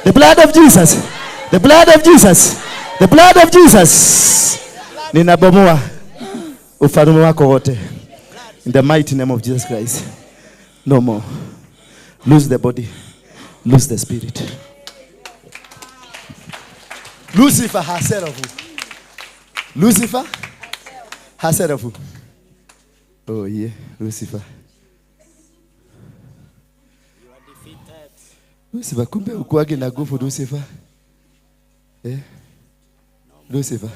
The blood of Jesus. The blood of Jesus. The blood of Jesus. Ninabomoa ufalme wako wote. In the mighty name of Jesus Christ. No more. Lose the body. Lose the spirit. Lucifer herself. Lucifer herself. Oh yeah, Lucifer. You are defeated. Lucifer, kumbe ukuage na nguvu Lucifer. Eh? Lucifer.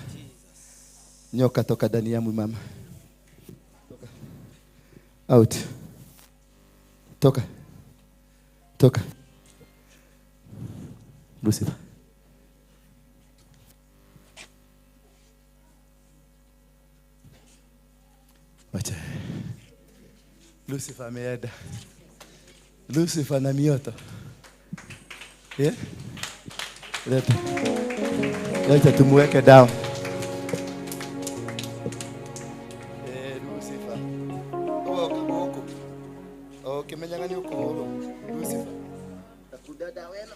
Nyoka toka ndani ya mama. Toka. Out. Toka. Toka. Lucifer. Wacha. Lucifer ameenda. Lucifer na mioto. Yeah? Leta. Leta tumuweke down. Eh, Lucifer. Oh, kaboko. Oh, kimenyanga ni uko holo. Lucifer. Takudada wena.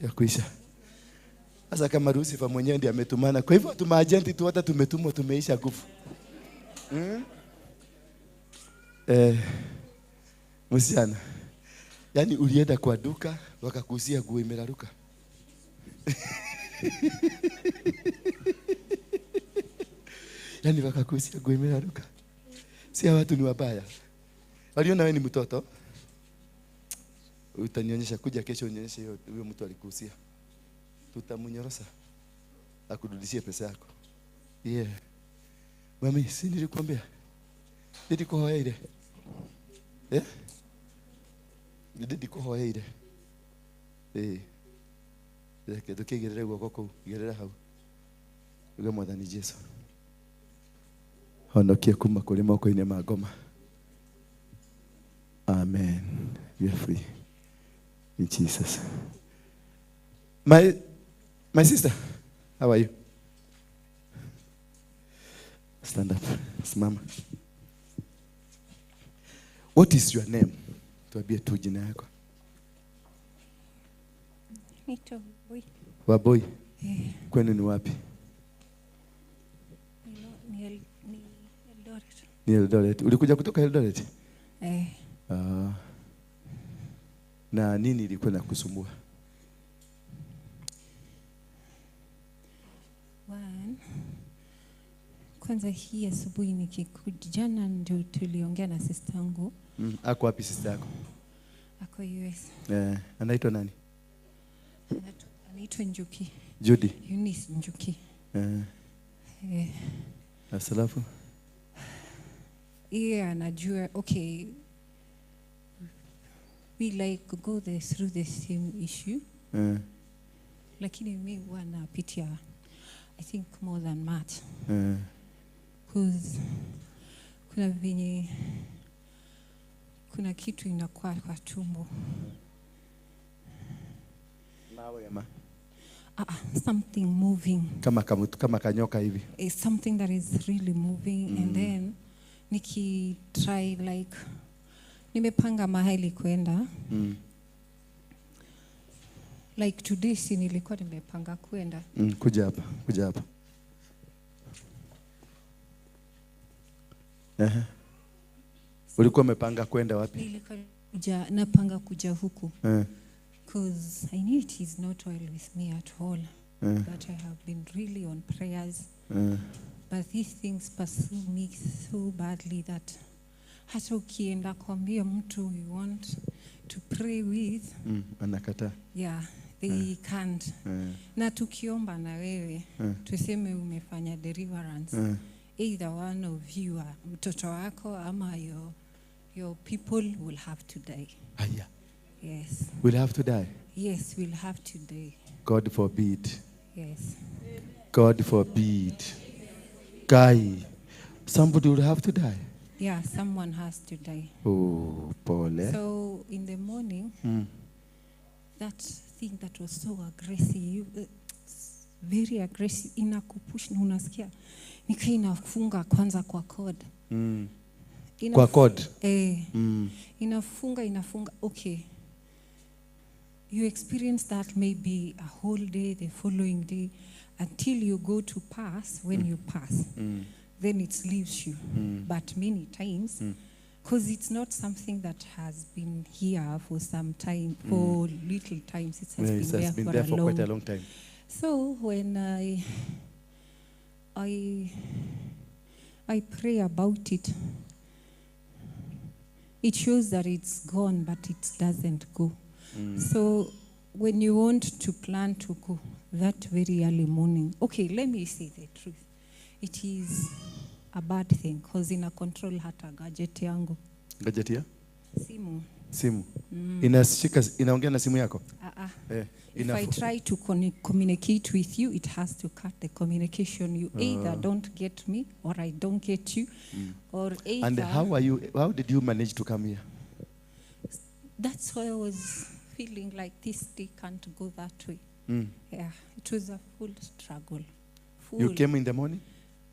Ya kuisha. Sasa kama Lucifer mwenyewe ndiye ametumana. Kwa hivyo tumaagenti tu hata tumetumwa tumeisha nguvu. Msichana. Yaani ulienda kwa duka wakakuuzia nguo imeraruka. Yaani wakakuuzia nguo imeraruka. Si watu ni wabaya. Waliona wewe ni mtoto. Utanionyesha, kuja kesho unionyeshe huyo mtu alikuuzia. Tutamunyorosa akurudishie pesa yako. Yeah. Mami, si nilikwambia? Nilikuhoya ile. Eh? Nilikuhoya ile. Eh. Reke tukigerere guoko kuu, gerera hau. Uge Mwathani Jesu. Honokie kuma kuri moko-inĩ ma ngoma. Amen. You are free. In Jesus. My sister, how are you? Stand up. Simama. What is your name? Tuambie tu jina yako. Naitwa Waboi. Waboi? Eh. Kwenu ni wapi? Ni Eldoret. Ni Eldoret. Ulikuja kutoka Eldoret? Eh. Na nini ilikuwa inakusumbua? Kwanza hii asubuhi nikikuja, jana ndio tuliongea na sister yangu. Ako wapi sister yako? Ako US. Anaitwa nani? Anaitwa Njuki. Judy. Eunice Njuki. Asalafu. Yeye anajua, okay. We like go there through the same issue. Lakini mimi huwa napitia I think more than much. Cause kuna venye kuna kitu inakuwa kwa tumbo. Mawe ama? Something moving. Kama kanyoka hivi. It's something that is really moving. And then niki try like nimepanga mahali kwenda. Like today si nilikuwa nimepanga kwenda. Kuja hapa, kuja hapa. Ulikuwa umepanga kwenda wapi? Nilikuwa napanga kuja huku. Cause I knew it is not well with me at all. That I have been really on prayers. But these things pursue me so badly that hata ukienda kuambia mtu you want to pray with, anakataa. Yeah, they can't. Na tukiomba na wewe, tuseme umefanya deliverance, either one of you, mtoto wako ama your people will have to die. Aya. Yes. Will have to die? Yes, we'll have to die. God forbid. Yes. God forbid. Guy, somebody will have to die. Yeah, someone has to die. Oh, pole. So in the morning, that thing that was so aggressive, very aggressive, inakupush na unasikia nikaa inafunga kwanza kwa cord. Kwa cord? Inafunga. Okay. You experience that maybe a whole day, the following day, until you go to pass. When you pass, then it leaves you. But many times, because it's not something that has been here for some time, for little times. It has been there for quite a long time. So when I pray about it, it shows that it's gone, but it doesn't go. So when you want to plan to go that very early morning, okay, let me say the truth. It is a bad thing because ina control hata gadget yangu. Gadget ya? Simu. Simu. Inashika, inaongea na simu yako? If I try to communicate with you, it has to cut the communication. You either don't get me or I don't get you. Or either. And how did you manage to come here? That's why I was feeling like this day can't go that way. Yeah, it was a full struggle. Full. You came in the morning?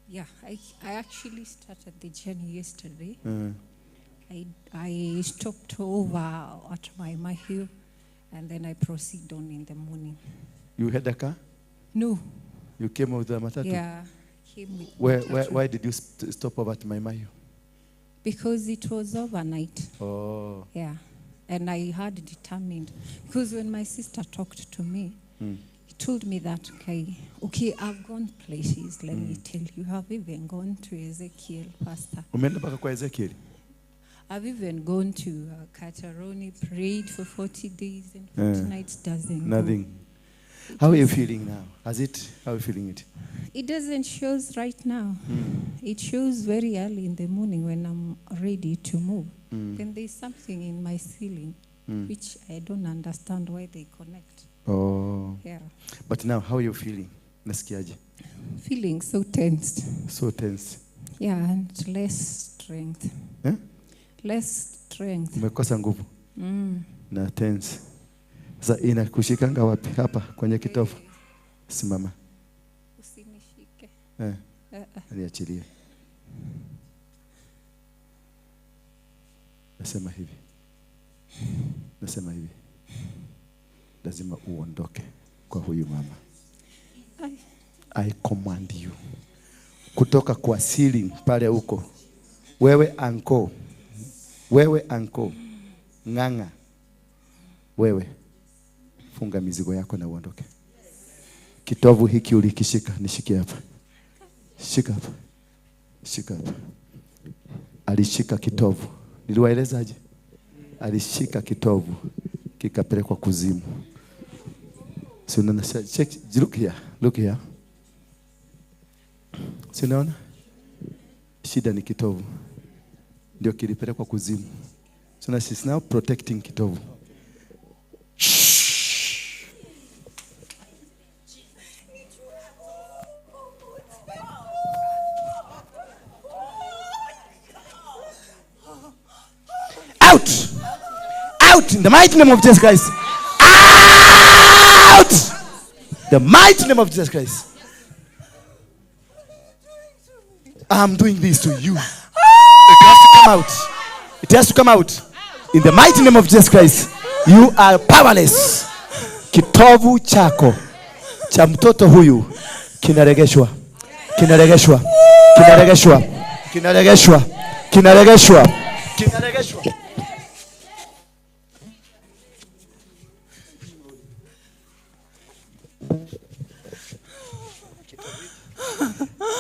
Yeah, I actually started the journey yesterday. I stopped over at my Mahiu, and then I proceed on in the morning. You had a car? No. You came with the matatu? Yeah, came with matatu. Why did you stop over at my Mahiu? Because it was overnight. Oh. Yeah, and I had determined. Because when my sister talked to me, he told me that, okay, I've gone places, let me tell you. I've even gone to Ezekiel, Pastor. Umeenda mpaka kwa Ezekiel? I've even gone to Kataroni, prayed for 40 days and 40 nights, doesn't Nothing. Go. How are you feeling now? How are you feeling it? It doesn't show right now. It shows very early in the morning when I'm ready to move. Then there's something in my ceiling, which I don't understand why they connect. Oh. Yeah. But now, how are you feeling? Nasikiaje? Feeling so tensed. So tense. Yeah, and less strength. Eh? Less strength. Umekosa nguvu. Na tense. Sasa inakushikanga wapi? Hapa kwenye kitovu. Simama. Usinishike. Niachilie. Nasema hivi. Nasema hivi. Lazima uondoke kwa huyu mama. I command you. Kutoka kwa ceiling pale huko. Wewe anko. Wewe anko. Nganga. Wewe. Funga mizigo yako na uondoke. Kitovu hiki ulikishika, nishikie hapa. Shika hapa. Shika hapa. Alishika kitovu. Niliwaelezaje? Alishika kitovu kikapelekwa kuzimu. Si unaona, check, look here, look here. Si unaona? Shida ni kitovu. Ndio kilipelekwa kuzimu. So now she's now protecting kitovu. Out! Out in the mighty name of Jesus Christ. Out! The mighty name of Jesus Christ. I'm doing this to you. It has to come out. It has to come out. In the mighty name of Jesus Christ. You are powerless. Kitovu chako cha mtoto huyu kinaregeshwa. Kinaregeshwa. Kinaregeshwa. Kinaregeshwa. Kinaregeshwa. Kinaregeshwa.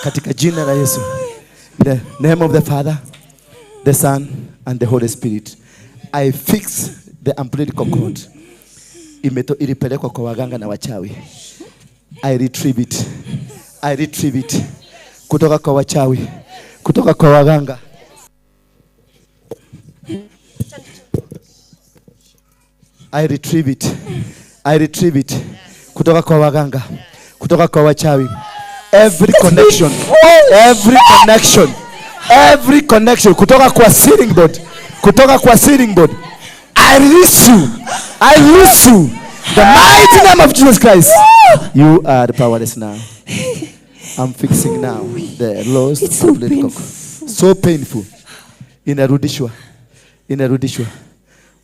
Katika jina la Yesu. In the name of the Father, the Son, and the Holy Spirit. I fix the umbilical cord. Ilipelekwa kwa waganga na wachawi. I retrieve it. I retrieve it. Kutoka kwa wachawi, kutoka kwa waganga. I retrieve it. I retrieve it. Kutoka kwa waganga, kutoka kwa wachawi. Every connection, every connection, every connection kutoka kwa ceiling board, kutoka kwa ceiling board. I release you. I release you. The mighty name of Jesus Christ. You are powerless now. I'm fixing now the lost. It's so painful. So painful. Inarudishwa. Inarudishwa.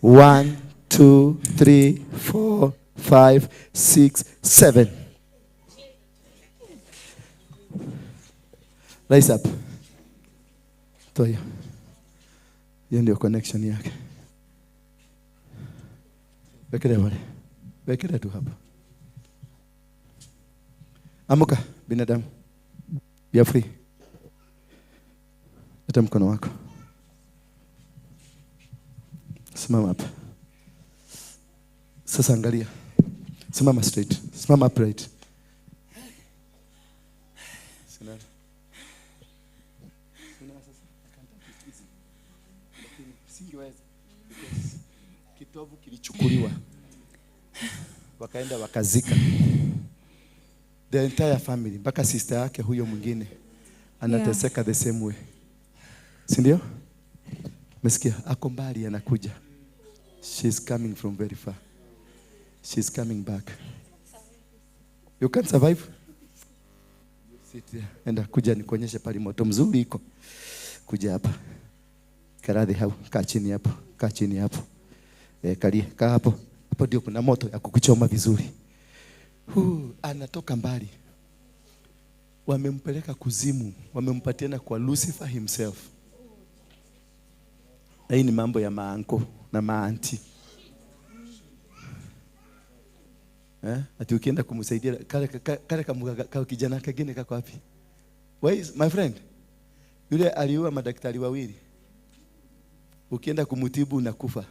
1 2 3 4 5 6 7. Rise up. Toa hiyo. Hiyo ndio connection yake. Wekelea wale. Wekelea tu hapa. Amuka binadamu. You are free. Leta mkono wako. Simama hapa. Sasa angalia. Simama straight. Simama upright. Simama. Kitovu kilichukuliwa. Wakaenda wakazika. The entire family, mpaka sister yake huyo mwingine anateseka the same way. Si ndio? Umesikia? Ako mbali anakuja. She's coming from very far. She's coming back. You can't survive? Sit there. Enda kuja nikuonyeshe pale moto mzuri iko. Kuja hapa. Karadhi hau, kaa chini hapo, kaa chini hapo. Kalia, kaa hapo. Hapo ndio kuna moto ya kukuchoma vizuri. Anatoka mbali. Wamempeleka kuzimu, wamempatia kwa Lucifer himself. Na hii ni mambo ya maanko na maanti. Ati ukienda kumsaidia kale kama kijana kingine kako wapi? Where is my friend? Yule aliua madaktari wawili. Ukienda kumtibu unakufa.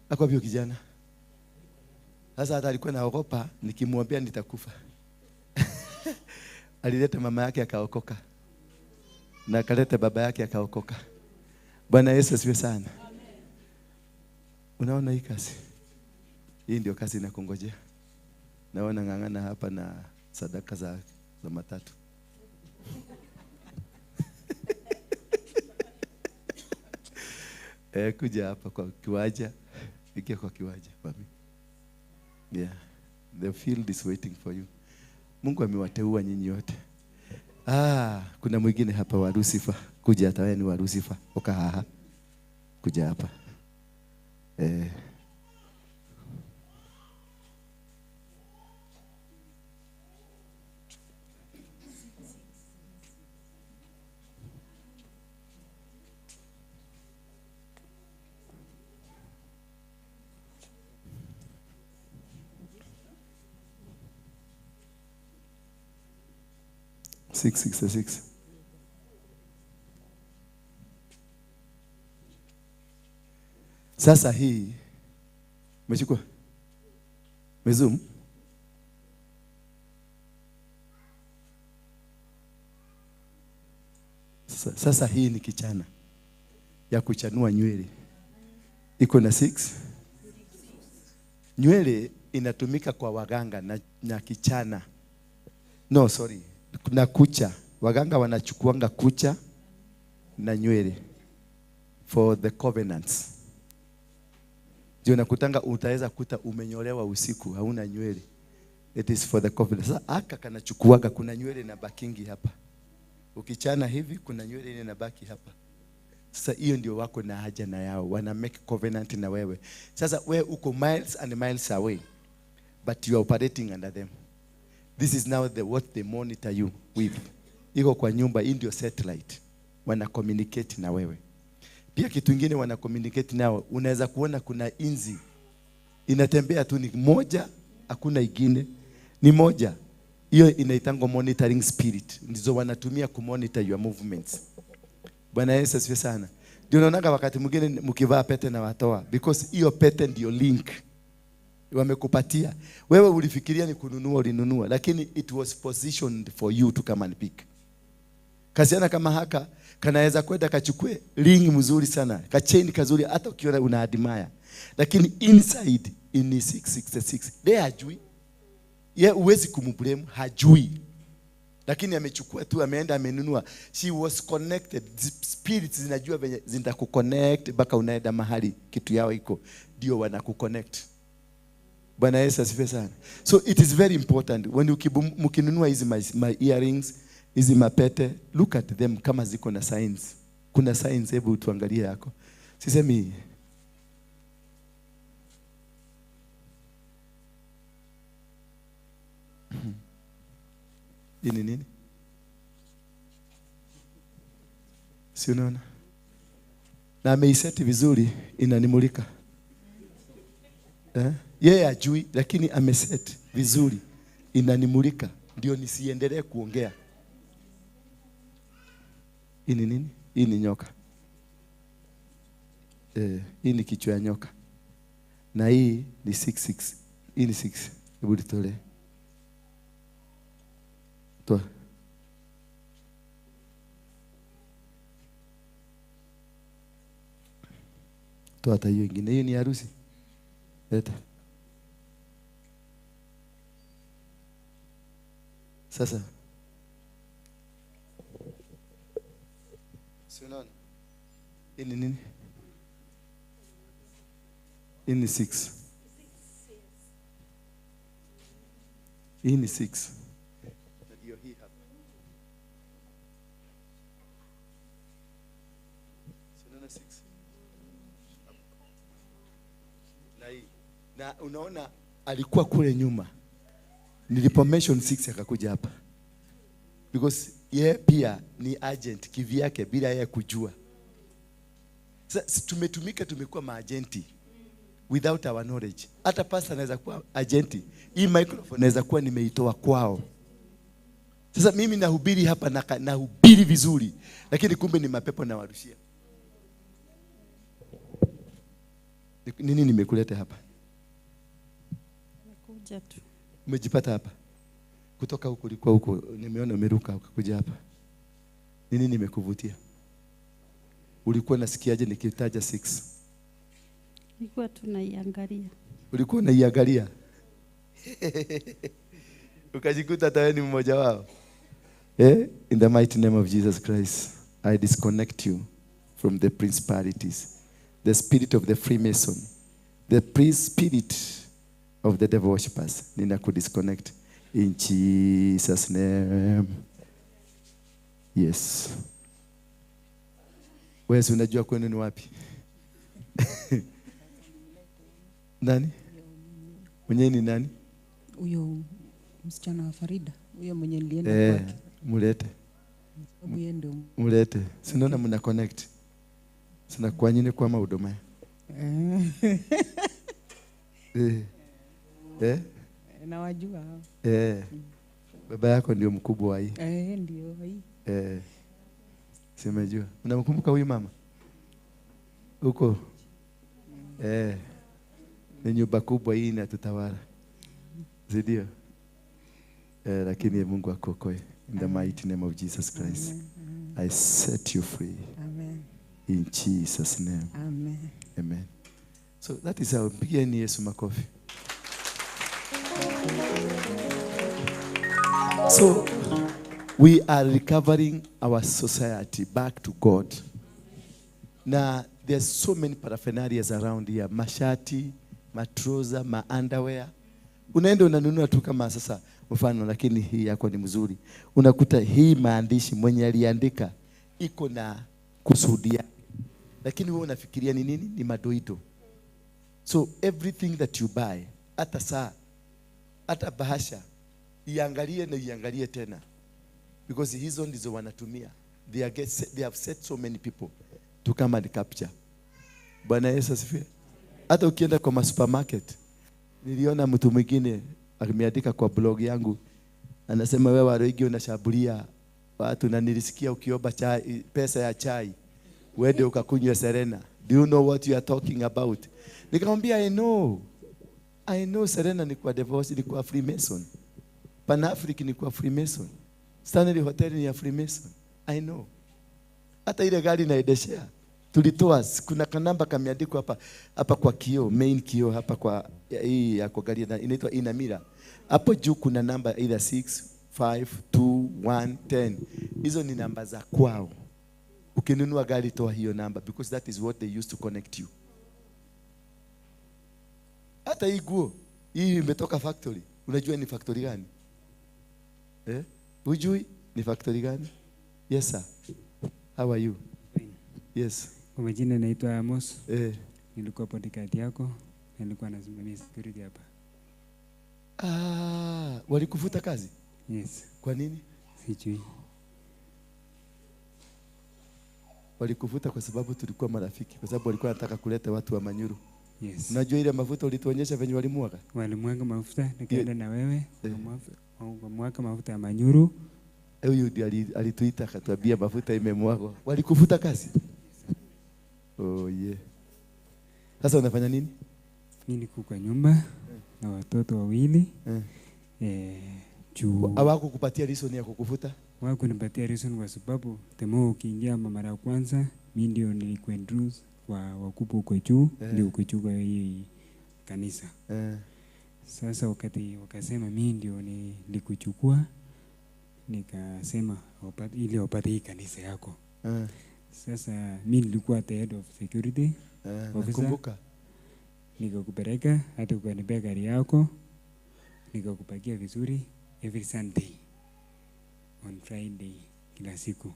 Ako wapi kijana? Sasa hata alikuwa naogopa nikimwambia nitakufa. Alileta mama yake akaokoka. Na akaleta baba yake akaokoka. Bwana Yesu asifiwe sana. Amen. Unaona hii kazi? Hii ndio kazi inakungojea. Naona ngangana hapa na sadaka za matatu. Kuja hapa kwa kiwanja. Ikia kwa kiwanja, mami. Yeah. The field is waiting for you. Mungu amewateua nyinyi wote. Kuna mwingine hapa wa Lucifer. Kuja hata wewe ni wa Lucifer. Oka haha. Kuja hapa. Six, 6, 6. Sasa hii umechukua? Umezoom? Sasa hii ni kichana ya kuchanua nywele. Iko na 6. Nywele inatumika kwa waganga na kichana. No, sorry. Na kucha. Waganga wanachukuanga kucha na nywele for the covenants. Ndio nakutanga utaweza kuta umenyolewa usiku hauna nywele. It is for the covenant. Sasa aka kanachukuaga kuna nywele na bakingi hapa. Ukichana hivi kuna nywele ile inabaki hapa. Sasa hiyo ndio wako na haja na yao. Wana make covenant na wewe. Sasa wewe uko miles and miles away, but you are operating under them. This is now the what they monitor you with. Iko kwa nyumba, hii ndio satellite. Wana communicate na wewe. Pia kitu kingine wana communicate nao, unaweza kuona kuna inzi inatembea tu, ni moja, hakuna ingine. Ni moja. Hiyo inaitangwa monitoring spirit. Ndizo wanatumia kumonitor your movements. Bwana Yesu asifiwe sana. Ndio unaonaga wakati mwingine mkivaa pete na watoa, because hiyo pete ndio link wamekupatia. Wewe ulifikiria ni kununua, ulinunua, lakini it was positioned for you to come and pick. Kasiana kama haka kanaweza kwenda kachukue ring mzuri sana, ka chain kazuri, hata ukiona una admire. Lakini inside in 666, they hajui. Ye huwezi kumblame, hajui. Lakini amechukua tu, ameenda amenunua. She was connected. Spirits zinajua venye zitakuconnect mpaka unaenda mahali kitu yao iko, ndio wanakuconnect. Bwana Yesu asifiwe sana. So it is very important when mkinunua hizi my earrings, hizi mapete, look at them kama ziko na signs. Kuna signs, hebu tuangalie yako. Sisemi Nini nini? Si unaona? Na ameiseti vizuri, inanimulika. Eh? Yeye hajui, lakini ameset vizuri, inanimulika, ndio nisiendelee kuongea. Hii ni nini? Hii ni nyoka. Hii ni kichwa ya nyoka. Na hii ni 66. Hii ni 6. Hebu nitolee. Toa. Toa hata hiyo ingine. Hiyo ni harusi. Leta. Sasa. Si unaona? Hii ni nini? Hii ni 6. Hii ni 6. Ndio hii hapa. Si unaona 6? Na hii. Na unaona alikuwa kule nyuma. Nilipo mention 6 akakuja hapa. Because yeye pia ni agent kivyake bila yeye kujua. Sasa tumetumika, tumekuwa maagenti without our knowledge. Hata pastor anaweza kuwa agenti. Hii microphone naweza kuwa nimeitoa kwao. Sasa mimi nahubiri hapa na nahubiri vizuri, lakini kumbe ni mapepo na warushia. Nini nimekuleta hapa? Nimekuja tu. Umejipata hapa? Kutoka huko ulikuwa huko, nimeona umeruka ukakuja hapa. Nini nimekuvutia? Ulikuwa unasikiaje nikitaja 6? Nilikuwa tunaiangalia. Ulikuwa unaiangalia? Ukajikuta hata wewe ni mmoja wao. In the mighty name of Jesus Christ, I disconnect you from the principalities, the spirit of the Freemason, the spirit of the devil worshippers. Nina disconnect in Jesus' name. Yes. Wewe unajua kwenu ni wapi? Nani? Mwenye ni nani? Huyo msichana wa Farida, huyo mwenye nilienda kwake. Mulete. Mulete. Si unaona mna connect. Sina kwa nyinyi kwa maudoma. Nawajua. Baba yako ndio mkubwa wa hii. Ndio hii. Simejua. Unamkumbuka huyu mama? Huko. Ni nyumba kubwa hii inatutawala. Ndio. Lakini Mungu akuokoe. In the mighty name of Jesus Christ. Amen. I set you free. Amen. In Jesus' name. Amen. Amen. So that is how. Mpigieni Yesu makofi. So we are recovering our society back to God. Now there's so many paraphernalia around here. Mashati, matroza, ma underwear. Unaenda unanunua tu kama sasa mfano, lakini hii yako ni mzuri. Unakuta hii maandishi mwenye aliandika iko na kusudia. Lakini wewe unafikiria ni nini? Ni madoido. So everything that you buy, hata saa, hata bahasha, iangalie na iangalie tena. Because hizo ndizo wanatumia. They have set so many people to come and capture. Bwana Yesu asifiwe. Hata ukienda kwa supermarket, niliona mtu mwingine ameandika kwa blog yangu, Anasema wewe Waruinge unashambulia watu na nilisikia ukiomba chai, pesa ya chai uende ukakunywa Serena. Do you know what you are talking about? Nikamwambia I know. I know Serena ni kwa divorce, ni kwa Freemason. Pan African ni kwa Freemason. Stanley Hotel ni ya Freemason. I know. Hata ile gari naendeshea tulitoa, kuna kanamba kameandikwa hapa hapa kwa kioo, main kioo hapa kwa hii ya kwa gari inaitwa Inamira. Hapo juu kuna namba either 6, 5, 2, 1, 10. Hizo ni namba za kwao. Ukinunua gari toa hiyo namba because that is what they used to connect you. Hata hii guo hii imetoka factory. Unajua ni factory gani? Eh? Hujui ni factory gani? Yes sir. How are you? Fine. Yes. Kwa majina naitwa Amos. Nilikuwa bodyguard yako, nilikuwa nasimamia security hapa. Ah, walikufuta kazi? Yes. Kwa nini? Sijui. Walikufuta kwa sababu tulikuwa marafiki, kwa sababu walikuwa wanataka kuleta watu wa Manyuru. Yes. Unajua ile mafuta ulituonyesha venye walimwaga? Walimwaga mafuta, nikaenda na wewe, wakamwaga mafuta ya Manyuru. Huyu ndiye alituita akatuambia mafuta imemwagwa. Walikufuta kazi? Oh yeah. Sasa unafanya nini? Mimi niko kwa nyumba na watoto wawili. Juu hawakukupatia reason ya kukufuta? Hawakunipatia reason kwa sababu temo ukiingia mara ya kwanza mimi ndio nilikuintroduce kwa wakubwa huko juu, ndio kuchukua hii kanisa. Sasa wakati wakasema mimi ndio nilikuchukua, nikasema ili wapate hii kanisa yako. Sasa mimi nilikuwa the head of security officer. Nakumbuka. Nikakupeleka hata ukanipea gari yako, nikakupakia vizuri every Sunday, on Friday kila siku.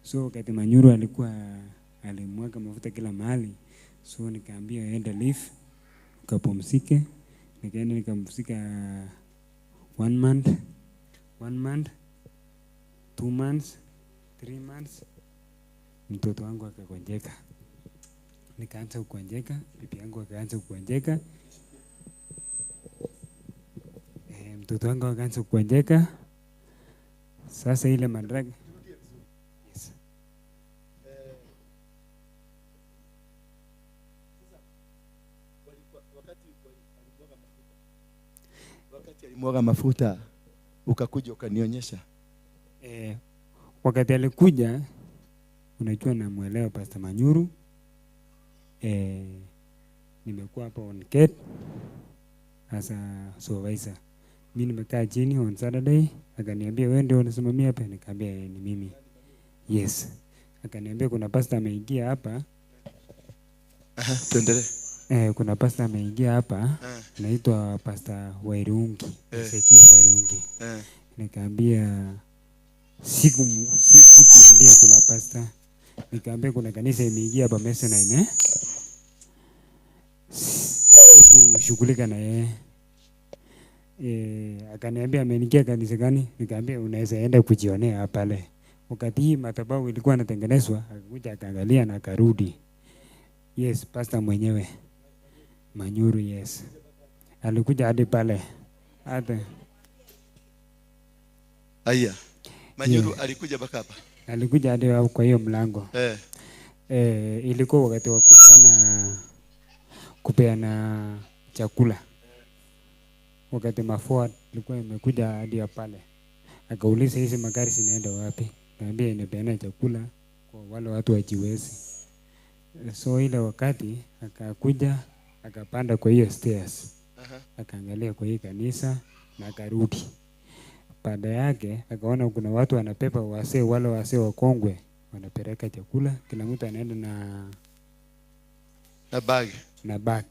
So wakati Manyuru alikuwa alimwaga mafuta kila mahali, so nikaambia enda leave ukapumzike. Nikaenda nikamsika 1 month, 1 month, 2 months, 3 months. Mtoto wangu akagonjeka. Nikaanza kugonjeka, bibi yangu akaanza kugonjeka. Mtoto wangu akaanza kugonjeka. Sasa ile madraga. Yes. Wakati alimwaga mafuta ukakuja ukanionyesha. Wakati alikuja, unajua namuelewa Pastor Manyuru. Nimekuwa hapa on gate as a supervisor. Mimi nimekaa chini on Saturday, akaniambia wewe ndio unasimamia hapa? Nikamwambia ni mimi. Yes. Akaniambia kuna pastor ameingia hapa. Tuendelee. Kuna pastor ameingia hapa, anaitwa Pastor Wairungi, Ezekiel Wairungi. Nikamwambia sikumwambia kuna pastor. Nikamwambia kuna kanisa imeingia hapa Mesonine, Sikushughulika na yeye. Akaniambia ameniingia kanisa gani? Nikamwambia unaweza enda kujionea pale. Wakati hii madhabahu ilikuwa inatengenezwa, akakuja akaangalia na akarudi. Yes, pastor mwenyewe Manyuru, yes. Alikuja hadi pale. Hata Aya. Manyuru alikuja mpaka hapa. Alikuja hadi kwa hiyo mlango. Ilikuwa wakati wa kupeana chakula. Wakati mafua ilikuwa imekuja hadi pale. Akauliza hizi magari zinaenda wapi? Nikamwambia inapeana chakula kwa wale watu wajiwezi. So ile wakati akakuja akapanda kwa hiyo stairs. Akaangalia kwa hii kanisa na akarudi. Baada yake akaona kuna watu wanapepa wasee, wale wasee wakongwe wanapeleka chakula, kila mtu anaenda na bag. Na bag.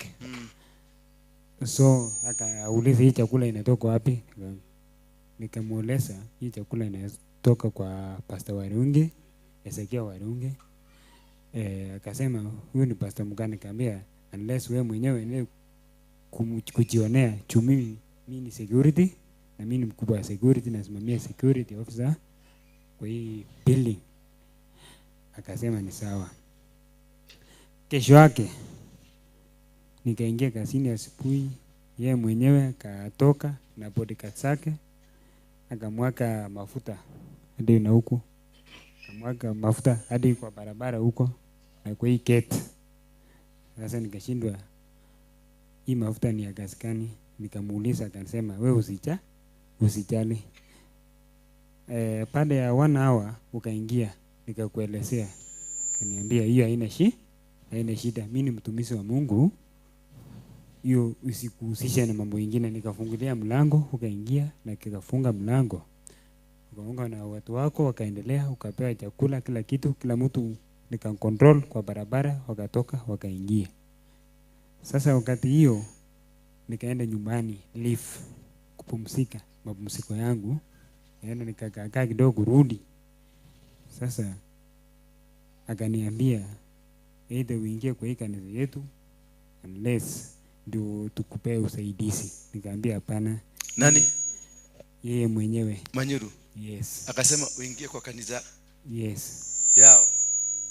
So akauliza hii chakula inatoka wapi? Nikamueleza hii chakula inatoka kwa Pastor Wairungi, Ezekiel Wairungi. Akasema huyu ni pastor mgani? Nikamwambia unless wewe mwenyewe ni kujionea, chumi mimi ni security na mimi ni mkubwa wa security, nasimamia security officer kwa hii building. Akasema ni sawa. Kesho yake nikaingia kazini asubuhi, yeye mwenyewe akatoka na bodyguard zake Akamwaka mafuta hadi na huku. Akamwaka mafuta hadi kwa barabara huko na kwa hii gate. Sasa nikashindwa hii mafuta ni ya kazi gani? Nikamuuliza, akasema wewe usijali. Baada ya 1 hour ukaingia, nikakuelezea. Akaniambia hiyo haina shida. Mimi ni mtumishi wa Mungu. Hiyo usikuhusishe na mambo mengine. Nikafungulia mlango, ukaingia na kikafunga mlango. Ukaunga na watu wako wakaendelea, ukapewa chakula, kila kitu, kila mtu nikakontrol kwa barabara, wakatoka wakaingia. Sasa wakati hiyo nikaenda nyumbani leave kupumzika, mapumziko yangu. Nikaenda nikakaa kidogo kurudi. Sasa akaniambia either uingie kwa hii kanisa yetu unless ndio tukupee usaidizi. Nikamwambia hapana. Nani? Yeye mwenyewe. Manyuru. Yes. Akasema uingie kwa kanisa. Yes. Yao.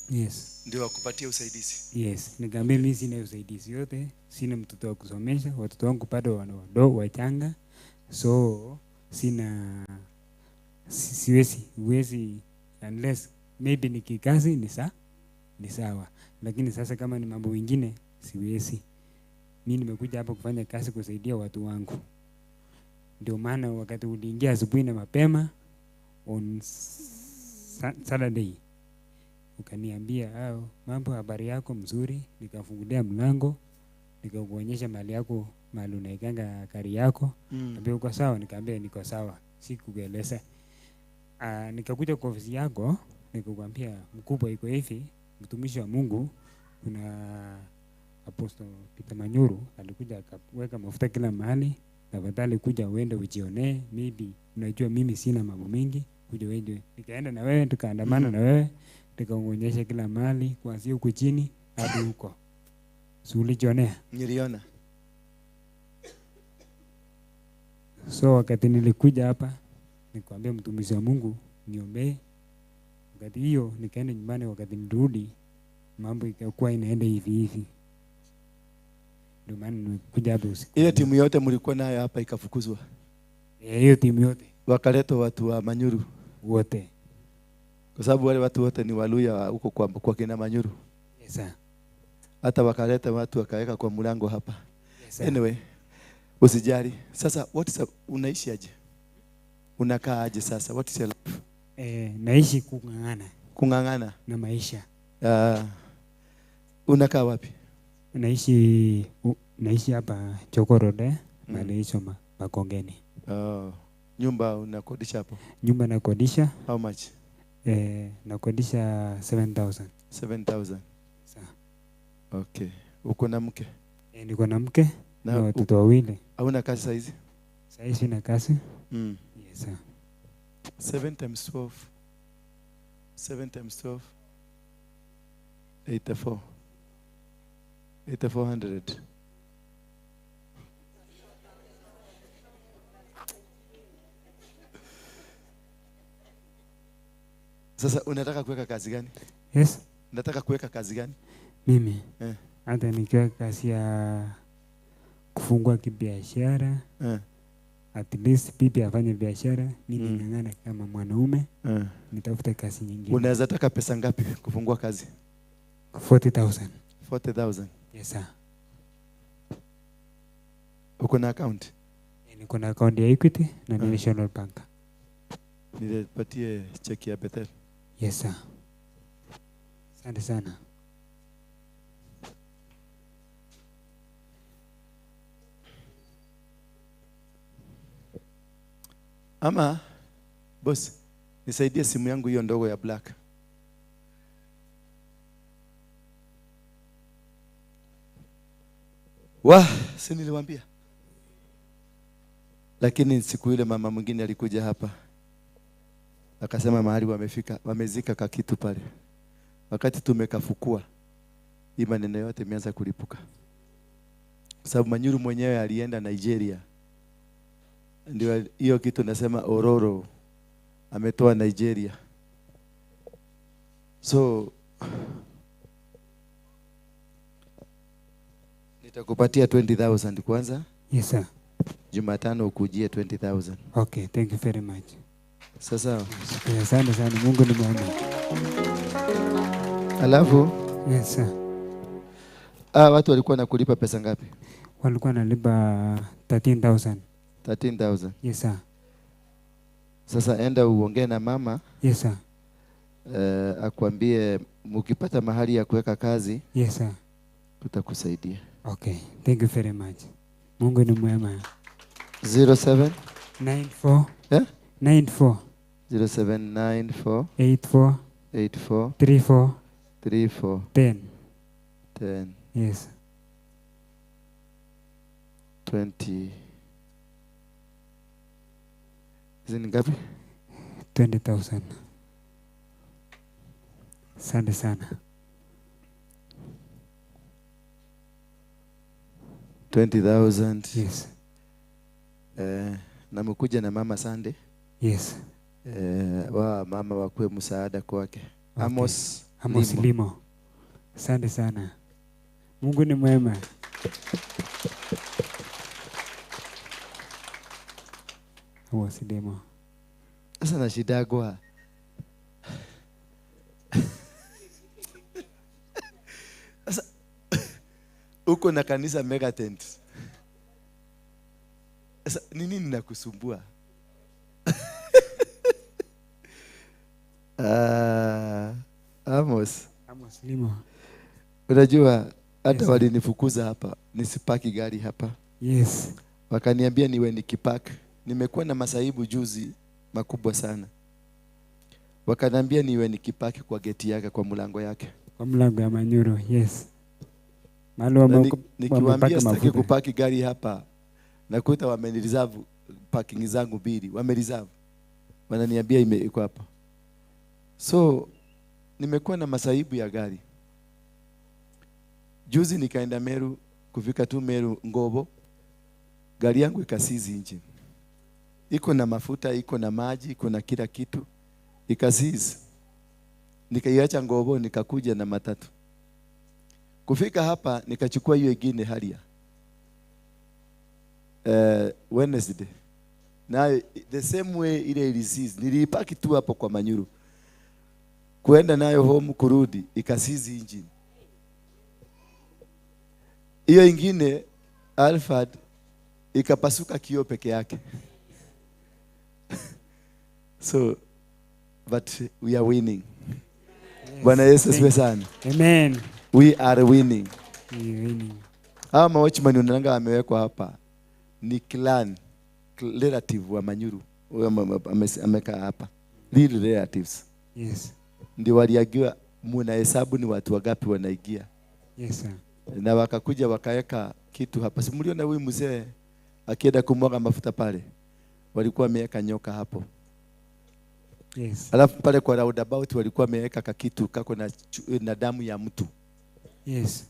Yes. Ndio akupatie usaidizi. Yes. Nikamwambia mimi sina usaidizi yote, sina mtoto wa kusomesha, watoto wangu bado wadogo wachanga. So sina siwezi unless maybe nikikazi ni sawa. Lakini sasa kama ni mambo mengine siwezi. Mimi nimekuja hapa kufanya kazi kusaidia watu wangu. Ndio maana wakati uliingia asubuhi na mapema on Saturday ukaniambia mambo, habari yako mzuri, nikafungulia mlango nikakuonyesha mali yako, mahali unaikanga gari yako. Nikamwambia uko sawa? Nikamwambia niko sawa, sikueleza. Nikakuja kwa ofisi yako nikakwambia mkubwa iko hivi, mtumishi wa Mungu kuna Apostle Peter Manyuru alikuja akaweka mafuta kila mahali, tafadhali kuja uende ujionee, maybe unajua mimi sina mambo mengi, kuja uende. Nikaenda na wewe, tukaandamana na wewe, nikakuonyesha kila mahali kuanzia huko chini hadi huko. Si ulijionea? Niliona. So wakati nilikuja hapa nikamwambia mtumishi wa Mungu niombee. Wakati hiyo nikaenda nyumbani, wakati nirudi mambo ikakuwa inaenda hivi hivi. Ndio maana nimekuja hapa usiku. Ile timu yote mlikuwa nayo hapa ikafukuzwa. Hiyo timu yote. Wakaletwa watu wa Manyuru wote. Kwa sababu wale watu wote ni Waluya huko kwa kina Manyuru. Yes sir. Hata wakaleta watu wakaweka kwa mlango hapa. Yes sir. Anyway, usijali. Sasa what is unaishi aje? Unakaa aje sasa? What is your life? Naishi kung'ang'ana. Kung'ang'ana na maisha. Unakaa wapi? Naishi hapa Chokorode, mahali Makongeni. Nyumba unakodisha hapo? Nyumba nakodisha. How much? Nakodisha 7,000. 7,000. Sawa. Okay. Uko na mke? Niko na mke na watoto wawili. Hauna kazi saa hizi? Saa hizi sina kazi. Yes sir. 7 times 12. 7 times 12. 84. 8,400. Sasa unataka kuweka kazi gani? Yes. Unataka kuweka kazi gani? Mimi. Hata nikiwa kazi ya kufungua kibiashara. At least bibi afanye biashara, mimi ning'ang'ana kama mwanaume. Nitafute kazi nyingine. Unaweza taka pesa ngapi kufungua kazi? 40,000. 40,000. Yes sir. Uko na account? Niko na account ya Equity na National Bank. Nipatie cheki ya Bethel. Yes sir. Asante sana. Ama boss, nisaidie simu yangu hiyo ndogo ya black. Wah, si niliwaambia. Lakini siku ile mama mwingine alikuja hapa. Akasema mahali wamefika, wamezika kakitu pale. Wakati tumekafukua, hii maneno yote imeanza kulipuka. Kwa sababu Manyuru mwenyewe alienda Nigeria. Ndio hiyo kitu nasema ororo ametoa Nigeria. So nitakupatia 20,000 kwanza. Yes sir. Jumatano ukujie 20,000. Okay, thank you very much. Sasa. Asante sana, Mungu ni mwema. Alafu? Yes sir. Watu walikuwa nakulipa pesa ngapi? Walikuwa nalipa 13,000. 13,000. Yes sir. Sasa enda uongee na mama. Yes sir. Akwambie mkipata mahali ya kuweka kazi. Yes sir. Tutakusaidia. Okay, thank you very much. Mungu ni mwema. 07 94 eh? 94 0794 84 84 34 34 10 10. Yes. 20. Hizi ni ngapi? 20,000. Asante sana. 20,000. Yes. Na mkuja na mama Sunday. Yes. Wa mama wakuwe msaada kwake. Okay. Amos Limo. Asante sana. Mungu ni mwema. Amos Limo. Sasa na shida kwa. Sasa uko na kanisa mega tent. Sasa nini ninakusumbua? Amos Limo. Unajua hata yes, walinifukuza hapa nisipaki gari hapa. Yes. Wakaniambia niwe nikipark. Nimekuwa na masaibu juzi makubwa sana. Wakaniambia niwe nikipaki kwa geti yake, kwa mlango yake. Kwa mlango ya Manyuru, yes. Mahali nikiwaambia sitaki kupaki gari hapa, nakuta wamenireserve parking zangu mbili, wamereserve. Wananiambia iko hapa. So nimekuwa na masaibu ya gari. Juzi nikaenda Meru, kufika tu Meru Ngobo, gari yangu ikasizi engine. Iko na mafuta, iko na maji, iko na kila kitu. Ikasizi. Nikaiacha Ngobo nikakuja na matatu. Kufika hapa nikachukua hiyo ingine Harrier. Wednesday. Na the same way ile ilisizi. Niliipaki tu hapo kwa Manyuru. Kuenda nayo home kurudi ikasizi engine. Hiyo ingine Alphard ikapasuka kioo peke yake. So but we are winning. Yes. Bwana Yesu asifiwe sana. Amen. We are winning. We are winning. Hawa watchman unalanga amewekwa hapa ni clan relative wa Manyuru. Huyo amekaa hapa. Real relatives. Yes. Ndio waliagiwa mnahesabu ni watu wangapi wanaingia. Yes sir. Na wakakuja wakaweka kitu hapa. Si mliona huyu mzee akienda kumwaga mafuta pale? Walikuwa wameweka nyoka hapo. Yes. Alafu pale kwa roundabout walikuwa wameweka kakitu kako na damu ya mtu. Yes.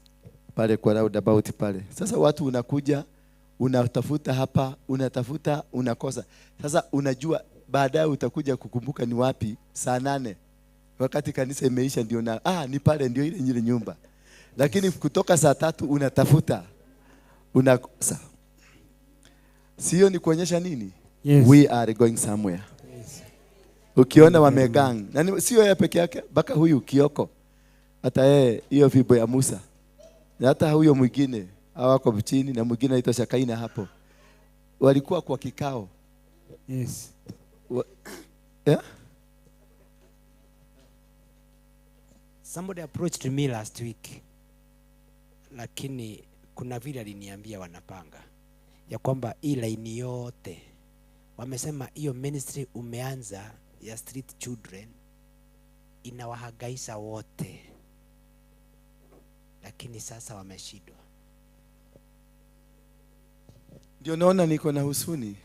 Pale kwa roundabout pale. Sasa watu unakuja, unatafuta hapa, unatafuta, unakosa. Sasa unajua baadaye utakuja kukumbuka ni wapi saa 8. Wakati kanisa imeisha ndio na ni pale ndio ile nyumba. Lakini kutoka saa 3 unatafuta, unakosa. Sio ni kuonyesha nini? Yes. We are going somewhere. Yes. Ukiona wamegang. Na sio yeye peke yake, mpaka huyu Kioko. Hata yeye hiyo fimbo ya Musa. Na hata huyo mwingine hawako chini na mwingine anaitwa Shakaina hapo. Walikuwa kwa kikao. Yes. Yeah? Somebody approached me last week. Lakini kuna vile aliniambia wanapanga ya kwamba hii line yote wamesema hiyo ministry umeanza ya street children inawahagaisha wote, lakini sasa wameshindwa. Ndio naona niko na husuni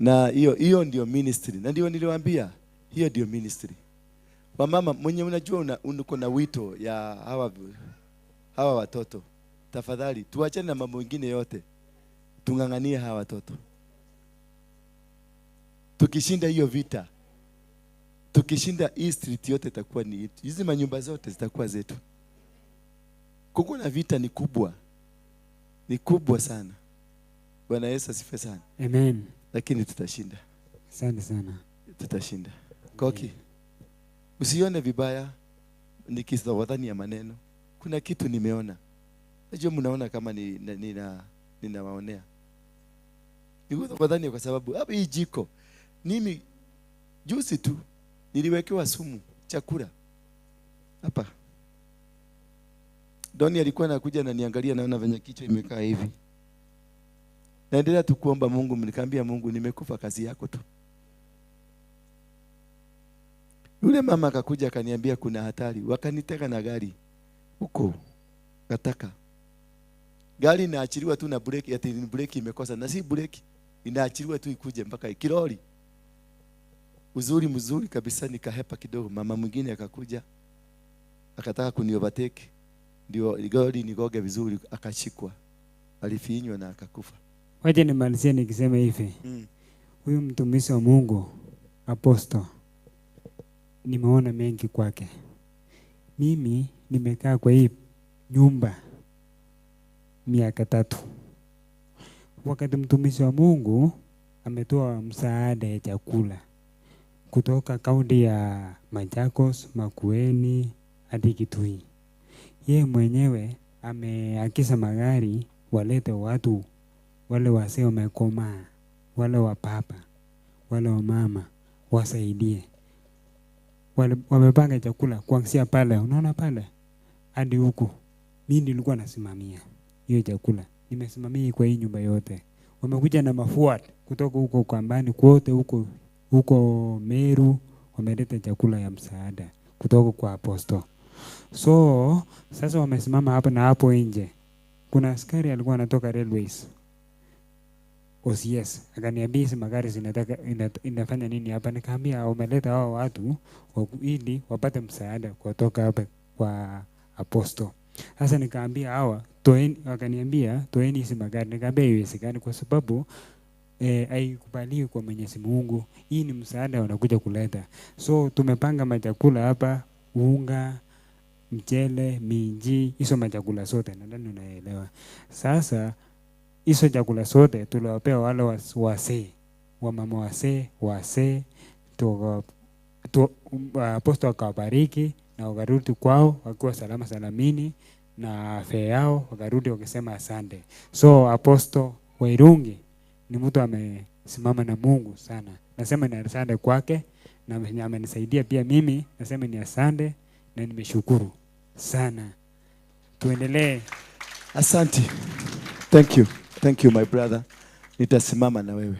na hiyo ndio ministry, na ndio niliwaambia hiyo ndio ministry. Wamama mwenye unajua uko na wito ya hawa watoto, tafadhali tuachane na mambo mengine yote, tunganganie hawa watoto. Tukishinda hiyo vita, tukishinda hii street yote itakuwa ni yetu. Hizi manyumba zote zitakuwa zetu. Kuko na vita ni kubwa. Ni kubwa sana. Bwana Yesu asifiwe sana. Amen. Lakini tutashinda. Asante sana. Tutashinda. Koki. Usione vibaya nikisawatani ya maneno. Kuna kitu nimeona. Najua mnaona kama ninawaonea. Nikuwadhani kwa sababu hapa hii jiko mimi juzi tu niliwekewa sumu chakula hapa. Doni alikuwa anakuja na niangalia, naona venye kichwa imekaa hivi. Naendelea tu kuomba Mungu, nikaambia Mungu nimekufa kazi yako tu. Yule mama akakuja akaniambia kuna hatari, wakaniteka na gari huko Kataka. Gari inaachiliwa tu na breki, ati breki imekosa, na si breki, inaachiliwa tu ikuje mpaka kilori. Uzuri mzuri kabisa, nikahepa kidogo. Mama mwingine akakuja akataka kuni overtake, ndio gari nigoge vizuri, akashikwa, alifinywa na akakufa. Wacha nimalizie nikisema hivi. Huyu mtumishi wa Mungu Apostle, nimeona mengi kwake. Mimi nimekaa kwa hii nyumba miaka 3. Wakati mtumishi wa Mungu ametoa msaada ya chakula kutoka kaunti ya Machakos, Makueni hadi Kitui, yeye mwenyewe ameagiza magari walete watu wale wasio wamekomaa, wale wa papa, wale wa mama wasaidie. Wale wamepanga chakula kuanzia pale, unaona pale hadi huku. Mimi nilikuwa nasimamia hiyo chakula, nimesimamia kwa hii nyumba yote. Wamekuja na mafuat kutoka huko Kambani kote huko huko Meru, wameleta chakula ya msaada kutoka kwa Apostle. So sasa wamesimama hapa na hapo nje. Kuna askari alikuwa anatoka Railways OCS, akaniambia hizi magari zinataka inafanya nini hapa. Nikaambia wameleta hao watu ili wapate msaada kutoka hapa kwa Apostle. Sasa nikaambia hawa toeni, wakaniambia toeni hizi magari. Nikaambia haiwezekani kwa sababu haikubaliwi kwa Mwenyezi Mungu. Hii ni msaada wanakuja kuleta. So tumepanga machakula hapa, unga, mchele, minji, hizo machakula zote, nadhani unaelewa. Sasa hizo chakula zote tuliwapea wale wasee, wamama wasee, Apostle akawabariki na wakarudi kwao wakiwa salama salamini na afya yao, wakarudi wakisema asante. So Apostle Wairungi ni mtu amesimama na Mungu sana. Nasema ni asante kwake na amenisaidia pia mimi, nasema ni asante na nimeshukuru sana. Tuendelee. Asante. Thank you. Thank you my brother. Nitasimama na wewe.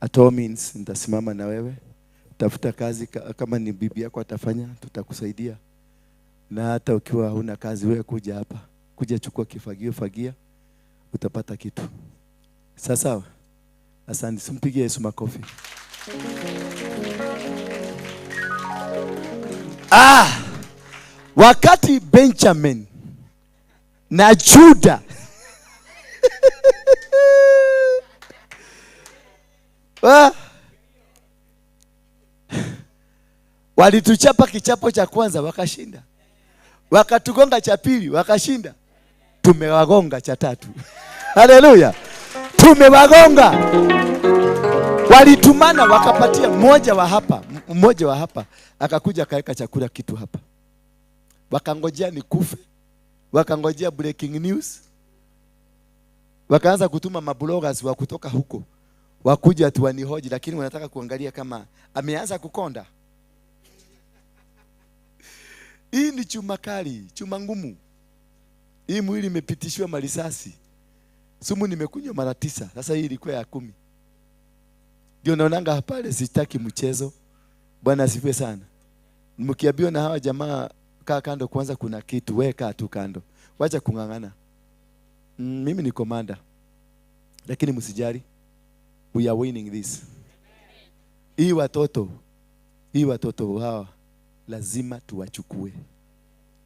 At all means nitasimama na wewe. Tafuta kazi, kama ni bibi yako atafanya, tutakusaidia. Na hata ukiwa huna kazi wewe kuja hapa. Kuja chukua kifagio, fagia, utapata kitu. Sawa? Asante. Simpigie Yesu makofi. Wakati Benjamin na Juda walituchapa kichapo cha kwanza wakashinda, wakatugonga cha pili wakashinda, tumewagonga cha tatu. Haleluya, tumewagonga. Walitumana wakapatia mmoja wa hapa akakuja akaweka chakula kitu hapa. Wakangojea nikufe, wakangojea breaking news, wakaanza kutuma mabloggers wa kutoka huko wakuja tu wanihoji, lakini wanataka kuangalia kama ameanza kukonda. Hii ni chuma kali, chuma ngumu. Hii mwili imepitishwa marisasi. Sumu nimekunywa mara 9, sasa hii ilikuwa ya 10. Ndio naonanga pale sitaki mchezo. Bwana asifiwe sana. Mkiambiwa na hawa jamaa kaa kando kwanza, kuna kitu, wewe kaa tu kando. Wacha kung'ang'ana. Mimi ni commander. Lakini msijali. We are winning this. Hii watoto hawa lazima tuwachukue.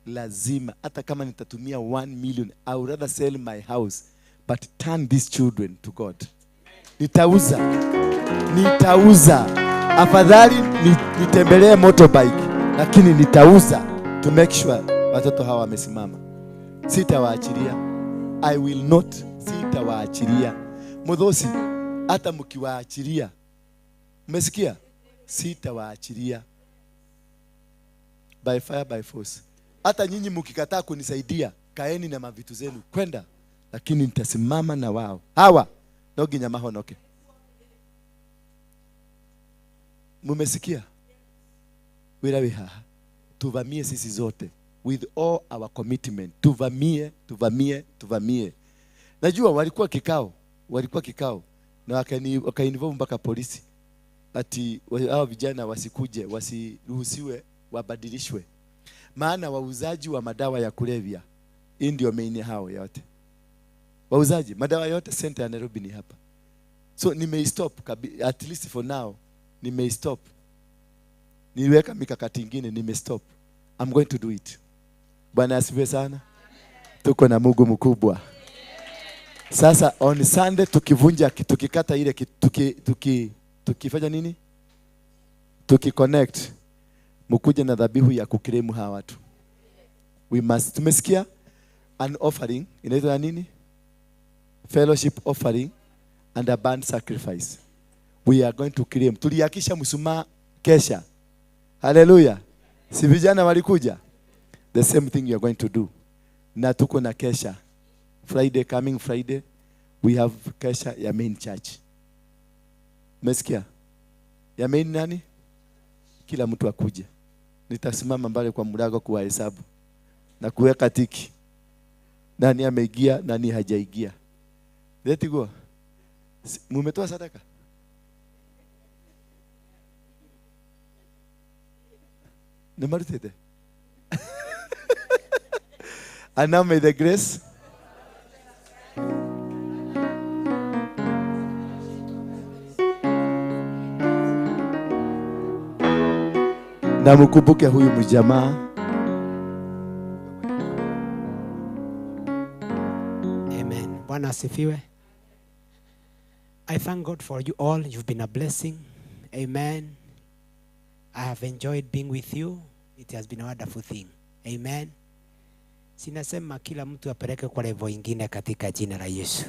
Lazima, hata kama nitatumia 1 million, I would rather sell my house but turn these children to God. Nitauza. Afadhali nitembelee motorbike, lakini nitauza to make sure watoto hawa wamesimama. Sitawaachilia. I will not, sitawaachilia. Mudhosi, hata mkiwaachilia. Umesikia? Sitawaachilia. By fire, by force. Hata nyinyi mkikataa kunisaidia, kaeni na mavitu zenu kwenda, lakini nitasimama na wao. Hawa no nginya mahonoke. Mumesikia? Wira wi haha. Tuvamie sisi zote with all our commitment. Tuvamie, tuvamie, tuvamie. Najua walikuwa kikao na wakainvolve mpaka polisi. Ati hao vijana wasikuje, wasiruhusiwe, wabadilishwe. Maana wauzaji wa madawa ya kulevya, hii ndio main hao yote. Wauzaji madawa yote center ya Nairobi ni hapa. So nimeistop at least for now, nimeistop. Niliweka mikakati ingine, nimestop. I'm going to do it. Bwana asifiwe sana. Tuko na Mungu mkubwa. Sasa on Sunday tukivunja, tukikata ile, tukifanya nini? Tukiconnect. Mkuje na dhabihu ya kukiremu hawa watu. We must, tumesikia an offering inaitwa nini? Fellowship offering and a burnt sacrifice. We are going to claim. Tuliakisha mshumaa kesha. Hallelujah. Si vijana walikuja? The same thing you are going to do. Na tuko na kesha. Friday, coming Friday, we have kesha ya main church. Umesikia? Ya main nani? Kila mtu akuje. Nitasimama mbele kwa mlango kuwahesabu na kuweka tiki. Nani ameingia, nani hajaingia. Let go. Mumetoa sadaka? Nimarutete. And now may the grace na mkumbuke huyu mjamaa. Amen. Bwana asifiwe. I thank God for you all. You've been a blessing. Amen. I have enjoyed being with you. It has been a wonderful thing. Amen. Sinasema kila mtu apeleke kwa level ingine katika jina la Yesu.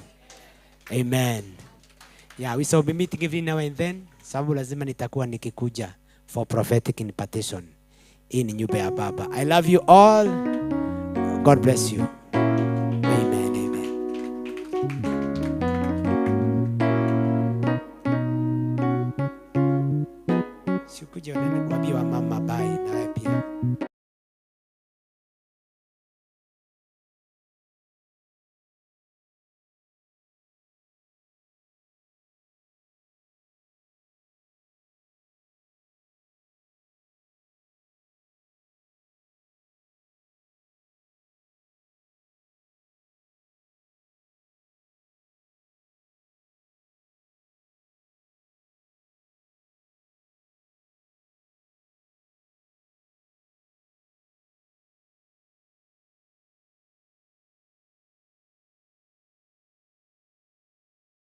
Amen. Yeah, we shall be meeting every now and then. Sababu lazima nitakuwa nikikuja for prophetic impartation. Hii ni nyumba ya Baba. I love you all. God bless you. Amen. Amen. Sikuja unaniambia mama bye na wewe pia.